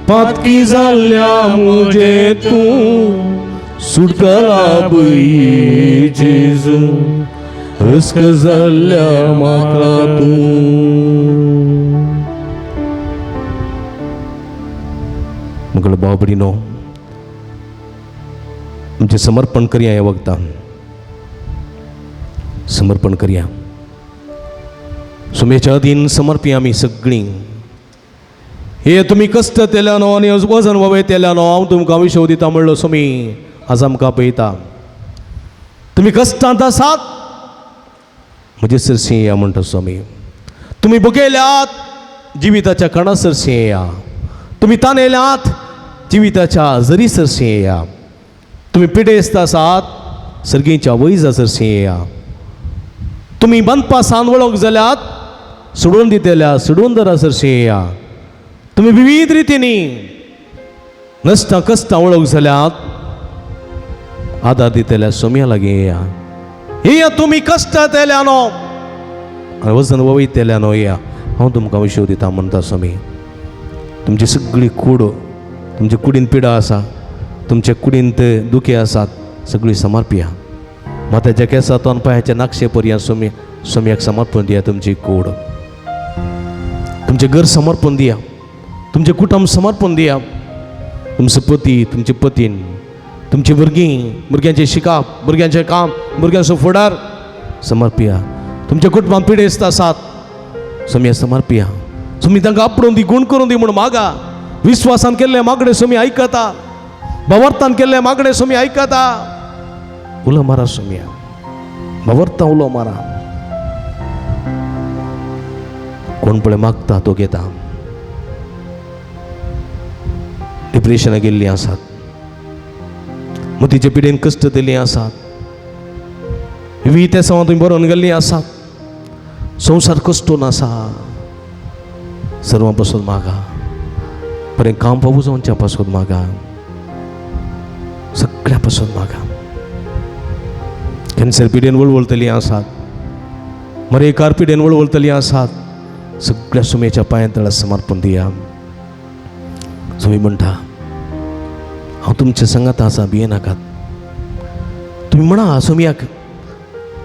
पातकी जाल्ल्या मुझे तूं, सुटकला पळय जेजू, हस्क जाल्ल्या म्हाका तूं. मगळ भाव भयणीनो, आमचें समर्पण करया ह्या वखदान, समर्पण करया. सुमेच्या अधीन समर्पया आमी सगळीं. हे तुमी कश्ट केल्या न्हू आनी वजन वयतल्या न्हू, हांव तुमकां विशव दिता म्हणलो सुमी आज आमकां पळयता. तुमी कश्टांत आसात, म्हजे सरशी या म्हणटा स्वामी. तुमी भुकेल्यात, जिविताच्या कणा सरशी या. तुमी तानेल्यात, जिविताच्या जरी सरशी या. तुमी पिडेस्त आसात, सर्गीच्या वैजा सरशी या. तुमी बांदपा सान वळख जाल्यात, सोडून दितल्या सोडून दरा सरशी या. तुमी विविध रितींनी नश्टां कश्टां वळख जाल्यात, आदार दितल्या सोम्या लागीं येया. येया तुमी कश्टां येल्या न्हू आनी वजन वयतल्या न्हू, येया, हांव तुमकां विशव दिता म्हणटा स्वामी. तुमची सगळी कूड, तुमचे कुडीन पिडा आसा, तुमचे कुडींत दुखे आसात, सगळी समर्पया. माथ्याच्या केंसांत पांयाच्या नाक्षे पर्यंत स्वामी सोम्याक समर्पण दिया. तुमची कूड, तुमचें घर समर्पण दिया, तुमचें कुटुंब समर्पण दिया, तुमचो पती, तुमचे पतीन, तुमची भुरगीं, भुरग्यांचें शिकप, भुरग्यांचें काम, भुरग्यांचो फुडार समर्पया. तुमच्या कुटुंबांत पिडेस्त आसात, सोम्या समर्पया. सोमी तांकां आपडून दी, गुण करून दी म्हूण मागा. विस्वासान केल्लें मागणें सोमी आयकता, भावार्थान केल्लें मागणें सोमी आयकता. उलो मारा सोम्या, भावार्थान उलो मारा. कोण पळय मागता तो घेता. डिप्रेशनां गेल्लीं आसात, मतीचे पिडेन कश्ट दिल्लीं आसात, विविध तेसांवां तुमी बरोवन गेल्लीं आसात. संवसार कश्टून आसा, सर्वां पासून मागा, बरें काम पावू जावच्या पासून मागा, सगळ्या पासून मागा. कॅन्सर पिडेन वळवळतलीं आसात, मरेकार पिडेन वळवळतलीं आसात, सगळ्या सुमेच्या पांयां तळा समर्पण दिया. सुमी म्हणटा, हांव तुमच्या संगात आसा, भियेनाकात. तुमी म्हणा सोम्याक,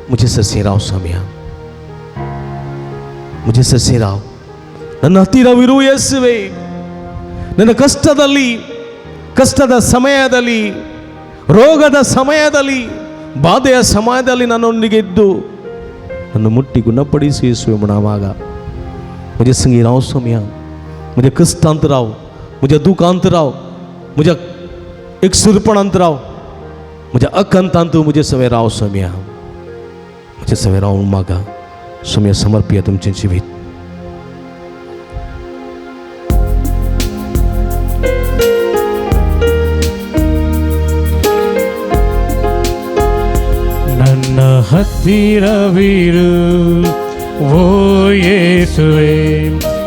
म्हजे सरशी राव सोम्या, म्हजे सरशी ರಾವ್, ನನ್ನ ಹತ್ತಿರವಿರು ಯೇಸುವೆ. ನನ್ನ ಕಷ್ಟದಲ್ಲಿ, ಕಷ್ಟದ ಸಮಯದಲ್ಲಿ, ರೋಗದ ಸಮಯದಲ್ಲಿ, ಬಾಧೆಯ ಸಮಯದಲ್ಲಿ ನನ್ನೊಂದಿಗೆ ಇದ್ದು ನನ್ನ ಮುಟ್ಟಿ ಗುಣಪಡಿಸಿ ಯೇಸುವೆ म्हणावागा. म्हजे संगी राव सोम्या, म्हज्या कश्टांत राव, म्हज्या दुखांत राव, म्हज्या एकसुरपणांत राव, म्हज्या अकंतांत म्हजे सवें राव सोम्या, म्हजे सवें राव मागा. सोम्या समर्पिया तुमचें जिवीत. ಹತ್ತಿರವಿರು ಓ ಯೇಸುವೆ,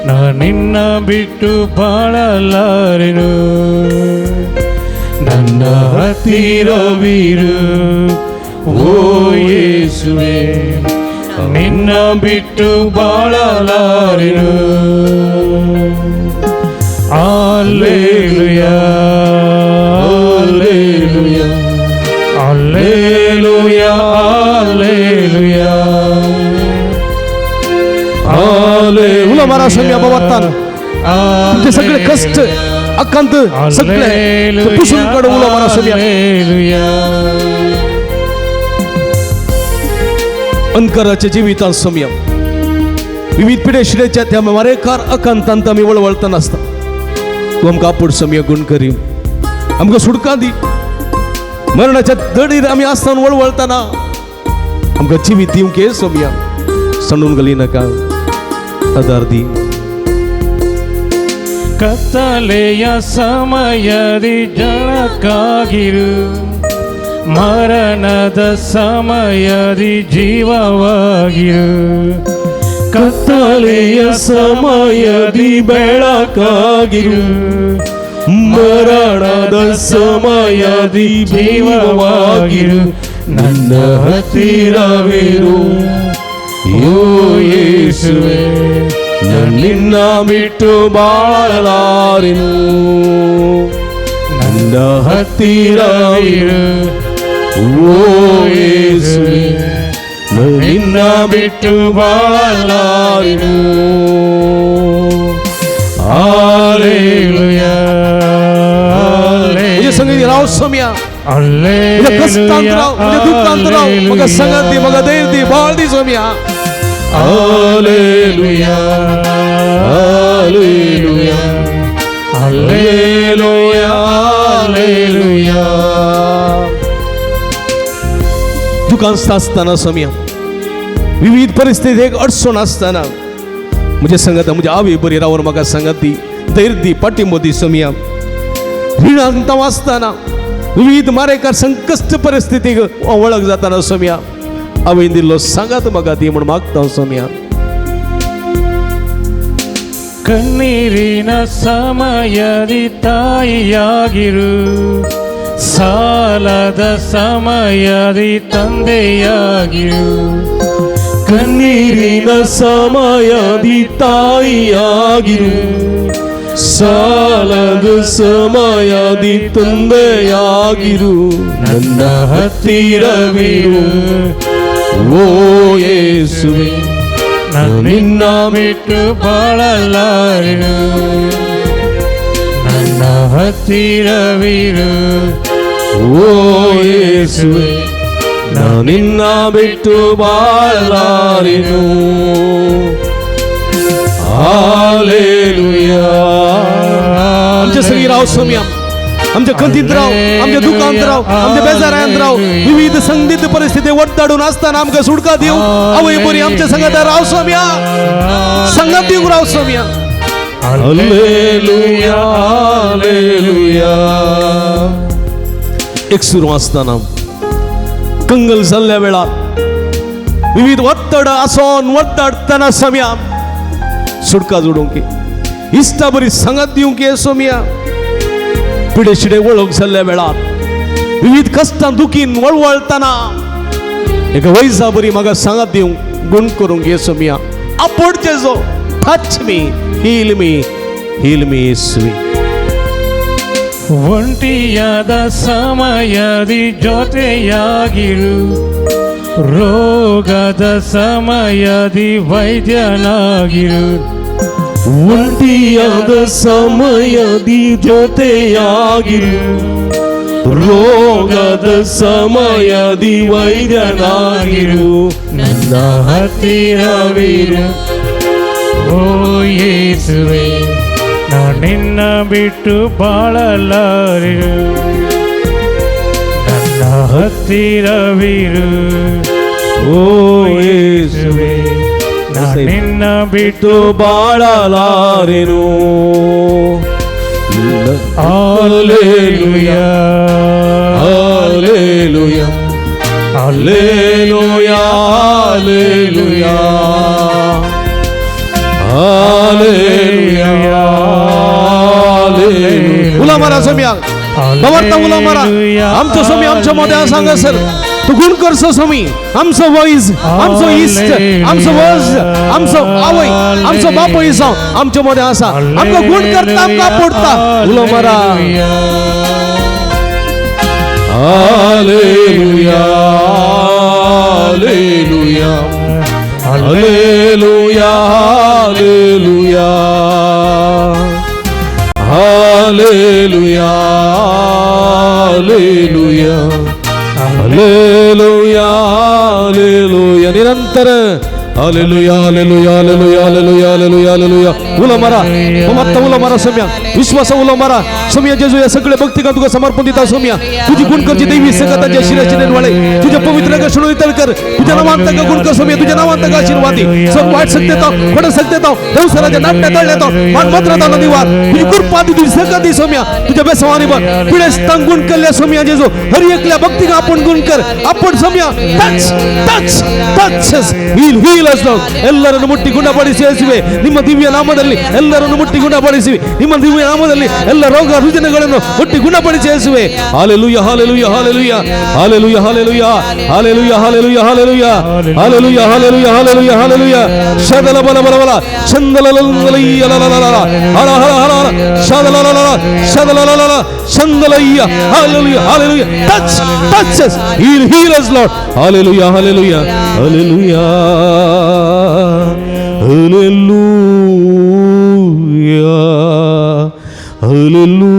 ನಾ ನಿನ್ನ ಬಿಟ್ಟು ಬಾಳಲಾರೆನು. ನನ್ನ ಹತ್ತಿರವಿರು ಓ ಯೇಸುವೆ, ನಿನ್ನ ಬಿಟ್ಟು ಬಾಳಲಾರೆನು. Alleluia, alleluia, alleluia, alleluia. उलो मारा स्वामी बाबातान तुमचे सगळे कष्ट अकांत सगळे ते पुसून काडू उलो मारा स्वामी. अंधकाराच्या जिवितांत स्वामी विविध पिढे शिडेच्या त्या मारेकार अकांतांत आमी वळवळतना आसता. तूं आमकां आपूण स्वामी गुण करी, आमकां सुटका दी. मरणाच्या दडीर आमी आसतना वळवळतना आमकां जिवीत दिवंक ये स्वामी, सांडून घाली नाका, आदार दी. ಕತ್ತಲೆಯ ಸಮಯದಿ ಜಳಕ್ಕಾಗಿರು, ಮರಣದ ಸಮಯದಿ ಜೀವವಾಗಿರು. ಕತ್ತಲೆಯ ಸಮಯದಿ ಬೆಳಕಾಗಿರು, ಮರಣದ ಸಮಯದಿ ಜೀವವಾಗಿರು. ನನ್ನ ಹತ್ತಿರವಿರು ಓ ಯೇಸುವೆ, ನಿನ್ನ ಬಿಟ್ಟು ಬಾಳಲಾರೆನು. ನನ್ನ ಹತ್ತಿರವಿರು ಓ ಯೇಸುವೆ, ನಿನ್ನ ಬಿಟ್ಟು ಬಾಳಲಾರೆನು. Alleluia, म्हजे संगीत राव स्वामी, म्हज्या कश्टांत राव, म्हज्या दुख्खांत राव, म्हाका संगत दी, म्हाका धैर्य दी, बळ दी स्वामी. Alleluia, alleluia, alleluia, alleluia. दुकान आसतना स्वामी विविध परिस्थिती अडचण आसतना म्हजे संगत म्हज्या आवय बरी रावन म्हाका संगत दी, धैर्य दी, पाठिंबो दी स्वामी. रिणांत हांव आसतना विविध मारेकार संकश्ट परिस्थितीक वळख जातना स्वामी आवयन दिल्लो सांगात म्हाका दी म्हूण मागता स्वामी. ಕಣ್ಣೀರಿನ ಸಮಯದಿ ತಾಯಿಯಾಗಿರು, ಸಾಲದ ಸಮಯದಿ ತಂದೆಯಾಗಿರು. ಕಣ್ಣೀರಿನ ಸಮಯದಿ ತಾಯಿಯಾಗಿರು, ಸಾಲದ ಸಮಯದಿ ತಂದೆಯಾಗಿರು. ನನ್ನ ಹತ್ತಿರವಿರು ಓ ಯೇಸುವೆ, ನಿನ್ನ ಬಿಟ್ಟು ಬಾಳಲಾರೆನು. ನನ್ನ ಹತ್ತಿರವಿರು ಓ ಯೇಸುವೆ, ನಿನ್ನ ಬಿಟ್ಟು ಬಾಳಲಾರೆನು. हालेलुया. आमच्या सगळी राव स्वामी, आमच्या कंतींत राव, आमच्या दुखांत राव, आमच्या बेजारांत राव, विविध संदिग्ध परिस्थिती वडताडून असताना आमकां सुटका दिवं आवय बरी आमच्या संगता राव स्वामी, संगत दिवंक राव स्वामी. Hallelujah, hallelujah. एक सुरू आसतना कंगल जाल्ल्या वेळार विविध वत्तड आसोन वत्तडतना स्वामी सुटका जोडूंक इश्टा बरी संगत दिवंक ये स्वामी. पिडे शिडे वळख जाल्ल्या वेळार विविध कश्टां दुखीन वळवळतना एका वैजा बरी म्हाका सांगात दिवंक गुण करूंक ये स्वामी. आपोडचे जो touch me, heal me, heal me येसुवे. ಒಂಟಿಯಾದ ಸಮಯದಿ ಜೊತೆಯಾಗಿರು, ರೋಗದ ಸಮಯದಿ ವೈದ್ಯನಾಗಿರು. ಒಂಟಿಯಾದ ಸಮಯದಿ ಜೊತೆಯಾಗಿರು, ರೋಗದ ಸಮಯದಿ ವೈದ್ಯನಾಗಿರು. ನನ್ನ ಹತ್ತಿರವಿರು ಓ ಯೇಸುವೆ, ನಾ ನಿನ್ನ ಬಿಟ್ಟು ಬಾಳಲಾರೆನು. ನನ್ನ ಹತ್ತಿರವಿರು ಓ ಯೇಸುವೆ, ನಾ ನಿನ್ನ ಬಿಟ್ಟು ಬಾಳಲಾರೆನು. Alleluia, hallelujah, Hallelujah, hallelujah, hallelujah, hallelujah. उला मारा सोम्या, बाबार्थ उला मारा. आमचो सोमी आमच्या मध्ये सांगा सर, तू गुण करसो सोमी. आमचो वैज, आमचो इश्ट, आमचो वज, आमचो आवय, आमचो बापूय जावं आमच्या मध्ये आसा. आमकां गुण करता, आमकां पडता. उलो मारा. Hallelujah, hallelujah, hallelujah, hallelujah, hallelujah, hallelujah, hallelujah, hallelujah. निरंतर hallelujah, hallelujah, hallelujah, hallelujah, hallelujah, hallelujah. उलो मारा, मत्ता उलो मारा सोम्या, विश्वासा उलो मारा सोम्या. जेजू या सगळे भक्ती का तुका समर्पण दिता सोम्या. तुझी गुण करची देवी सकताच्या शिराची नेनवाळे तुझ्या पवित्र क्षण इतर कर. तुझ्या नावांत का गुण कर सोम्या, तुझ्या नावांत का आशीर्वादी. सब वाईट सकते तो खोडे सकते तो देवसराच्या नाट्य तळले तो मान मात्र ताला निवार. तुझी कृपा दी, तुझी सकत दी सोम्या. तुझ्या बेसवानी बर पिढे गुण करल्या सोम्या जेजू. हर एकल्या भक्ती का आपण गुण कर आपण Saumya. Touch, touch, touch, heal, heal us Lord. ಎಲ್ಲರನ್ನು ಮುಟ್ಟಿ ಗುಣಪಡಿಸಿ ಯೇಸುವೆ. ನಿಮ್ಮ ದಿವ್ಯ ನಾಮದಲ್ಲಿ ಎಲ್ಲರನ್ನು ಮುಟ್ಟಿ ಗುಣಪಡಿಸಿ. ನಿಮ್ಮ ದಿವ್ಯ ನಾಮದಲ್ಲಿ ಎಲ್ಲ ರೋಗ ರುಜಿನಗಳನ್ನು ಮುಟ್ಟಿ ಗುಣಪಡಿಸಿ ಯೇಸುವೆ. Hallelujah, hallelujah, hallelujah, hallelujah, hallelujah, hallelujah, hallelujah, hallelujah, hallelujah, hallelujah, hallelujah, hallelujah. ಶದಲ ಬಲ ಬಲ ಬಲ ಚಂದಲಲಂದಲಯ್ಯ ಲಲಲಲ ಹರ ಹರ ಹರ ಹರ ಶದಲಲಲ ಶದಲಲಲ ಚಂದಲಯ್ಯ. Hallelujah, hallelujah. Touch, touch us, heal, heal us Lord. Hallelujah, hallelujah, hallelujah, hallelujah, hallelujah,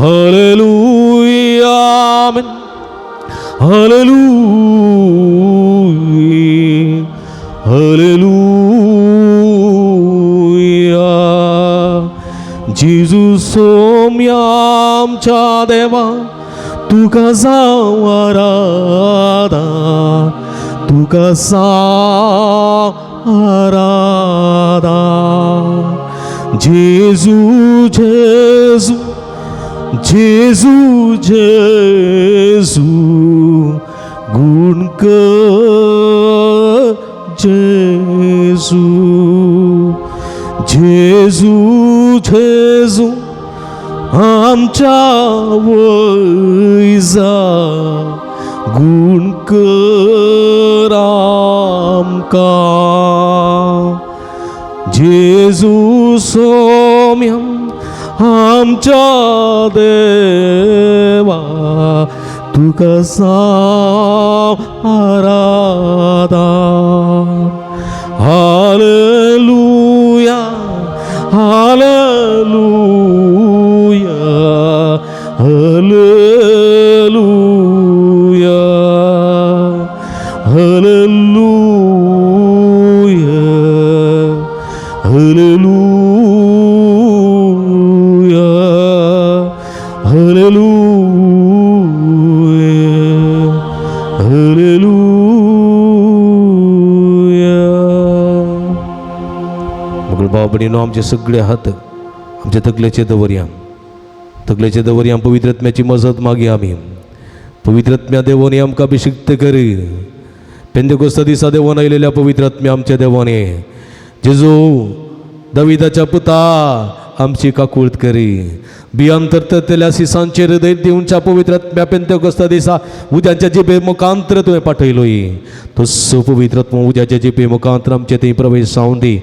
hallelujah, amen. Hallelujah, hallelujah. जेजू सोम्या आमच्या देवा, तुका जावं आराधन, तुका जावं आराधन. जेजू, जेजू, जेजू, जेजू, गुण कर जेजू. जेजू, जेजू, आमच्या वैजा, गुण कर आमकां. जेजू सोम्या आमच्या देवा, तुका जावं आराधन. Hallelujah, hallelujah, hallelujah, hallelujah, hallelujah, hallelujah, hallelujah. मग भाव भयणीनो, आमचे सगळे हात आमच्या तकलेचे दवरया, तकलेचे दवरया. पवित्र आत्म्याची मजत मागया आमी. पवित्र आत्म्या देवाने आमकां अभिषिक्त करी. पेंतेकोस्ता दिसा देवान आयलेल्या पवित्र आत्म्या आमच्या देवाने, जेजू दाविदाच्या पुता आमची काकूळत करी. बियान तरतरतल्या सिसांचेर हृदय दिवच्या पवित्र आत्म्या पेंतेकोस्ता दिसा उद्याच्या जिबे मुखांतर तुवें पाठयलोय. तसो पवित्र आत्मा उद्याच्या जिबे मुखांतर आमचे थंय प्रवेश जावं दी.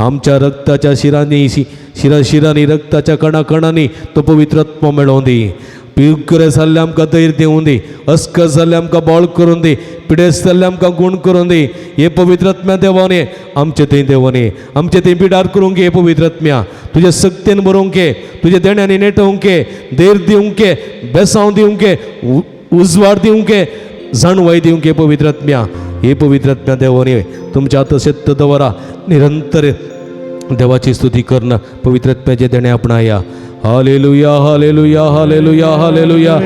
आमच्या रक्ताच्या शिरांनी, शिरा शिरांनी, रक्ताच्या कणाकणांनी तो पवित्र आत्मा मेळोवन दी. पिवकरे जाल्ले आमकां धैर्य दिवूं दी, अस्कस जाल्ले आमकां बळ करून दी, पिडेस्त जाल्ले आमकां गुण करून दी. हे पवित्र आत्म्या देवाने आमचे थंय, देवाने आमचे थंय बिडार करूंक घे. पवित्र आत्म्या तुज्या सक्तेन बरोवंक घे, तुज्या देण्यांनी नेटोवंक घे, धैर्य दिवंक घे, बेसांव दिवंक घे, उजवाड दिवंक घे, जाणवाय दिवंक घे. पवित्र आत्म्या, हे पवित्र आत्म्या देवाने तुमच्या हात शेत दवरा. निरंतर देवाची स्तुती करणं पवित्र आत्म्याचे देणे आपणाया. Hallelujah hallelujah hallelujah hallelujah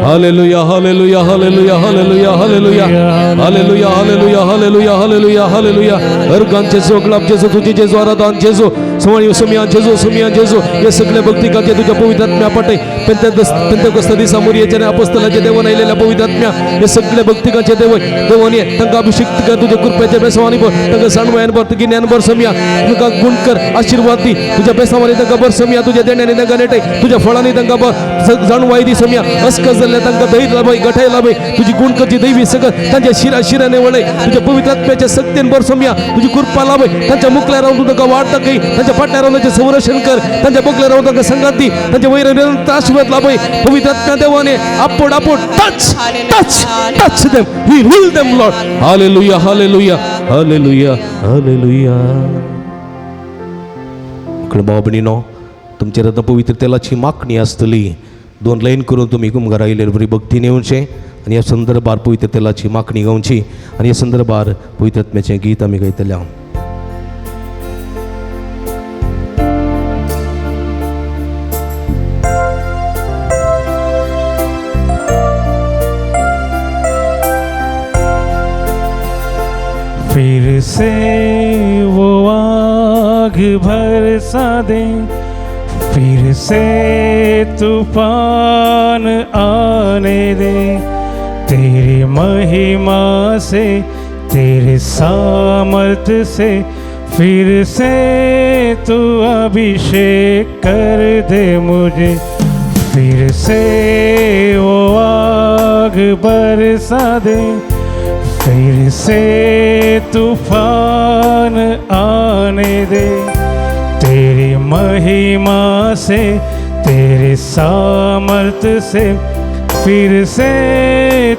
hallelujah hallelujah hallelujah hallelujah hallelujah hallelujah hallelujah hallelujah hallelujah hallelujah. Organ जेजू, गुलाब जेजू, तुझे जेजू, आराधन जेजू, सुमणी सुमियान जेजू, सुमियान जेजू. हे सगळे भक्तिकाचे तुझ्या पवित्र आत्म्या पाठय. पेंतेकोस्त दिसा मुरयेच्या अपोस्तलाचे देवान आयलेल्या पवित्र आत्म्या, हे सगळे भक्तिकाचे देव देवाने तांकां अभिषिक्त कर तुझ्या कृपेच्या बेसावानी भर, तांकां जाणवायन भर, गिन्यान भर समिया, तांकां गुण कर, आशीर्वाद दी तुझ्या बेसावानी तांकां भर समिया, तुझ्या देण्याने तांकां नेटय, तुझ्या फळांनी तांकां भर, जाणवाय दी समिया. अस्कस जाल्ल्या तांकां धैर्य लाभय, गठाय लाभय, तुझी गुण करची दैवी सगळं तांच्या शिरा शिराने वळय, तुझ्या पवित्र आत्म्याच्या सक्तीन भर समिया, तुझी कृपा लाभय. तांच्या मुखल्या रावून तूं तांकां वाट दाखय, तांच्या फाटल्या रावून तांचें संरक्षण कर, तांच्या बोकल्या रावून तांकां संगात दी, तांच्या वयर निरंतर आशीर्वाद लाभय. पवित्र आत्म्या देवाने आपोट आपोट touch touch touch them, heal heal them Lord. Hallelujah hallelujah hallelujah hallelujah. भाव भयणीनो, तुमचेर आतां पवित्र तेलाची मागणी आसतली. दोन लायन करून तुमी कुमगारा आयिल्ले बरी भक्ती नेवचें आनी ह्या संदर्भार पवित्र तेलाची मागणी गावची आनी ह्या संदर्भार पवित्र आत्म्याचें गीत आमी गायतले. फिर से वो आग बरसा दे, फिर से तूफान आने दे, तेरी महिमा से तेरे सामर्थ से फिर से तू अभिषेक कर दे मुझे। फिर से वो आग बरसा दे, फिर से तूफान आने दे, तेरी महिमा से तेरे सामर्थ से फिर से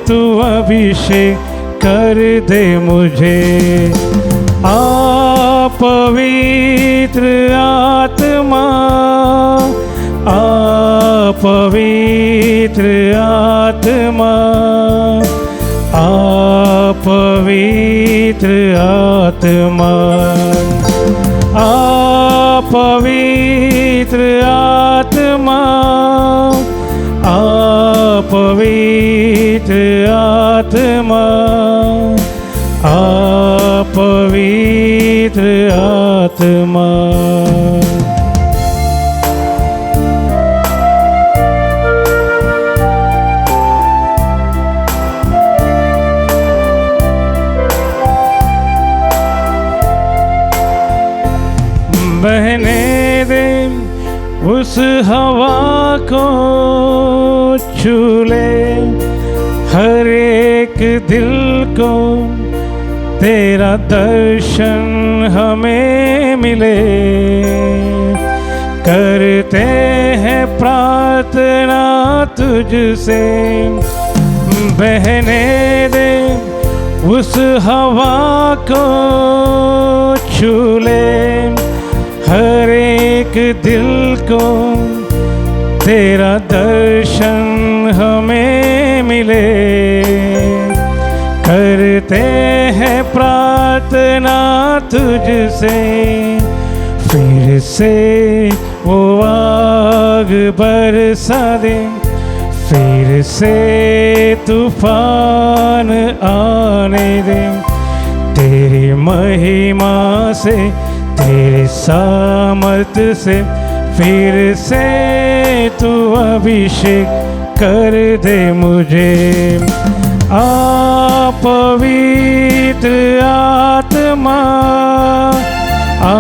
तू अभिषेक कर दे मुझे। आ पवित्र आत्मा, आ पवित्र आत्मा, आ पवित्र आत्मा, आ पवित्र आत्मा, आ पवित्र आत्मा, आ पवित्र आत्मा। बहने दे उस हवा को छू ले, हर एक दिल को तेरा दर्शन हमें मिले। करते हैं प्रार्थना तुझसे, बहने दे उस हवा को छू ले, हर एक दिल को तेरा दर्शन हमें मिले। करते हैं प्रार्थना तुझसे, फिर से वो आग बरसा दे, फिर से तूफान आने दे, तेरी महिमा से तेरे सामर्थ से फिर से तू अभिषेक कर दे मुझे। आ पवित्र आत्मा, आ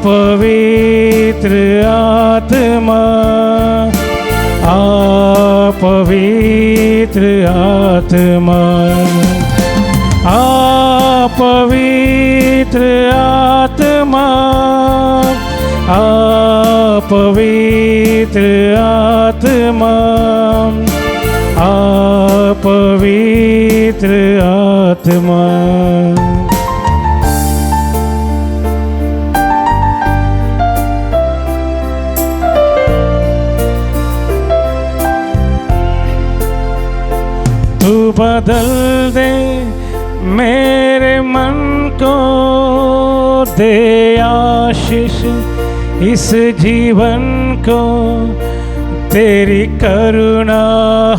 पवित्र आत्मा, आ पवित्र आत्मा, आ पवित्र आत्मा, आ पवित्र आत्मा, आ पवित्र आत्मा। तू बदल दे मेरे मन को, दे आशीष इस जीवन को तेरी करुणा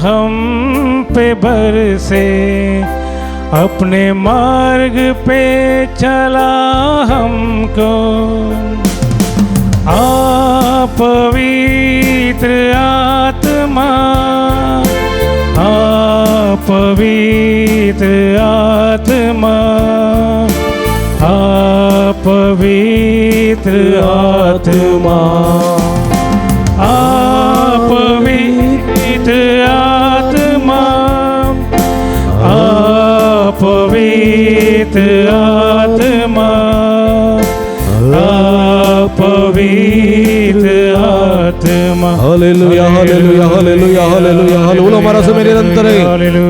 हम पे बरसे, अपने मार्ग पे चला हमको। आ पवित्र आत्मा, आ पवित्र आत्मा, आ पवित्र आत्मा, आ पवित्र आत्मा, आ पवित्र आत्मा, आ पवित्र आत्मा। Hallelujah hallelujah hallelujah hallelujah hallelujah. मारा समय निरंतर है।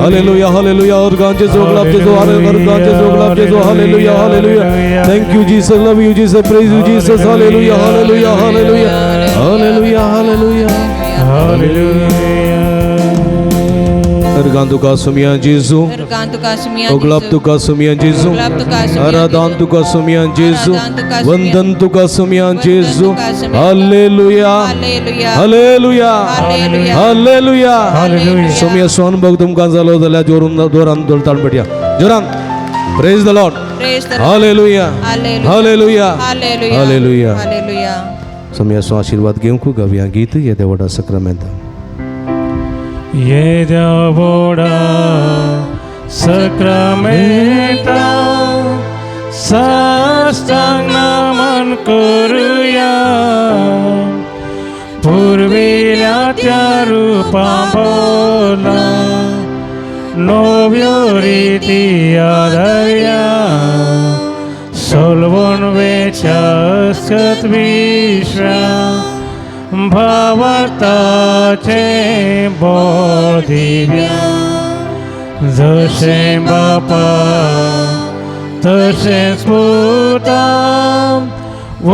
Hallelujah hallelujah. और गांजे जोगलाब जेजो और गांजे जोगलाब Jeju. Hallelujah hallelujah. Thank you Jesus, love you Jesus, praise you Jesus. Hallelujah hallelujah hallelujah hallelujah hallelujah hallelujah. Organ तुका सुमिया जेजू, ओगलाब तुका सुमिया जेजू, आराधन तुका सुमिया जेजू, वंदन तुका सुमिया जेजू। Hallelujah hallelujah hallelujah. सुमिया स्वानुभव तुमकां जालो जाल्यार जोरून जोरान जोरतान भेटया जोरान। Praise the Lord. Hallelujah hallelujah hallelujah. सुमिया सो आशीर्वाद घेवंक गावया गीत ये देवडा सक्रामेंत। ये देवोडा सक्रामेंता साष्टांग नमन करुया, पुर्विल्या त्या रूपा बोला नव्यो रिती आदरया, सोलवून वेच्या अस्कत विश्वा भावार्थाचे बोल दिव्या, जशें बापा तशेंच पुता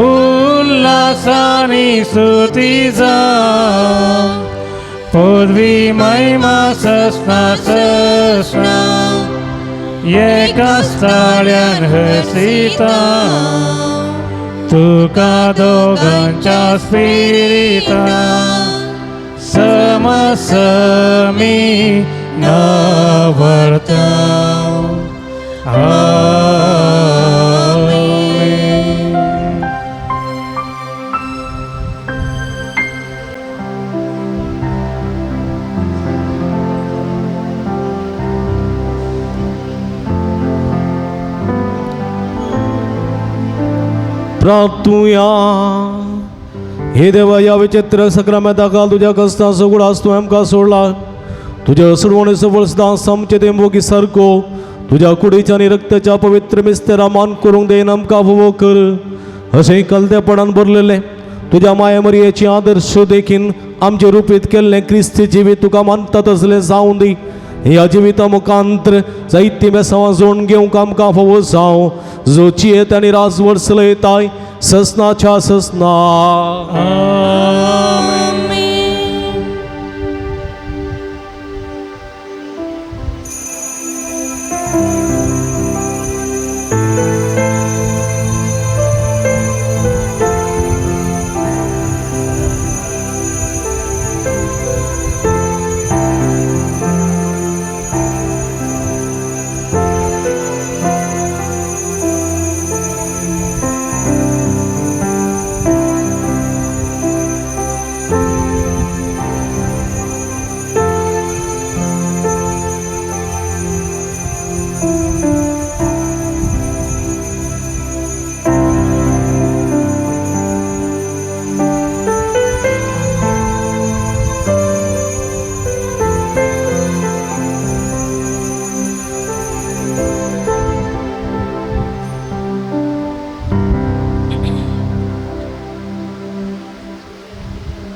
उल्हासानी स्तुती जावं, पदवी महिमा ससना ससना एका स्थाळ्यान हसिता, तुका दोगांच्या स्पिरिता समसमी नवरता। आमेन। प्राप्तुया हे देवा, या विचित्र सक्रामेंता काल तुज्या कस्ता सगळो तूं आमकां सोडला। तुज्या सोडवणे सबळ सदां आमचे ते मोगी सारको तुज्या कुडीच्या आनी रक्ताच्या पवित्र मिस्तेरा मान करूंक देन आमकां फावो कर। अशें कलतेपणान भरलेलें तुज्या माया मरियेची आदर्श देखीन आमचे रुपीत केल्लें क्रिस्ती जिवीत तुका मानता तसलें जावं दी। ह्या जिविता मुखांतर जायतीं बेसांवां जोडून घेवंक आमकां फावो जावं, जो जियेत आनी राजवट चलयताय ससनाच्या ससना।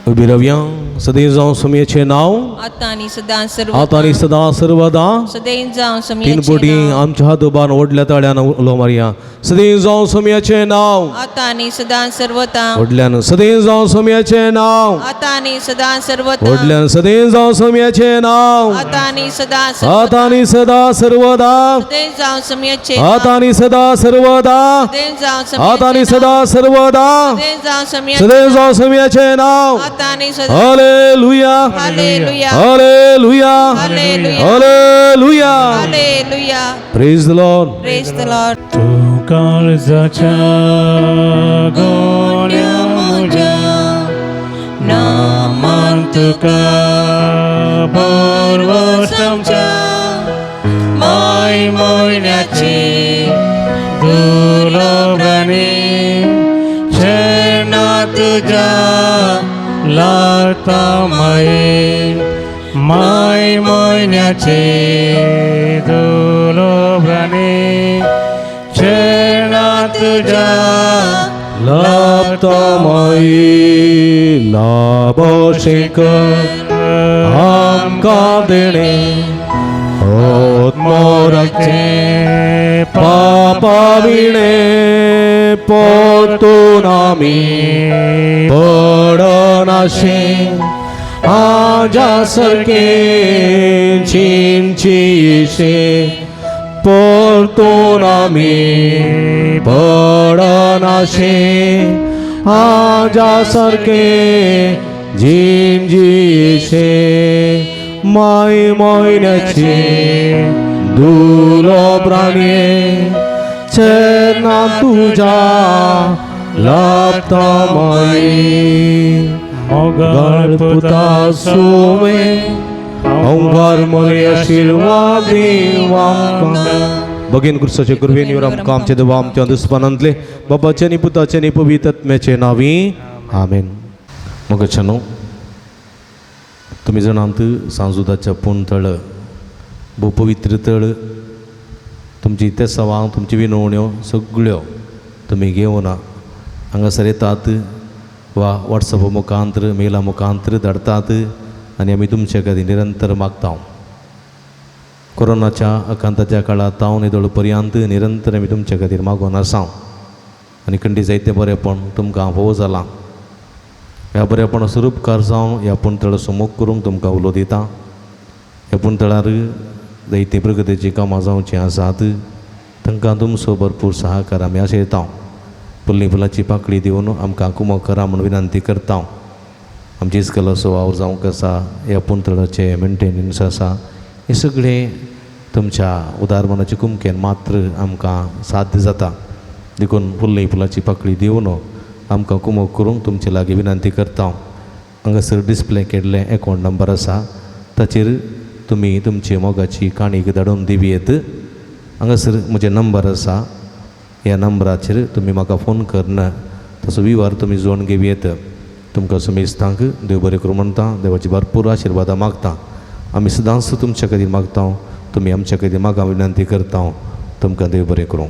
उबी रावया। सदैव जावं सुमयेचें नांव आतां आनी सदां सर्व आतां आनी सदां सर्वदां सदैव जावं तीन समयाचें बोटी नांव आमच्या हातोबान व्हडल्या ताळ्यान उलो मारया सदैव जावं सुमयाचें नांव आतां आनी सदां सर्वता व्हडल्यान सदैव जावं सुमयाचें नांव आतां आनी सदां सर्वता व्हडल्यान सदैव जावं सुमयाचें नांव आतां आनी सदां आतां आनी सदां सर्वदा सदैव जावं समयाचें नांव आतां आनी सदां सर्वदा सदैव जावं आतां आनी समयाचें नांव सदां सर्वदा सदैव जावं समयाचें सदैव जावं सुमयाचें नांव आतां आनी सदां hallelujah hallelujah hallelujah hallelujah hallelujah hallelujah praise the Lord praise the Lord तूं काळजाच्या गोण्या म्हज्या नामान तुका बरवसमच्या माय म्हयन्याची दुर्लभानी शरणा तुज्या लागता माये माय म्हयन्याची दुर्लभानी शरणा तुज्या लाभता माई लाभशेक आमकां देणे आत्मोराचे पापा विणे पोतून आमी पडनाशे आजा सारखे चिंचीशे परतून आमी पडनाशे आजा सारखे झिंझिशे माय मोयन्याचे दुलो प्राणी चेना तुझ्या लाभता माई मोगाळ गणपुता सुमे अंगार मोरे आशीर्वाद भगीन क्रिस्ताचे कृपेन your आमकां आमचे देवा आमच्या दुस्मानांतले बाबाचे आनी पुताचे आनी पवित्र आत्म्याचे नांवी आमेन. मोगाच्यानो तुमी जाणात सांजुदाच्या पूण तळ भोव पवित्र तळ तुमची तेसावां तुमची विनवण्यो सगळ्यो तुमी घेवन हांगासर येतात वा वॉट्सॅप मुखांतर मेला मुखांतर धाडतात आनी आमी तुमचे खातीर निरंतर मागता. कोरोनाच्या आकांताच्या काळांत हांव निदळ पर्यंत निरंतर आमी तुमचे खातीर मागून आसा आनी खंडी जायतें बरेंपण तुमकां भोव जालां. ह्या बरेपणाचो उपकार जावन ह्या पुणतळाचो मोग करूंक तुमकां उलो दिता. ह्या पुणतळार जायतीं प्रगतीचीं कामां जावचीं आसात तांकां तुमचो भरपूर सहकार आमी आशयता. फुल्ली फुलाची पाकळी दिवन आमकां कुमक करा म्हूण विनंती करता. आमची इस्कलाचो वावर जावंक आसा ह्या पुणतळाचें मेंटेनन्स आसा हें सगळें तुमच्या उदार मनाचे कुमकेन मात्र आमकां साध्य जाता. देखून फुल्ली फुलाची पाकळी दिवन आमकां कुमक करूंक तुमचे लागीं विनंती करता. हांगासर डिस्प्ले केल्लें एकावंट नंबर आसा ताचेर तुमी तुमची मोगाची काणी धाडून दिवयेत. हांगासर म्हजें नंबर आसा ह्या नंबराचेर तुमी म्हाका फोन करून तसो विवार तुमी जोडून घेवयेत. तुमकां सुमेस्तांक देव बरें करूं म्हणटा. देवाची भरपूर आशिर्वादां मागता. आमी सदांच तुमच्या खातीर मागता तुमी आमच्या खातीर मागा विनंती करता. तुमकां देव बरें करूं.